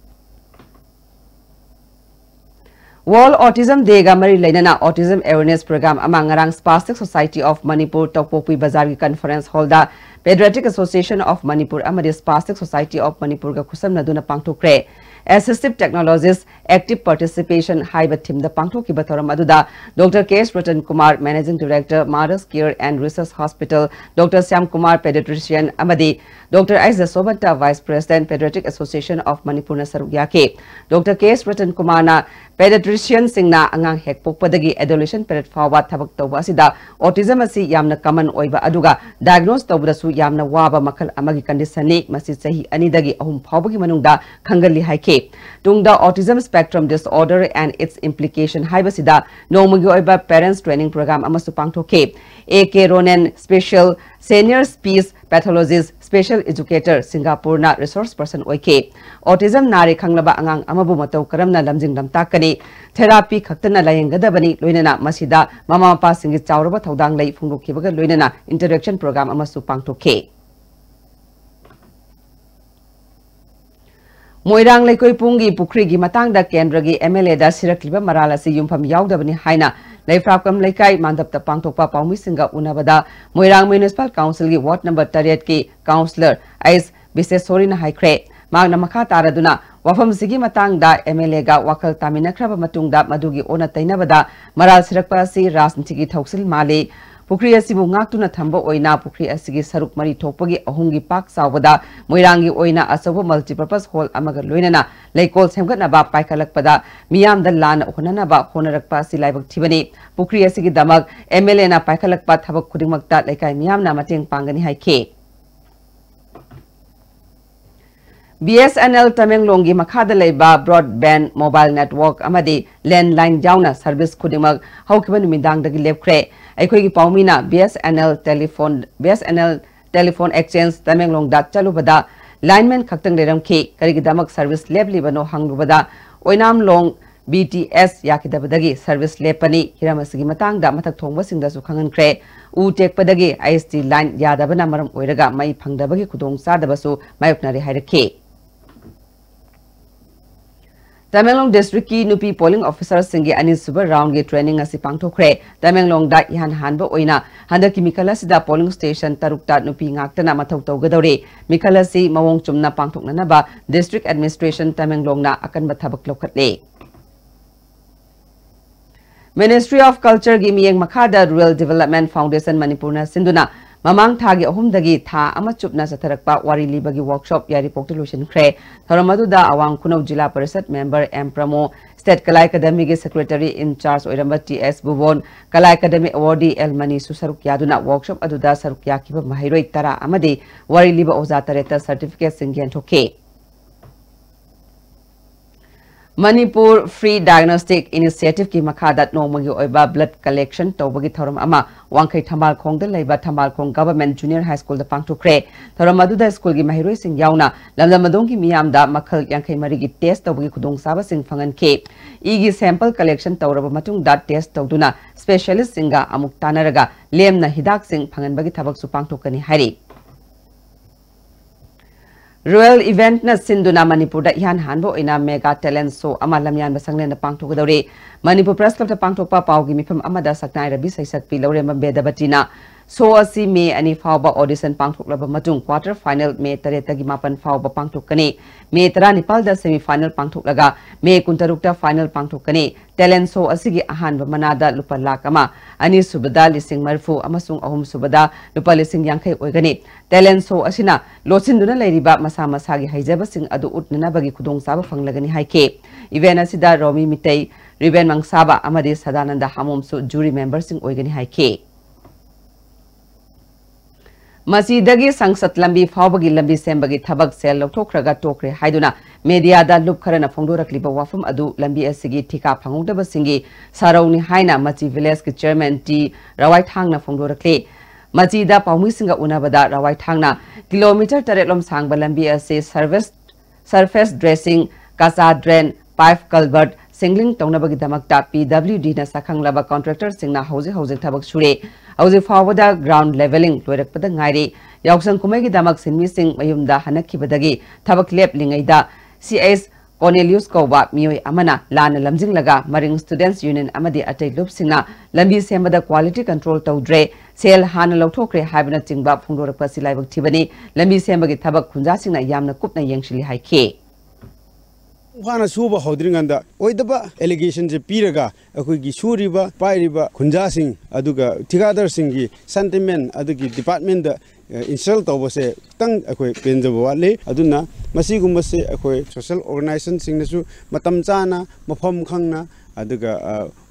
World Autism Day ꯒ ꯃꯔꯤ ꯂꯩꯅꯅ Autism Awareness Program ꯑꯃ ꯉꯔꯥꯡ Spastic Society of Manipur ꯇꯧꯄꯣꯛꯄꯤ ꯕꯖꯥꯔꯒꯤ Conference Hall the Pediatric Association of Manipur ꯑꯃꯗꯤ Spastic Society of Manipur ꯒ ꯈꯨꯠꯁꯝꯅꯗꯨꯅ ꯄꯥꯡꯊꯣꯛꯈ꯭ꯔꯦ꯫ Assistive Technologies, Active Participation ꯍꯥꯏꯕ theme ꯗ ꯄꯥꯡꯊꯣꯛꯈꯤꯕ ꯊꯧꯔꯝ ꯑꯗꯨꯗ Doctor K S Ratan Kumar, Managing Director, Mother's Care and Research Hospital, Doctor Shyam Kumar, Pediatrician, ꯑꯃꯗꯤ Doctor S Jaswanta, Vice President, Pediatric Association of Manipur ꯅ ꯁꯔꯨꯛ ꯌꯥꯈꯤ꯫ Doctor K S Ratan Kumar ꯅ pediatrician ꯁꯤꯡꯅ ꯑꯉꯥꯡ ꯍꯦꯛ ꯄꯣꯛꯄꯗꯒꯤ adolescent period ꯐꯥꯎꯕ ꯊꯕꯛ ꯇꯧꯕ ꯑꯁꯤꯗ autism ꯑꯁꯤ ꯌꯥꯝꯅ common ꯑꯣꯏꯕ ꯑꯗꯨꯒ diagnose ꯇꯧꯕꯗꯁꯨ ꯌꯥꯝꯅ ꯋꯥꯕ ꯃꯈꯜ ꯑꯃꯒꯤ condition ꯅꯤ꯫ ꯃꯁꯤ ꯆꯍꯤ ꯑꯅꯤꯗꯒꯤ ꯑꯍꯨꯝ ꯐꯥꯎꯕꯒꯤ ꯃꯅꯨꯡꯗ ꯈꯪꯒꯜꯂꯤ ꯍꯥꯏꯈꯤ꯫ ꯇꯨꯡꯗ Autism Spectrum Disorder and Its Implication ꯍꯥꯏꯕꯁꯤꯗ ꯅꯣꯡꯃꯒꯤ ꯑꯣꯏꯕ parents training program ꯑꯃꯁꯨ ꯄꯥꯡꯊꯣꯛꯈꯤ꯫ A K Ronen, Special Senior Speech Pathologist, Special Educator, Singapore ꯅ resource person ꯑꯣꯏꯈꯤ꯫ Autism ꯅꯥꯔꯦ ꯈꯪꯂꯕ ꯑꯉꯥꯡ ꯑꯃꯕꯨ ꯃꯇꯧ ꯀꯔꯝꯅ ꯂꯝꯖꯤꯡ ꯂꯝꯇꯥꯛꯀꯅꯤ? Therapy ꯈꯛꯇꯅ ꯂꯥꯌꯦꯡꯒꯗꯕꯅꯤ, ꯂꯣꯏꯅꯅ ꯃꯁꯤꯗ ꯃꯃꯥ ꯃꯄꯥꯁꯤꯡꯒꯤ ꯆꯥꯎꯔꯕ ꯊꯧꯗꯥꯡ ꯂꯩ ꯐꯣꯡꯗꯣꯛꯈꯤꯕꯒ ꯂꯣꯏꯅꯅ interaction program ꯑꯃꯁꯨ ꯄꯥꯡꯊꯣꯛꯈꯤ꯫ ꯃꯣꯏꯔꯥꯡ ꯂꯩꯀꯣꯏꯄꯨꯡꯒꯤ ꯄꯨꯈ꯭ꯔꯤꯒꯤ ꯃꯇꯥꯡꯗ ꯀꯦꯟꯗ꯭ꯔꯒꯤ M L A ꯗ ꯁꯤꯔꯛꯂꯤꯕ ꯃꯔꯥꯜ ꯑꯁꯤ ꯌꯨꯝꯐꯝ ꯌꯥꯎꯗꯕꯅꯤ ꯍꯥꯏꯅ ꯂꯩꯐ꯭ꯔꯥꯛꯄꯝ ꯂꯩꯀꯥꯏ ꯃꯥꯟꯗꯞꯇ ꯄꯥꯡꯊꯣꯛꯄ ꯄꯥꯎꯃꯤꯁꯤꯡꯒ ꯎꯅꯕꯗ ꯃꯣꯏꯔꯥꯡ Municipal Council ꯒꯤ ward number ꯇꯔꯦꯠꯀꯤ councillor ꯑꯩꯁ ꯕꯤꯁꯦꯁꯣꯔꯤꯅ ꯍꯥꯏꯈ꯭ꯔꯦ꯫ ꯃꯍꯥꯛꯅ ꯃꯈꯥ ꯇꯥꯔꯗꯨꯅ ꯋꯥꯐꯝꯁꯤꯒꯤ ꯃꯇꯥꯡꯗ M L A ꯒ ꯋꯥꯈꯜ ꯇꯥꯃꯤꯟꯅꯈ꯭ꯔꯕ ꯃꯇꯨꯡꯗ ꯃꯗꯨꯒꯤ ꯑꯣꯟꯅ ꯇꯩꯅꯕꯗ ꯃꯔꯥꯜ ꯁꯤꯔꯛꯄ ꯑꯁꯤ ꯔꯥꯖꯅꯤꯇꯤꯒꯤ ꯊꯧꯁꯤꯜ ꯃꯥꯜꯂꯤ꯫ ꯄꯨꯈ꯭ꯔꯤ ꯑꯁꯤꯕꯨ ꯉꯥꯛꯇꯨꯅ ꯊꯝꯕ ꯑꯣꯏꯅ ꯄꯨꯈ꯭ꯔꯤ ꯑꯁꯤꯒꯤ ꯁꯔꯨꯛ ꯃꯔꯤ ꯊꯣꯛꯄꯒꯤ ꯑꯍꯨꯝꯒꯤ ꯄꯥꯛ ꯆꯥꯎꯕꯗ ꯃꯣꯏꯔꯥꯡꯒꯤ ꯑꯣꯏꯅ ꯑꯆꯧꯕ multipurpose hall ꯑꯃꯒ ꯂꯣꯏꯅꯅ ꯂꯩꯀꯣꯜ ꯁꯦꯝꯒꯠꯅꯕ ꯄꯥꯏꯈꯠꯂꯛꯄꯗ ꯃꯤꯌꯥꯝꯗ ꯂꯥꯟꯅ ꯎꯍꯟꯅꯅꯕ ꯍꯣꯠꯅꯔꯛꯄ ꯑꯁꯤ ꯂꯥꯏꯕꯛ ꯊꯤꯕꯅꯤ꯫ ꯄꯨꯈ꯭ꯔꯤ ꯑꯁꯤꯒꯤꯗꯃꯛ M L A ꯅ ꯄꯥꯏꯈꯠꯂꯛꯄ ꯊꯕꯛ ꯈꯨꯗꯤꯡꯃꯛꯇ ꯂꯩꯀꯥꯏ ꯃꯤꯌꯥꯝꯅ ꯃꯇꯦꯡ ꯄꯥꯡꯒꯅꯤ ꯍꯥꯏꯈꯤ꯫ B S N L ꯇꯃꯦꯡꯂꯣꯡꯒꯤ ꯃꯈꯥꯗ ꯂꯩꯕ broadband, mobile network ꯑꯃꯗꯤ landline ꯌꯥꯎꯅ service ꯈꯨꯗꯤꯡꯃꯛ ꯍꯧꯈꯤꯕ ꯅꯨꯃꯤꯗꯥꯡꯗꯒꯤ ꯂꯦꯞꯈ꯭ꯔꯦ꯫ ꯑꯩꯈꯣꯏꯒꯤ ꯄꯥꯎꯃꯤꯅ B S N L telephone, B S N L telephone exchange ꯇꯃꯦꯡꯂꯣꯡꯗ ꯆꯠꯂꯨꯕꯗ lineman ꯈꯛꯇꯪ ꯂꯩꯔꯝꯈꯤ꯫ ꯀꯔꯤꯒꯤꯗꯃꯛ service ꯂꯦꯞꯂꯤꯕꯅꯣ ꯍꯪꯂꯨꯕꯗ ꯑꯣꯏꯅꯥꯝꯂꯣꯡ B T S ꯌꯥꯈꯤꯗꯕꯗꯒꯤ service ꯂꯦꯞꯄꯅꯤ꯫ ꯍꯤꯔꯝ ꯑꯁꯤꯒꯤ ꯃꯇꯥꯡꯗ ꯃꯊꯛ ꯊꯣꯡꯕꯁꯤꯡꯗꯁꯨ ꯈꯪꯍꯟꯈ꯭ꯔꯦ꯫ ꯎ ꯇꯦꯛꯄꯗꯒꯤ I S T line ꯌꯥꯗꯕꯅ ꯃꯔꯝ ꯑꯣꯏꯔꯒ ꯃꯩ ꯐꯪꯗꯕꯒꯤ ꯈꯨꯗꯣꯡꯆꯥꯗꯕꯁꯨ ꯃꯥꯌꯣꯛꯅꯔꯦ ꯍꯥꯏꯔꯛꯈꯤ꯫ ꯇꯃꯦꯡꯂꯣꯡ districtꯀꯤ ꯅꯨꯄꯤ polling officerꯁꯤꯡꯒꯤ ꯑꯅꯤꯁꯨꯕ roundꯒꯤ training ꯑꯁꯤ ꯄꯥꯡꯊꯣꯛꯈ꯭ꯔꯦ꯫ ꯇꯃꯦꯡꯂꯣꯡꯗ ꯏꯍꯥꯟ ꯍꯥꯟꯕ ꯑꯣꯏꯅ ꯍꯟꯗꯛꯀꯤ ꯃꯤꯈꯜ ꯑꯁꯤꯗ polling station ꯇꯔꯨꯛꯇ ꯅꯨꯄꯤ ꯉꯥꯛꯇꯅ ꯃꯊꯧ ꯇꯧꯒꯗꯧꯔꯤ꯫ ꯃꯤꯈꯜ ꯑꯁꯤ ꯃꯑꯣꯡ ꯆꯨꯝꯅ ꯄꯥꯡꯊꯣꯛꯅꯅꯕ district administration ꯇꯃꯦꯡꯂꯣꯡꯅ ꯑꯀꯟꯕ ꯊꯕꯛ ꯂꯧꯈꯠꯂꯦ꯫ Ministry of Cultureꯒꯤ ꯃꯤꯠꯌꯦꯡ ꯃꯈꯥꯗ Rural Development Foundation ꯃꯅꯤꯄꯨꯔꯅ ꯁꯤꯟꯗꯨꯅ ꯃꯃꯥꯡ ꯊꯥꯒꯤ ꯑꯍꯨꯝꯗꯒꯤ ꯊꯥ ꯑꯃ ꯆꯨꯞꯅ ꯆꯠꯊꯔꯛꯄ ꯋꯥꯔꯤ ꯂꯤꯕꯒꯤ workshop ꯌꯥꯏꯔꯤꯄꯣꯛꯇ ꯂꯣꯏꯁꯤꯟꯈ꯭ꯔꯦ꯫ ꯊꯧꯔꯝ ꯑꯗꯨꯗ ꯑꯋꯥꯡ ꯈꯨꯅꯧ ꯖꯤꯂꯥ ꯄꯔꯤꯁꯠ member M ꯄ꯭ꯔꯃꯣ, State ꯀꯂꯥ ꯑꯦꯀꯥꯗꯦꯃꯤꯒꯤ secretary in charge ꯑꯣꯏꯔꯝꯕ T S ꯕꯨꯕꯣꯟ, ꯀꯂꯥ ꯑꯦꯀꯥꯗꯦꯃꯤ awardee L ꯃꯅꯤꯁꯨ ꯁꯔꯨꯛ ꯌꯥꯗꯨꯅ workshop ꯑꯗꯨꯗ ꯁꯔꯨꯛ ꯌꯥꯈꯤꯕ ꯃꯍꯩꯔꯣꯏ ꯇꯔꯥ ꯑꯃꯗꯤ ꯋꯥꯔꯤ ꯂꯤꯕ ꯑꯣꯖꯥ ꯇꯔꯦꯠꯇ certificateꯁꯤꯡ ꯌꯦꯟꯊꯣꯛꯈꯤ꯫ ꯃꯅꯤꯄꯨꯔ Free Diagnostic Initiativeꯀꯤ ꯃꯈꯥꯗ ꯅꯣꯡꯃꯒꯤ ꯑꯣꯏꯕ blood collection ꯇꯧꯕꯒꯤ ꯊꯧꯔꯝ ꯑꯃ ꯋꯥꯡꯈꯩ ꯊꯝꯕꯥꯜꯈꯣꯡꯗ ꯂꯩꯕ ꯊꯝꯕꯥꯜꯈꯣꯡ Government Junior High Schoolꯗ ꯄꯥꯡꯊꯣꯛꯈ꯭ꯔꯦ꯫ ꯊꯧꯔꯝ ꯑꯗꯨꯗ schoolꯒꯤ ꯃꯍꯩꯔꯣꯏꯁꯤꯡ ꯌꯥꯎꯅ ꯂꯝꯗꯝ ꯑꯗꯣꯝꯒꯤ ꯃꯤꯌꯥꯝꯗ ꯃꯈꯜ ꯌꯥꯡꯈꯩ ꯃꯔꯤꯒꯤ test ꯇꯧꯕꯒꯤ ꯈꯨꯗꯣꯡꯆꯥꯕꯁꯤꯡ ꯐꯪꯍꯟꯈꯤ꯫ ꯏꯒꯤ sample collection ꯇꯧꯔꯕ ꯃꯇꯨꯡꯗ test ꯇꯧꯗꯨꯅ specialistꯁꯤꯡꯒ ꯑꯃꯨꯛ ꯇꯥꯟꯅꯔꯒ ꯂꯦꯝꯅ ꯍꯤꯗꯥꯛꯁꯤꯡ ꯐꯪꯍꯟꯕꯒꯤ ꯊꯕꯛꯁꯨ ꯄꯥꯡꯊꯣꯛꯀꯅꯤ ꯍꯥꯏꯔꯤ꯫ Royal Eventꯅ ꯁꯤꯟꯗꯨꯅ ꯃꯅꯤꯄꯨꯔꯗ ꯏꯍꯥꯟ ꯍꯥꯟꯕ ꯑꯣꯏꯅ mega talent show ꯑꯃ ꯂꯝꯌꯥꯟꯕ ꯁꯪꯂꯦꯟꯗ ꯄꯥꯡꯊꯣꯛꯀꯗꯧꯔꯤ꯫ ꯃꯅꯤꯄꯨꯔ Press Clubꯇ ꯄꯥꯡꯊꯣꯛꯄ ꯄꯥꯎꯒꯤ ꯃꯤꯐꯝ ꯑꯃꯗ ꯁꯛꯅꯥꯏꯔꯕꯤ ꯁꯩꯁꯛꯄꯤ ꯂꯧꯔꯦꯝꯕꯝ ꯕꯦꯗꯕꯇꯤꯅ show ꯑꯁꯤ May ꯑꯅꯤ ꯐꯥꯎꯕ audition ꯄꯥꯡꯊꯣꯛꯂꯕ ꯃꯇꯨꯡ quarter final May ꯇꯔꯦꯠꯇꯒꯤ ꯃꯥꯄꯟ ꯐꯥꯎꯕ ꯄꯥꯡꯊꯣꯛꯀꯅꯤ꯫ May ꯇꯔꯥꯅꯤꯄꯥꯜꯗ semi final ꯄꯥꯡꯊꯣꯛꯂꯒ May ꯀꯨꯟꯇꯔꯨꯛꯇ final ꯄꯥꯡꯊꯣꯛꯀꯅꯤ꯫ Talent show ꯑꯁꯤꯒꯤ ꯑꯍꯥꯟꯕ ꯃꯅꯥꯗ ꯂꯨꯄꯥ ꯂꯥꯈ ꯑꯃ, ꯑꯅꯤꯁꯨꯕꯗ ꯂꯤꯁꯤꯡ ꯃꯔꯤꯐꯨ ꯑꯃꯁꯨꯡ ꯑꯍꯨꯝꯁꯨꯕꯗ ꯂꯨꯄꯥ ꯂꯤꯁꯤꯡ ꯌꯥꯡꯈꯩ ꯑꯣꯏꯒꯅꯤ꯫ Talent show ꯑꯁꯤꯅ ꯂꯣꯠꯁꯤꯟꯗꯨꯅ ꯂꯩꯔꯤꯕ ꯃꯁꯥ ꯃꯁꯥꯒꯤ ꯍꯩꯖꯕꯁꯤꯡ ꯑꯗꯨ ꯎꯠꯅꯅꯕꯒꯤ ꯈꯨꯗꯣꯡꯆꯥꯕ ꯐꯪꯂꯒꯅꯤ ꯍꯥꯏꯈꯤ꯫ Event ꯑꯁꯤꯗ ꯔꯣꯃꯤ ꯃꯤꯇꯩ, ꯔꯤꯕꯦꯟ ꯃꯪꯁꯥꯕ ꯑꯃꯗꯤ ꯁꯗꯥꯅꯟꯗ ꯍꯥꯃꯣꯝꯁꯨ jury memberꯁꯤꯡ ꯑꯣꯏꯒꯅꯤ ꯍꯥꯏꯈꯤ꯫ ꯃꯆꯤꯗꯒꯤ ꯁꯪꯁꯠ ꯂꯝꯕꯤ ꯐꯥꯎꯕꯒꯤ ꯂꯝꯕꯤ ꯁꯦꯝꯕꯒꯤ ꯊꯕꯛ ꯁꯦꯜ ꯂꯧꯊꯣꯛꯈ꯭ꯔꯒ ꯇꯣꯛꯈ꯭ꯔꯦ ꯍꯥꯏꯗꯨꯅ media ꯗ ꯂꯨꯞ ꯈꯔꯅ ꯐꯣꯡꯗꯣꯔꯛꯂꯤꯕ ꯋꯥꯐꯝ ꯑꯗꯨ ꯂꯝꯕꯤ ꯑꯁꯤꯒꯤ ꯊꯤꯀꯥ ꯐꯪꯍꯧꯗꯕꯁꯤꯡꯒꯤ ꯁꯥꯔꯧꯅꯤ ꯍꯥꯏꯅ ꯃꯆꯤ village ꯀꯤ chairman T ꯔꯋꯥꯏꯊꯥꯡꯅ ꯐꯣꯡꯗꯣꯔꯛꯂꯤ꯫ ꯃꯆꯤꯗ ꯄꯥꯎꯃꯤꯁꯤꯡꯒ ꯎꯅꯕꯗ ꯔꯋꯥꯏꯊꯥꯡꯅ kilometre ꯇꯔꯦꯠ ꯂꯣꯝ ꯁꯥꯡꯕ ꯂꯝꯕꯤ ꯑꯁꯤ service, surface dressing, ꯀꯆꯥ drain, pipe culvert, ꯁꯦꯡꯂꯤꯡ ꯇꯧꯅꯕꯒꯤꯗꯃꯛꯇ P W Dꯅ ꯁꯛꯈꯪꯂꯕ contractorꯁꯤꯡꯅ ꯍꯧꯖꯤꯛ ꯍꯧꯖꯤꯛ ꯊꯕꯛ ꯁꯨꯔꯤ꯫ ꯍꯧꯖꯤꯛ ꯐꯥꯎꯕꯗ ground levelling ꯂꯣꯏꯔꯛꯄꯗ ꯉꯥꯏꯔꯤ꯫ ꯌꯥꯎꯁꯪ ꯀꯨꯝꯍꯩꯒꯤꯗꯃꯛ ꯁꯤꯟꯃꯤꯁꯤꯡ ꯃꯌꯨꯝꯗ ꯍꯟꯅꯈꯤꯕꯗꯒꯤ ꯊꯕꯛ ꯂꯦꯞꯂꯤꯉꯩꯗ C H Cornelius ꯀꯧꯕ ꯃꯤꯑꯣꯏ ꯑꯃꯅ ꯂꯥꯟꯅ ꯂꯝꯖꯤꯡꯂꯒ ꯃꯔꯤꯡ Students Union ꯑꯃꯗꯤ ꯑꯇꯩ ꯂꯨꯞꯁꯤꯡꯅ ꯂꯝꯕꯤ ꯁꯦꯝꯕꯗ quality control ꯇꯧꯗ꯭ꯔꯦ, ꯁꯦꯜ ꯍꯥꯟꯅ ꯂꯧꯊꯣꯛꯈ꯭ꯔꯦ ꯍꯥꯏꯕꯅꯆꯤꯡꯕ ꯐꯣꯡꯗꯣꯔꯛꯄ ꯑꯁꯤ ꯂꯥꯏꯕꯛ ꯊꯤꯕꯅꯤ꯫ ꯂꯝꯕꯤ ꯁꯦꯝꯕꯒꯤ ꯊꯕꯛ ꯈꯨꯟꯖꯥꯁꯤꯡꯅ ꯌꯥꯝꯅ ꯀꯨꯞꯅ ꯌꯦꯡꯁꯤꯜꯂꯤ ꯍꯥꯏꯈꯤ꯫ ꯃꯄꯨꯡ ꯐꯥꯅ ꯁꯨꯕ ꯍꯧꯗ꯭ꯔꯤꯉꯩꯗ ꯑꯣꯏꯗꯕ allegation ꯁꯦ ꯄꯤꯔꯒ ꯑꯩꯈꯣꯏꯒꯤ ꯁꯨꯔꯤꯕ ꯄꯥꯏꯔꯤꯕ ꯈꯨꯟꯖꯥꯁꯤꯡ ꯑꯗꯨꯒ ꯊꯤꯀꯥꯗꯔꯁꯤꯡꯒꯤ sentiment ꯑꯗꯨꯒꯤ department ꯗ insult ꯇꯧꯕꯁꯦ ꯈꯤꯇꯪ ꯑꯩꯈꯣꯏ ꯄꯦꯟꯖꯕ ꯋꯥꯠꯂꯤ꯫ ꯑꯗꯨꯅ ꯃꯁꯤꯒꯨꯝꯕꯁꯦ ꯑꯩꯈꯣꯏ social organization ꯁꯤꯡꯅꯁꯨ ꯃꯇꯝ ꯆꯥꯅ ꯃꯐꯝ ꯈꯪꯅ ꯑꯗꯨꯒ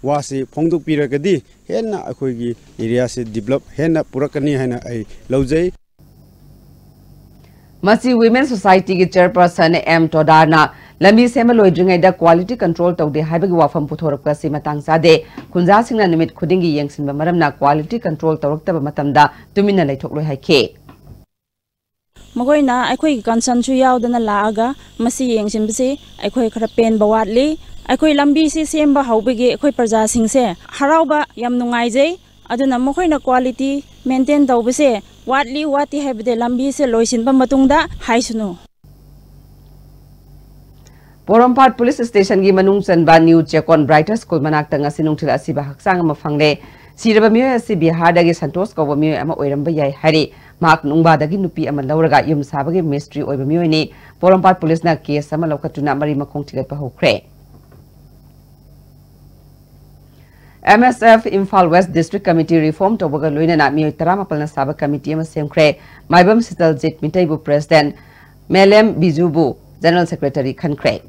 ꯋꯥꯁꯤ ꯐꯣꯡꯗꯣꯛꯄꯤꯔꯒꯗꯤ ꯍꯦꯟꯅ ꯑꯩꯈꯣꯏꯒꯤ area ꯁꯤ develop ꯍꯦꯟꯅ ꯄꯨꯔꯛꯀꯅꯤ ꯍꯥꯏꯅ ꯑꯩ ꯂꯧꯖꯩ꯫ ꯃꯁꯤ Women Society ꯒꯤ chairperson M ꯇꯣꯗꯥꯅ ꯂꯝꯕꯤ ꯁꯦꯝꯕ ꯂꯣꯏꯗ꯭ꯔꯤꯉꯩꯗ quality control ꯇꯧꯗꯦ ꯍꯥꯏꯕꯒꯤ ꯋꯥꯐꯝ ꯄꯨꯊꯣꯔꯛꯄ ꯑꯁꯤ ꯃꯇꯥꯡ ꯆꯥꯗꯦ꯫ ꯈꯨꯟꯖꯥꯁꯤꯡꯅ ꯅꯨꯃꯤꯠ ꯈꯨꯗꯤꯡꯒꯤ ꯌꯦꯡꯁꯤꯟꯕ ꯃꯔꯝꯅ quality control ꯇꯧꯔꯛꯇꯕ ꯃꯇꯝꯗ ꯇꯨꯃꯤꯟꯅ ꯂꯩꯊꯣꯛꯂꯣꯏ ꯍꯥꯏꯈꯤ꯫ ꯃꯈꯣꯏꯅ ꯑꯩꯈꯣꯏꯒꯤ concern ꯁꯨ ꯌꯥꯎꯗꯅ ꯂꯥꯛꯑꯒ ꯃꯁꯤ ꯌꯦꯡꯁꯤꯟꯕꯁꯤ ꯑꯩꯈꯣꯏ ꯈꯔ ꯄꯦꯟꯕ ꯋꯥꯠꯂꯤ꯫ ꯑꯩꯈꯣꯏ ꯂꯝꯕꯤꯁꯤ ꯁꯦꯝꯕ ꯍꯧꯕꯒꯤ ꯑꯩꯈꯣꯏ ꯄ꯭ꯔꯖꯥꯁꯤꯡꯁꯦ ꯍꯔꯥꯎꯕ ꯌꯥꯝ ꯅꯨꯡꯉꯥꯏꯖꯩ꯫ ꯑꯗꯨꯅ ꯃꯈꯣꯏꯅ quality maintain ꯇꯧꯕꯁꯦ ꯋꯥꯠꯂꯤ ꯋꯥꯠꯇꯦ ꯍꯥꯏꯕꯗꯤ ꯂꯝꯕꯤꯁꯦ ꯂꯣꯏꯁꯤꯟꯕ ꯃꯇꯨꯡꯗ ꯍꯥꯏꯁꯅꯨ꯫ ꯄꯣꯔꯣꯝꯄꯥꯠ police station ꯒꯤ ꯃꯅꯨꯡ ꯆꯟꯕ New Chekon Brighter School ꯃꯅꯥꯛꯇ ꯉꯁꯤ ꯅꯨꯡꯊꯤꯜ ꯑꯁꯤꯕ ꯍꯛꯆꯥꯡ ꯑꯃ ꯐꯪꯂꯦ꯫ ꯁꯤꯔꯕ ꯃꯤꯑꯣꯏ ꯑꯁꯤ ꯕꯤꯍꯥꯔꯗꯒꯤ ꯁꯟꯇꯣꯁ ꯀꯧꯕ ꯃꯤꯑꯣꯏ ꯑꯃ ꯑꯣꯏꯔꯝꯕ ꯌꯥꯏ ꯍꯥꯏꯔꯤ꯫ ꯃꯍꯥꯛ ꯅꯨꯡꯕꯥꯗꯒꯤ ꯅꯨꯄꯤ ꯑꯃ ꯂꯧꯔꯒ ꯌꯨꯝ ꯁꯥꯕꯒꯤ ꯃꯤꯁꯇ꯭ꯔꯤ ꯑꯣꯏꯕ ꯃꯤꯑꯣꯏꯅꯤ꯫ ꯄꯣꯔꯣꯝꯄꯥꯠ police ꯅ case ꯑꯃ ꯂꯧꯈꯠꯇꯨꯅ ꯃꯔꯤ ꯃꯈꯣꯡ ꯊꯤꯒꯠꯄ ꯍꯧꯈ꯭ꯔꯦ꯫ M S F Imphal West District Committee reform ꯇꯧꯕꯒ ꯂꯣꯏꯅꯅ ꯃꯤꯑꯣꯏ ꯇꯔꯥꯃꯥꯄꯜꯅ ꯁꯥꯕ committee ꯑꯃ ꯁꯦꯝꯈ꯭ꯔꯦ꯫ ꯃꯥꯏꯕꯝ ꯁꯤꯇꯜꯖꯤꯠ ꯃꯤꯇꯩꯕꯨ president, ꯃꯦꯂꯦꯝ ꯕꯤꯖꯨꯕꯨ general secretary ꯈꯟꯈ꯭ꯔꯦ꯫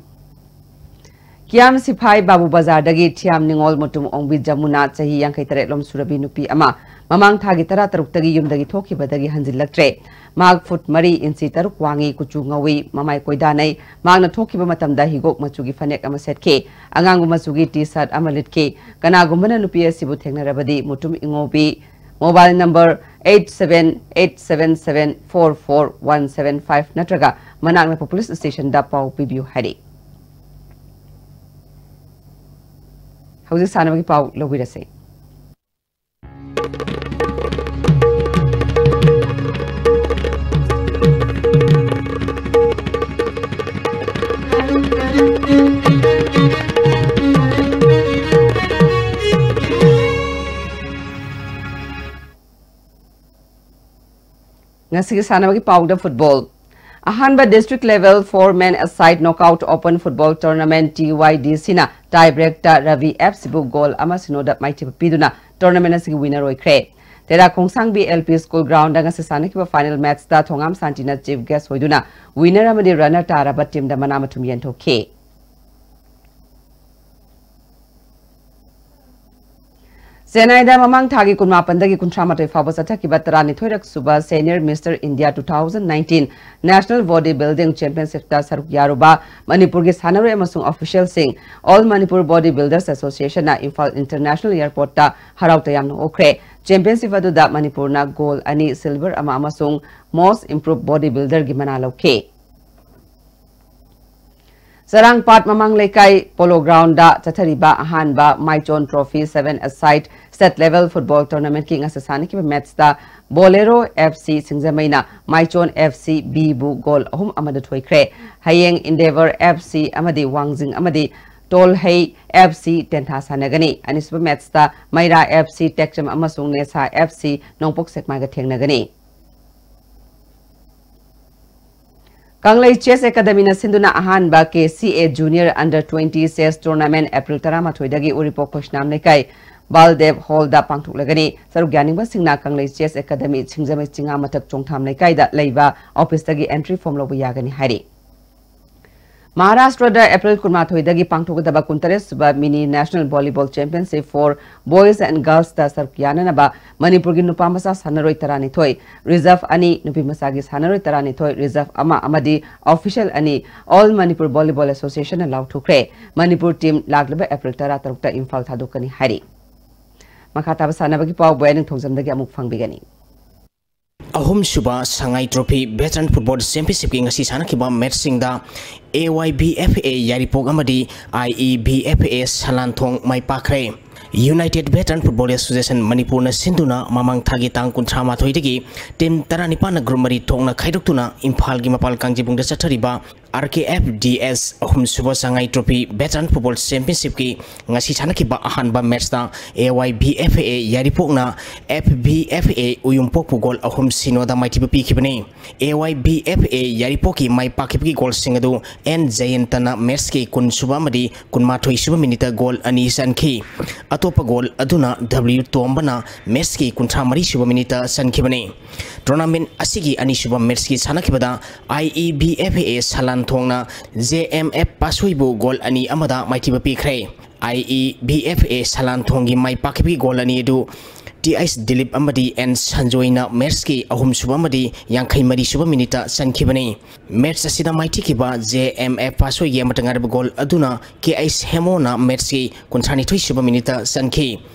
ꯀꯤꯌꯥꯝ ꯁꯤꯐꯥꯏ ꯕꯥꯕꯨ ꯕꯖꯥꯔꯗꯒꯤ ꯊꯤꯌꯥꯝ ꯅꯤꯉꯣꯜ ꯃꯨꯇꯨꯝ ꯑꯣꯡꯕꯤ ꯖꯃꯨꯅꯥ, ꯆꯍꯤ ꯌꯥꯡꯈꯩ ꯇꯔꯦꯠ ꯂꯣꯝ ꯁꯨꯔꯕꯤ ꯅꯨꯄꯤ ꯑꯃ, ꯃꯃꯥꯡ ꯊꯥꯒꯤ ꯇꯔꯥ ꯇꯔꯨꯛꯇꯒꯤ ꯌꯨꯝꯗꯒꯤ ꯊꯣꯛꯈꯤꯕꯗꯒꯤ ꯍꯟꯖꯤꯜꯂꯛꯇ꯭ꯔꯦ꯫ ꯃꯍꯥꯛ ꯐꯨꯠ ꯃꯔꯤ ꯏꯟꯆꯤ ꯇꯔꯨꯛ ꯋꯥꯡꯉꯤ, ꯀꯨꯆꯨ ꯉꯧꯏ, ꯃꯃꯥꯏ ꯀꯣꯏꯗꯥꯅꯩ꯫ ꯃꯍꯥꯛꯅ ꯊꯣꯛꯈꯤꯕ ꯃꯇꯝꯗ ꯍꯤꯒꯣꯛ ꯃꯆꯨꯒꯤ ꯐꯅꯦꯛ ꯑꯃ ꯁꯦꯠꯈꯤ꯫ ꯑꯉꯥꯡꯕ ꯃꯆꯨꯒꯤ T-shirt ꯑꯃ ꯂꯤꯠꯈꯤ꯫ ꯀꯅꯥꯒꯨꯝꯕꯅ ꯅꯨꯄꯤ ꯑꯁꯤꯕꯨ ꯊꯦꯡꯅꯔꯕꯗꯤ Mutum ꯏꯉꯧꯕꯤ, mobile number eight seven eight seven seven four four one seven five ꯅꯠꯇ꯭ꯔꯒ ꯃꯅꯥꯛ ꯅꯛꯄ police station ꯗ ꯄꯥꯎ ꯄꯤꯕꯤꯌꯨ ꯍꯥꯏꯔꯤ꯫ ꯍꯧꯖꯤꯛ ꯁꯥꯟꯅꯕꯒꯤ ꯄꯥꯎ ꯂꯧꯕꯤꯔꯁꯦ꯫ ꯉꯁꯤꯒꯤ ꯁꯥꯟꯅꯕꯒꯤ ꯄꯥꯎꯗ ꯐꯨꯠꯕꯣꯜ꯫ ꯑꯍꯥꯟꯕ District Level Four Man Aside Knockout Open Football Tournament, T Y D C ꯅ tie break ꯇ ꯔꯕꯤ F C ꯕꯨ ꯒꯣꯜ ꯑꯃ ꯁꯤꯅꯣꯗ ꯃꯥꯏꯊꯤꯕ ꯄꯤꯗꯨꯅ tournament ꯑꯁꯤꯒꯤ winner ꯑꯣꯏꯈ꯭ꯔꯦ꯫ ꯇꯦꯔꯥ ꯈꯣꯡꯁꯥꯡꯕꯤ L P School ground ꯗ ꯉꯁꯤ ꯁꯥꯟꯅꯈꯤꯕ final match ꯇ ꯊꯣꯉꯥꯝ ꯁꯥꯟꯇꯤꯅ chief guest ꯑꯣꯏꯗꯨꯅ winner ꯑꯃꯗꯤ runner ꯇꯥꯔꯕ team ꯗ ꯃꯅꯥ ꯃꯊꯨꯝ ꯌꯦꯟꯊꯣꯛꯈꯤ꯫ ꯆꯦꯟꯅꯥꯏꯗ ꯃꯃꯥꯡ ꯊꯥꯒꯤ ꯀꯨꯟꯃꯥꯄꯟꯗꯒꯤ ꯀꯨꯟꯊ꯭ꯔꯥ ꯃꯥꯊꯣꯏ ꯐꯥꯎꯕ ꯆꯠꯊꯈꯤꯕ ꯇꯔꯥꯅꯤꯊꯣꯏꯔꯛ ꯁꯨꯕ Senior Mister India two thousand nineteen National Body Building Championship ꯇ ꯁꯔꯨꯛ ꯌꯥꯔꯨꯕ ꯃꯅꯤꯄꯨꯔꯒꯤ ꯁꯥꯟꯅꯔꯣꯏ ꯑꯃꯁꯨꯡ official ꯁꯤꯡ All Manipur Body Builders Association ꯅ ꯏꯝꯐꯥꯜ International Airport ꯇ ꯍꯔꯥꯎ ꯇꯌꯥꯝꯅ ꯑꯣꯛꯈ꯭ꯔꯦ꯫ Championship ꯑꯗꯨꯗ ꯃꯅꯤꯄꯨꯔꯅ ꯒꯣꯜ ꯑꯅꯤ, silver ꯑꯃ ꯑꯃꯁꯨꯡ Most Improved Body Builder ꯒꯤ ꯃꯅꯥ ꯂꯧꯈꯤ꯫ ꯆꯔꯥꯡꯄꯥꯠ ꯃꯃꯥꯡ ꯂꯩꯀꯥꯏ Polo Ground ꯗ ꯆꯠꯊꯔꯤꯕ ꯑꯍꯥꯟꯕ ꯃꯥꯏꯆꯣꯟ Trophy Seven Aside State Level Football Tournament ꯀꯤ ꯉꯁꯤ ꯁꯥꯟꯅꯈꯤꯕ match ꯇ Bolero F C ꯁꯤꯡꯖꯃꯩꯅ ꯃꯥꯏꯆꯣꯟ F C B ꯕꯨ ꯒꯣꯜ ꯑꯍꯨꯝ ꯑꯃꯗ ꯊꯣꯏꯈ꯭ꯔꯦ꯫ ꯍꯌꯦꯡ Endeavour F C ꯑꯃꯗꯤ ꯋꯥꯡꯖꯤꯡ ꯑꯃꯗꯤ ꯇꯣꯜꯍꯩ F C ꯇꯦꯟꯊꯥ ꯁꯥꯟꯅꯒꯅꯤ꯫ ꯑꯅꯤꯁꯨꯕ match ꯇ ꯃꯩꯔꯥ F C ꯇꯦꯛꯆꯝ ꯑꯃꯁꯨꯡ ꯅꯦꯁꯥ F C ꯅꯣꯡꯄꯣꯛ ꯁꯦꯛꯃꯥꯏꯒ ꯊꯦꯡꯅꯒꯅꯤ꯫ ꯀꯪꯂꯩ Chess Academy ꯅ ꯁꯤꯟꯗꯨꯅ ꯑꯍꯥꯟꯕ K C A Junior Under Twenty Chess Tournament April ꯇꯔꯥꯃꯥꯊꯣꯏꯗꯒꯤ ꯎꯔꯤꯄꯣꯛ ꯈꯣꯏꯁꯅꯥꯝ ꯂꯩꯀꯥꯏ ꯕꯥꯜꯗꯦꯕ Hall ꯗ ꯄꯥꯡꯊꯣꯛꯂꯒꯅꯤ꯫ ꯁꯔꯨꯛ ꯌꯥꯅꯤꯡꯕꯁꯤꯡꯅ ꯀꯪꯂꯩ Chess Academy ꯁꯤꯡꯖꯃꯩ ꯆꯤꯉꯥ ꯃꯊꯛ ꯆꯣꯡꯊꯥꯝ ꯂꯩꯀꯥꯏꯗ ꯂꯩꯕ office ꯇꯒꯤ entry form ꯂꯧꯕ ꯌꯥꯒꯅꯤ ꯍꯥꯏꯔꯤ꯫ ꯃꯍꯥꯔꯥꯁꯇ꯭ꯔꯗ April ꯀꯨꯟꯃꯥꯊꯣꯏꯗꯒꯤ ꯄꯥꯡꯊꯣꯛꯀꯗꯕ ꯀꯨꯟꯇꯔꯦꯠ ꯁꯨꯕ Mini National Volleyball Championship for Boys and Girls ꯇ ꯁꯔꯨꯛ ꯌꯥꯅꯅꯕ ꯃꯅꯤꯄꯨꯔꯒꯤ ꯅꯨꯄꯥ ꯃꯆꯥ ꯁꯥꯟꯅꯔꯣꯏ ꯇꯔꯥꯅꯤꯊꯣꯏ, reserve ꯑꯅꯤ, ꯅꯨꯄꯤ ꯃꯆꯥꯒꯤ ꯁꯥꯟꯅꯔꯣꯏ ꯇꯔꯥꯅꯤꯊꯣꯏ, reserve ꯑꯃ ꯑꯃꯗꯤ official ꯑꯅꯤ All Manipur Volleyball Association ꯅ ꯂꯥꯎꯊꯣꯛꯈ꯭ꯔꯦ꯫ ꯃꯅꯤꯄꯨꯔ team ꯂꯥꯛꯂꯤꯕ April ꯇꯔꯥꯇꯔꯨꯛꯇ ꯏꯝꯐꯥꯜ ꯊꯥꯗꯣꯛꯀꯅꯤ ꯍꯥꯏꯔꯤ꯫ ꯃꯈꯥ ꯇꯥꯕ ꯁꯥꯟꯅꯕꯒꯤ ꯄꯥꯎ ꯕꯣꯌꯥ ꯅꯤꯡꯊꯧꯖꯝꯗꯒꯤ ꯑꯃꯨꯛ ꯐꯪꯕꯤꯒꯅꯤ꯫ ꯑꯍꯨꯝꯁꯨꯕ ꯁꯉꯥꯏ ꯇ꯭ꯔꯣꯐꯤ ꯚꯦꯇꯔꯟ ꯐꯨꯠꯕꯣꯜ ꯆꯦꯝꯄꯤꯌꯟꯁꯤꯞꯀꯤ ꯉꯁꯤ ꯁꯥꯟꯅꯈꯤꯕ ꯃꯦꯠꯁꯁꯤꯡꯗ ꯑꯦ ꯋꯥꯏ ꯕꯤ ꯑꯦꯐ ꯑꯦ ꯌꯥꯏꯔꯤꯄꯣꯛ ꯑꯃꯗꯤ ꯑꯥꯏ E B F A ꯁꯂꯥꯟꯊꯣꯡ my ꯄꯥꯛꯈ꯭ꯔꯦ꯫ United ꯚꯦꯇꯔꯟ football association ꯃꯅꯤꯄꯨꯔꯅ ꯁꯤꯟꯗꯨꯅ ꯃꯃꯥꯡ ꯊꯥꯒꯤ ꯇꯥꯡ ꯀꯨꯟꯊ꯭ꯔꯥ ꯃꯥꯊꯣꯏꯗꯒꯤ ꯇꯤꯝ ꯇꯔꯥꯅꯤꯄꯥꯟꯅ ꯒ꯭ꯔꯨꯞ ꯃꯔꯤ ꯊꯣꯛꯅ ꯈꯥꯏꯗꯣꯛꯇꯨꯅ ꯏꯝꯐꯥꯜꯒꯤ ꯃꯄꯥꯜ ꯀꯥꯡꯖꯩꯕꯨꯡꯗ ꯆꯠꯊꯔꯤꯕ ꯑꯥꯔ ꯀꯦ ꯑꯦꯐ ꯗꯤ ꯑꯦꯁ ꯑꯍꯨꯝꯁꯨꯕ ꯁꯉꯥꯏ ꯇ꯭ꯔꯣꯐꯤ ꯚꯦꯇꯔꯟ ꯐꯨꯠꯕꯣꯜ ꯆꯦꯝꯄꯤꯌꯟꯁꯤꯞꯀꯤ ꯉꯁꯤ ꯁꯥꯟꯅꯈꯤꯕ ꯑꯍꯥꯟꯕ ꯃꯦꯠꯁꯇ ꯑꯦ Y B F A ꯌꯥꯏꯔꯤꯄꯣꯛꯅ F B F A ꯎꯌꯨꯝꯄꯣꯛꯄꯨ goal ꯑꯍꯨꯝ ꯁꯤꯅꯣꯗ ꯃꯥꯏꯊꯤꯕ ꯄꯤꯈꯤꯕꯅꯤ꯫ ꯑꯦ ꯋꯥꯏ ꯕꯤ ꯑꯦꯐ ꯑꯦ ꯌꯥꯏꯔꯤꯄꯣꯛꯀꯤ ꯃꯥꯏ ꯄꯥꯛꯈꯤꯕꯒꯤ ꯒꯣꯜꯁꯤꯡ ꯑꯗꯨ ꯑꯦꯟ ꯖꯌꯟꯇꯅ ꯃꯦꯠꯁꯀꯤ ꯀꯨꯟꯁꯨꯕ ꯑꯃꯗꯤ ꯀꯨꯟꯃꯥꯊꯣꯏꯁꯨꯕ ꯃꯤꯅꯤꯠꯇ ꯒꯣꯜ ꯑꯅꯤ ꯆꯟꯈꯤ꯫ ꯑꯇꯣꯞꯄ ꯒꯣꯜ ꯑꯗꯨꯅ ꯗꯕ꯭ꯂꯤꯌꯨ ꯇꯣꯝꯕꯅ ꯃꯦꯠꯁꯀꯤ ꯀꯨꯟꯊ꯭ꯔꯥ ꯃꯔꯤꯁꯨꯕ ꯃꯤꯅꯤꯠꯇ ꯆꯟꯈꯤꯕꯅꯤ꯫ ꯇꯣꯔꯅꯥꯃꯦꯟ ꯑꯁꯤꯒꯤ ꯑꯅꯤꯁꯨꯕ ꯃꯦꯠꯁꯀꯤ ꯁꯥꯟꯅꯈꯤꯕꯗ ꯑꯥꯏ E B F A ꯁꯂꯥꯟꯊꯣꯡꯅ J M F ꯄꯥꯁꯣꯏꯕꯨ goal ꯑꯅꯤ ꯑꯃꯗ ꯃꯥꯏꯊꯤꯕ ꯄꯤꯈ꯭ꯔꯦ꯫ ꯑꯥꯏ E B F A ꯁꯂꯥꯟꯊꯣꯡꯒꯤ my ꯄꯥꯛꯈꯤꯕꯒꯤ goal ꯑꯅꯤ ꯑꯗꯨ ꯇꯤ ꯑꯩꯆ ꯗꯤꯂꯤꯞ ꯑꯃꯗꯤ ꯑꯦꯟ ꯁꯟꯖꯣꯏꯅ ꯃꯦꯠꯁꯀꯤ ꯑꯍꯨꯝꯁꯨꯕ ꯑꯃꯗꯤ ꯌꯥꯡꯈꯩ ꯃꯔꯤꯁꯨꯕ ꯃꯤꯅꯤꯠꯇ ꯆꯟꯈꯤꯕꯅꯤ꯫ ꯃꯦꯠꯁ ꯑꯁꯤꯗ ꯃꯥꯏꯊꯤꯈꯤꯕ ꯖꯦ ꯑꯦꯝ ꯑꯦꯐ ꯄꯥꯁꯣꯏꯒꯤ ꯑꯃꯠꯇ ꯉꯥꯏꯔꯕ ꯒꯣꯜ ꯑꯗꯨꯅ ꯀꯦ ꯑꯩꯆ ꯍꯦꯃꯣꯅ ꯃꯦꯠꯁꯀꯤ ꯀꯨꯟꯊ꯭ꯔꯥ ꯅꯤꯊꯣꯏꯁꯨꯕ ꯃꯤꯅꯤꯠꯇ ꯆꯟꯈꯤ꯫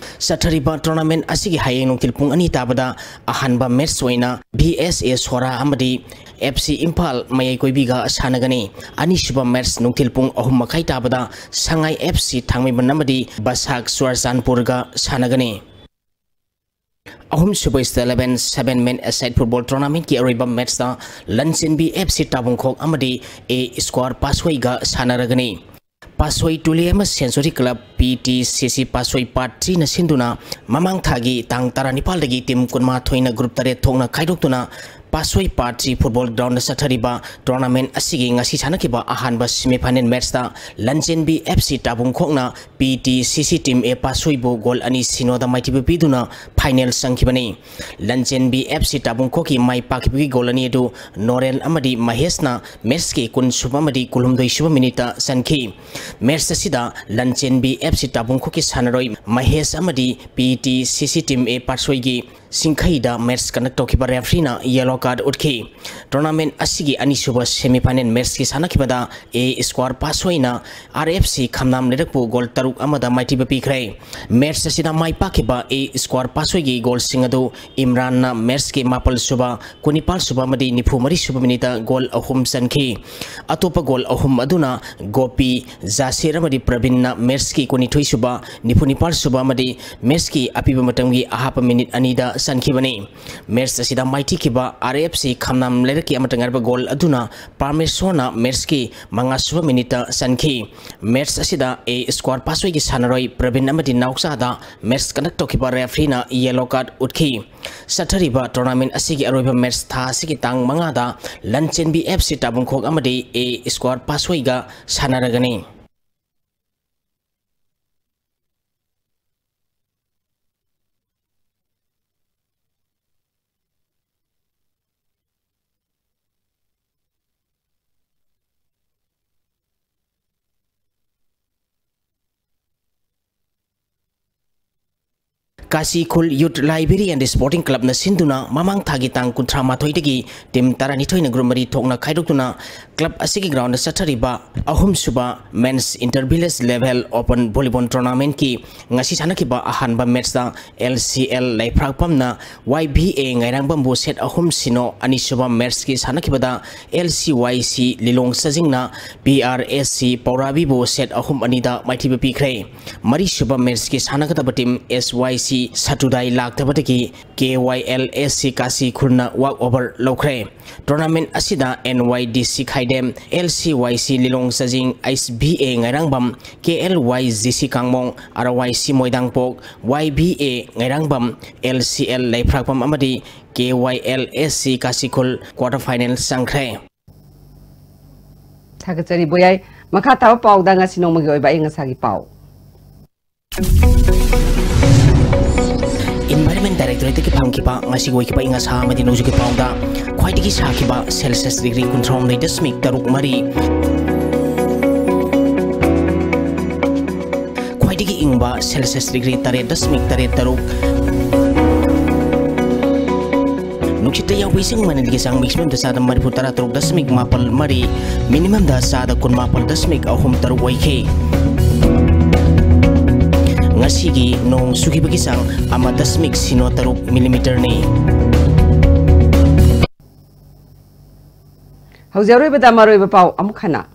ꯆꯠꯊꯔꯤꯕ ꯇꯣꯔꯅꯥꯃꯦꯟ ꯑꯁꯤꯒꯤ ꯍꯌꯦꯡ ꯅꯨꯡꯊꯤꯜ ꯄꯨꯡ ꯑꯅꯤ ꯇꯥꯕꯗ ꯑꯍꯥꯟꯕ ꯃꯦꯠꯁ ꯑꯣꯏꯅ ꯚꯤ ꯑꯦꯁ ꯑꯦ ꯁꯣꯔꯥ ꯑꯃꯗꯤ ꯑꯦꯐ ꯁꯤ ꯏꯝꯐꯥꯜ ꯃꯌꯥꯏ ꯀꯣꯏꯕꯤꯒ ꯁꯥꯟꯅꯒꯅꯤ꯫ ꯑꯅꯤꯁꯨꯕ ꯃꯦꯠꯁ ꯅꯨꯡꯊꯤꯜ ꯄꯨꯡ ꯑꯍꯨꯝ ꯃꯈꯥꯏ ꯇꯥꯕꯗ ꯁꯉꯥꯏ ꯑꯦꯐ ꯁꯤ ꯊꯥꯡꯃꯩꯕꯟ ꯑꯃꯗꯤ ꯕꯁꯥꯛ ꯆꯨꯔꯆꯥꯟꯄꯨꯔꯒ ꯁꯥꯟꯅꯒꯅꯤ꯫ ꯑꯍꯨꯝꯁꯨꯕ ꯁ꯭ꯇꯦꯠ ꯏꯂꯦꯚꯦꯟ ꯁꯚꯦꯟ ꯃꯦꯟ ꯑꯦꯁꯥꯏꯠ ꯐꯨꯠꯕꯣꯜ ꯇꯣꯔꯅꯥꯃꯦꯟꯠꯀꯤ ꯑꯔꯣꯏꯕ ꯃꯦꯠꯁꯇ ꯂꯟꯆꯦꯟꯕꯤ ꯑꯦꯐ ꯁꯤ ꯇꯥꯕꯨꯡꯈꯣꯛ ꯑꯃꯗꯤ ꯑꯦ ꯁ꯭ꯀ꯭ꯋꯥꯔ ꯄꯥꯁꯣꯏꯒ ꯁꯥꯟꯅꯔꯒꯅꯤ꯫ ꯄꯥꯁꯣꯏ ꯇꯨꯂꯦ ꯑꯃ century club P T C ꯁꯤ ꯄꯥꯁꯣꯏ ꯄꯥꯔꯠ ꯊ꯭ꯔꯤꯅ ꯁꯤꯟꯗꯨꯅ ꯃꯃꯥꯡ ꯊꯥꯒꯤ ꯇꯥꯡ ꯇꯔꯥꯅꯤꯄꯥꯜꯗꯒꯤ ꯇꯤꯝ ꯀꯨꯟꯃꯥꯊꯣꯏꯅ ꯒ꯭ꯔꯨꯞ ꯇꯔꯦꯠ ꯊꯣꯛꯅ ꯈꯥꯏꯗꯣꯛꯇꯨꯅ ꯄꯥꯁꯣꯏ ꯄꯥꯔꯠ ꯊ꯭ꯔꯤ ꯐꯨꯠꯕꯣꯜ ꯒ꯭ꯔꯥꯎꯟꯗ ꯆꯠꯊꯔꯤꯕ ꯇꯣꯔꯅꯥꯃꯦꯟ ꯑꯁꯤꯒꯤ ꯉꯁꯤ ꯁꯥꯟꯅꯈꯤꯕ ꯑꯍꯥꯟꯕ ꯁꯦꯃꯤꯐꯥꯏꯅꯦꯜ ꯃꯦꯠꯁꯇ ꯂꯟꯆꯦꯟꯕꯤ F C ꯇꯥꯕꯨꯡꯈꯣꯛꯅ P T C ꯁꯤ ꯇꯤꯝ ꯑꯦ ꯄꯥꯁꯣꯏꯕꯨ ꯒꯣꯜ ꯑꯅꯤ ꯁꯤꯅꯣꯗ ꯃꯥꯏꯊꯤꯕ ꯄꯤꯗꯨꯅ ꯐꯥꯏꯅꯦꯜ ꯆꯪꯈꯤꯕꯅꯤ꯫ ꯂꯟꯆꯦꯟꯕꯤ ꯑꯦꯐ ꯁꯤ ꯇꯥꯕꯨꯡꯈꯣꯛꯀꯤ ꯃꯥꯏ ꯄꯥꯛꯈꯤꯕꯒꯤ ꯒꯣꯜ ꯑꯅꯤ ꯑꯗꯨ ꯅꯣꯔꯦꯟ ꯑꯃꯗꯤ ꯃꯍꯦꯁꯅ ꯃꯦꯠꯁꯀꯤ ꯀꯨꯟꯁꯨꯕ ꯑꯃꯗꯤ ꯀꯨꯟꯍꯨꯝꯗꯣꯏꯁꯨꯕ ꯃꯤꯅꯤꯠꯇ ꯆꯟꯈꯤ꯫ ꯃꯦꯠꯁ ꯑꯁꯤꯗ ꯂꯟꯆꯦꯟꯕꯤ ꯑꯦꯐ ꯁꯤ ꯇꯥꯕꯨꯡꯈꯣꯛꯀꯤ ꯁꯥꯟꯅꯔꯣꯏ ꯃꯍꯦꯁ ꯑꯃꯗꯤ ꯄꯤ ꯇꯤ ꯁꯤ ꯁꯤ ꯇꯤꯝ ꯑꯦ ꯄꯥꯁꯣꯏꯒꯤ ꯁꯤꯡꯈꯩꯗ ꯃꯦꯠꯆ ꯀꯟꯗꯛ ꯇꯧꯈꯤꯕ ꯔꯦꯐ꯭ꯔꯤꯅ ꯌꯦꯂꯣ ꯀꯥꯔꯗ ꯎꯠꯈꯤ꯫ ꯇꯣꯔꯅꯥꯃꯦꯟ ꯑꯁꯤꯒꯤ ꯑꯅꯤꯁꯨꯕ ꯁꯦꯃꯤꯐꯥꯏꯅꯦꯜ ꯃꯦꯠꯆꯀꯤ ꯁꯥꯟꯅꯈꯤꯕꯗ ꯑꯦ square ꯄꯥꯁꯣꯏꯅ R F C ꯈꯝꯅꯥꯝ ꯂꯩꯔꯛꯄꯨ goal ꯇꯔꯨꯛ ꯑꯃꯗ ꯃꯥꯏꯊꯤꯕ ꯄꯤꯈ꯭ꯔꯦ꯫ ꯃꯦꯠꯆ ꯑꯁꯤꯗ ꯃꯥꯏ ꯄꯥꯛꯈꯤꯕ ꯑꯦ ꯁ꯭ꯀ꯭ꯋꯥꯔ ꯄꯥꯁꯣꯏꯒꯤ ꯒꯣꯜꯁꯤꯡ ꯑꯗꯨ ꯏꯝꯔꯥꯟꯅ ꯃꯦꯠꯆꯀꯤ ꯃꯥꯄꯜ ꯁꯨꯕ, ꯀꯨꯟꯅꯤꯄꯥꯜ ꯁꯨꯕ ꯑꯃꯗꯤ ꯅꯤꯐꯨ ꯃꯔꯤ ꯁꯨꯕ ꯃꯤꯅꯤꯠꯇ ꯒꯣꯜ ꯑꯍꯨꯝ ꯆꯟꯈꯤ꯫ ꯑꯇꯣꯞꯄ ꯒꯣꯜ ꯑꯍꯨꯝ ꯑꯗꯨꯅ ꯒꯣꯄꯤ, ꯖꯥꯁꯤꯔ ꯑꯃꯗꯤ ꯄ꯭ꯔꯕꯤꯟꯅ ꯃꯦꯠꯆꯀꯤ ꯀꯨꯟꯅꯤꯊꯣꯏ ꯁꯨꯕ, ꯅꯤꯐꯨ ꯅꯤꯄꯥꯜ ꯁꯨꯕ ꯑꯃꯗꯤ ꯃꯦꯠꯆꯀꯤ ꯑꯄꯤꯕ ꯃꯇꯝꯒꯤ ꯑꯍꯥꯞꯄ ꯃꯤꯅꯤꯠ ꯑꯅꯤꯗ ꯆꯟꯈꯤꯕꯅꯤ꯫ ꯃꯦꯠꯆ ꯑꯁꯤꯗ ꯃꯥꯏꯊꯤꯈꯤꯕ ꯑꯥꯔ ꯑꯦꯐ ꯁꯤ ꯈꯝꯅꯥꯝ ꯂꯩꯔꯛꯀꯤ ꯑꯃꯠꯇ ꯉꯥꯏꯔꯕ ꯒꯣꯜ ꯑꯗꯨꯅ ꯄꯥꯔꯃꯦꯁꯣꯔꯅ ꯃꯦꯠꯆꯀꯤ ꯃꯉꯥ ꯁꯨꯕ ꯃꯤꯅꯤꯠꯇ ꯆꯟꯈꯤ꯫ ꯃꯦꯠꯆ ꯑꯁꯤꯗ ꯑꯦ ꯁ꯭ꯀ꯭ꯋꯥꯔ ꯄꯥꯁꯣꯏꯒꯤ ꯁꯥꯟꯅꯔꯣꯏ ꯄ꯭ꯔꯕꯤꯟ ꯑꯃꯗꯤ ꯅꯥꯎꯆꯥꯗ ꯃꯦꯠꯆ ꯀꯟꯗꯛ ꯇꯧꯈꯤꯕ ꯔꯦꯐ꯭ꯔꯤꯅ ꯌꯦꯂꯣ ꯀꯥꯔꯗ ꯎꯠꯈꯤ꯫ ꯆꯠꯊꯔꯤꯕ ꯇꯣꯔꯅꯥꯃꯦꯟ ꯑꯁꯤꯒꯤ ꯑꯔꯣꯏꯕ ꯃꯦꯠꯆ ꯊꯥ ꯑꯁꯤꯒꯤ ꯇꯥꯡ ꯃꯉꯥꯗ ꯂꯟꯆꯦꯟꯕꯤ ꯑꯦꯐ ꯁꯤ ꯇꯥꯕꯨꯡꯈꯣꯛ ꯑꯃꯗꯤ ꯑꯦ ꯁ꯭ꯀ꯭ꯋꯥꯔ ꯄꯥꯁꯣꯏꯒ ꯁꯥꯟꯅꯔꯒꯅꯤ꯫ ꯀꯥꯁꯤ ꯈꯨꯜ ꯌꯨꯠ ꯂꯥꯏꯕ꯭ꯔꯦꯔꯤ ꯑꯦꯟ ꯁ꯭ꯄꯣꯔꯇꯤꯡ ꯀ꯭ꯂꯕꯅ ꯁꯤꯟꯗꯨꯅ ꯃꯃꯥꯡ ꯊꯥꯒꯤ ꯇꯥꯡ ꯀꯨꯟꯊ꯭ꯔꯥ ꯃꯥꯊꯣꯏꯗꯒꯤ ꯇꯤꯝ ꯇꯔꯥꯅꯤꯊꯣꯏꯅ ꯒ꯭ꯔꯨꯞ ꯃꯔꯤ ꯊꯣꯛꯅ ꯈꯥꯏꯗꯣꯛꯇꯨꯅ ꯀ꯭ꯂꯕ ꯑꯁꯤꯒꯤ ꯒ꯭ꯔꯥꯎꯟꯗ ꯆꯠꯊꯔꯤꯕ ꯑꯍꯨꯝꯁꯨꯕ men's inter village level open volleyball ꯇꯣꯔꯅꯥꯃꯦꯟꯠꯀꯤ ꯉꯁꯤ ꯁꯥꯟꯅꯈꯤꯕ ꯑꯍꯥꯟꯕ ꯃꯦꯠꯆꯇ ꯑꯦꯜ ꯁꯤ ꯑꯦꯜ ꯂꯩꯐ꯭ꯔꯥꯛꯄꯝꯅ ꯋꯥꯏ ꯚꯤ ꯑꯦ ꯉꯥꯏꯔꯥꯡꯕꯝꯕꯨ ꯁꯦꯠ ꯑꯍꯨꯝ ꯁꯤꯅꯣ ꯑꯅꯤ ꯁꯨꯕ ꯃꯦꯠꯆꯀꯤ ꯁꯥꯟꯅꯈꯤꯕꯗ ꯑꯦꯜ ꯁꯤ ꯋꯥꯏ ꯁꯤ ꯂꯤꯂꯣꯡ ꯆꯥꯖꯤꯡꯅ P R S C ꯄꯧꯔꯥꯕꯤꯕꯨ set ꯑꯍꯨꯝ ꯑꯅꯤꯗ ꯃꯥꯏꯊꯤꯕ ꯄꯤꯈ꯭ꯔꯦ꯫ ꯃꯔꯤꯁꯨꯕ ꯃꯦꯠꯆꯀꯤ ꯁꯥꯟꯅꯒꯗꯕ ꯇꯤꯝ ꯑꯦꯁ ꯋꯥꯏ ꯁꯤ ꯁꯇꯨꯗꯥꯏ ꯂꯥꯛꯇꯕꯗꯒꯤ K Y L S C Kasi ꯈꯨꯜꯅ ꯋꯥꯛ ꯑꯣꯚꯔ ꯂꯧꯈ꯭ꯔꯦ꯫ ꯇꯣꯔꯅꯥꯃꯦꯟꯠ ꯑꯁꯤꯗ N Y D C Khaidem, L C Y C Lilong Chajing, H V A Ngairangbam, K L Y G C ꯀꯥꯡꯃꯣꯡ, R Y C Moidangpok, Y V A Ngairangbam, L C L Leiphrakpam ꯑꯃꯗꯤ K ꯋꯥꯏ L S ꯁꯤ ꯀꯥꯁꯤꯈꯨꯜ quarter final ꯆꯪꯈ꯭ꯔꯦ꯫ ꯊꯥꯒꯠꯆꯔꯤ ꯕꯣꯌꯥꯏ꯫ ꯃꯈꯥ ꯇꯥꯕ ꯄꯥꯎꯗ ꯉꯁꯤ ꯅꯣꯡꯃꯒꯤ ꯑꯣꯏꯕ ꯑꯏꯪ ꯑꯁꯥꯒꯤ ꯄꯥꯎ꯫ ꯏꯟꯚꯥꯏꯔꯟꯃꯦꯟ ꯗꯥꯏꯔꯦꯛꯇꯣꯔꯦꯠꯇꯒꯤ ꯐꯪꯈꯤꯕ ꯉꯁꯤꯒꯤ ꯑꯣꯏꯈꯤꯕ ꯑꯏꯪ ꯑꯁꯥ ꯑꯃꯗꯤ ꯅꯣꯡꯖꯨꯒꯤ ꯄꯥꯎꯗ ꯈ꯭ꯋꯥꯏꯗꯒꯤ ꯁꯥꯈꯤꯕ ꯁꯦꯜꯁꯤꯌꯁ ꯗꯤꯒ꯭ꯔꯤ ꯀꯨꯟꯊ꯭ꯔꯥꯍꯨꯝꯗꯣꯏ ꯗꯁꯃꯤꯛ ꯇꯔꯨꯛ ꯃꯔꯤ, ꯈ꯭ꯋꯥꯏꯗꯒꯤ ꯏꯪꯕ ꯁꯦꯜꯁꯤꯌꯁ ꯗꯤꯒ꯭ꯔꯤ ꯇꯔꯦꯠ ꯗꯁꯃꯤꯛ ꯇꯔꯦꯠ ꯇꯔꯨꯛ, ꯅꯨꯡꯁꯤꯠꯇ ꯌꯥꯎꯕ ꯏꯁꯤꯡ ꯃꯅꯤꯜꯒꯤ ꯆꯥꯡ ꯃꯦꯛꯁꯤꯃꯝꯗ ꯆꯥꯗ ꯃꯔꯤꯐꯨ ꯇꯔꯥ ꯇꯔꯨꯛ ꯗꯁꯃꯤꯛ ꯃꯥꯄꯜ ꯃꯔꯤ, ꯃꯤꯅꯤꯃꯝꯗ ꯆꯥꯗ ꯀꯨꯟ ꯃꯥꯄꯜ ꯗꯁꯃꯤꯛ ꯑꯍꯨꯝ ꯇꯔꯨꯛ ꯑꯣꯏꯈꯤ꯫ ꯉꯁꯤꯒꯤ ꯅꯣꯡ ꯆꯨꯈꯤꯕꯒꯤ ꯆꯥꯡ ꯑꯃ ꯗꯁꯃꯤꯛ ꯁꯤꯅꯣ ꯇꯔꯨꯛ ꯃꯤꯂꯤꯃꯤꯇꯔꯅꯤ꯫ ꯍꯧꯖꯤꯛ ꯑꯔꯣꯏꯕꯗ ꯃꯔꯨꯑꯣꯏꯕ ꯄꯥꯎ ꯑꯃꯨꯛ ꯍꯟꯅ꯫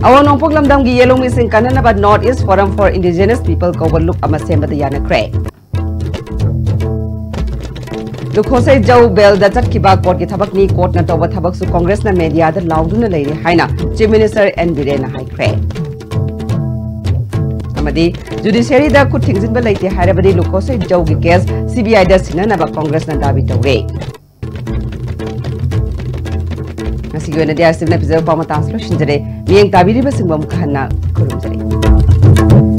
ꯑꯋꯥꯡ ꯅꯣꯡꯄꯣꯛ ꯂꯝꯗꯝꯒꯤ ꯌꯦꯜꯍꯧꯃꯤꯁꯤꯡ ꯀꯟꯅꯅꯕ North East Forum for Indigenous People ꯀꯧꯕ ꯂꯨꯞ ꯑꯃ ꯁꯦꯝꯕꯗ ꯌꯥꯅꯈ꯭ꯔꯦ꯫ ꯂꯨꯈꯣꯁꯩ ꯖꯧ ꯕꯦꯜꯗ ꯆꯠꯈꯤꯕ ꯀꯣꯔꯠꯀꯤ ꯊꯕꯛꯅꯤ, ꯀꯣꯔꯠꯅ ꯇꯧꯕ ꯊꯕꯛꯁꯨ ꯀꯣꯡꯒ꯭ꯔꯦꯁꯅ ꯃꯦꯗꯤꯌꯥꯗ ꯂꯥꯎꯗꯨꯅ ꯂꯩꯔꯤ ꯍꯥꯏꯅ ꯆꯤꯐ ꯃꯤꯅꯤꯁꯇꯔ ꯑꯦꯟ ꯕꯤꯔꯦꯟꯅ ꯍꯥꯏꯈ꯭ꯔꯦ꯫ ꯑꯃꯗꯤ ꯖꯨꯗꯤꯁꯤꯌꯔꯤꯗ ꯈꯨꯠ ꯊꯤꯡꯖꯤꯟꯕ ꯂꯩꯇꯦ ꯍꯥꯏꯔꯕꯗꯤ ꯂꯨꯈꯣꯁꯩ ꯖꯧꯒꯤ ꯀꯦꯁ ꯁꯤꯕꯤꯑꯥꯏꯗ ꯁꯤꯟꯅꯅꯕ ꯀꯣꯡꯒ꯭ꯔꯦꯁꯅ ꯗꯥꯕꯤ ꯇꯧꯔꯦ꯫ ꯉꯁꯤꯒꯤ ꯑꯣꯏꯅꯗꯤ ꯑꯁꯤꯅ ꯄꯤꯖꯕ ꯄꯥꯎ ꯃꯇꯥꯡꯁꯤ ꯂꯣꯏꯁꯤꯟꯖꯔꯦ꯫ ꯃꯤꯠꯌꯦꯡ ꯇꯥꯕꯤꯔꯤꯕꯁꯤꯡꯕꯨ ꯑꯃꯨꯛ ꯍꯟꯅ ꯈꯨꯔꯨꯝꯖꯔꯤ꯫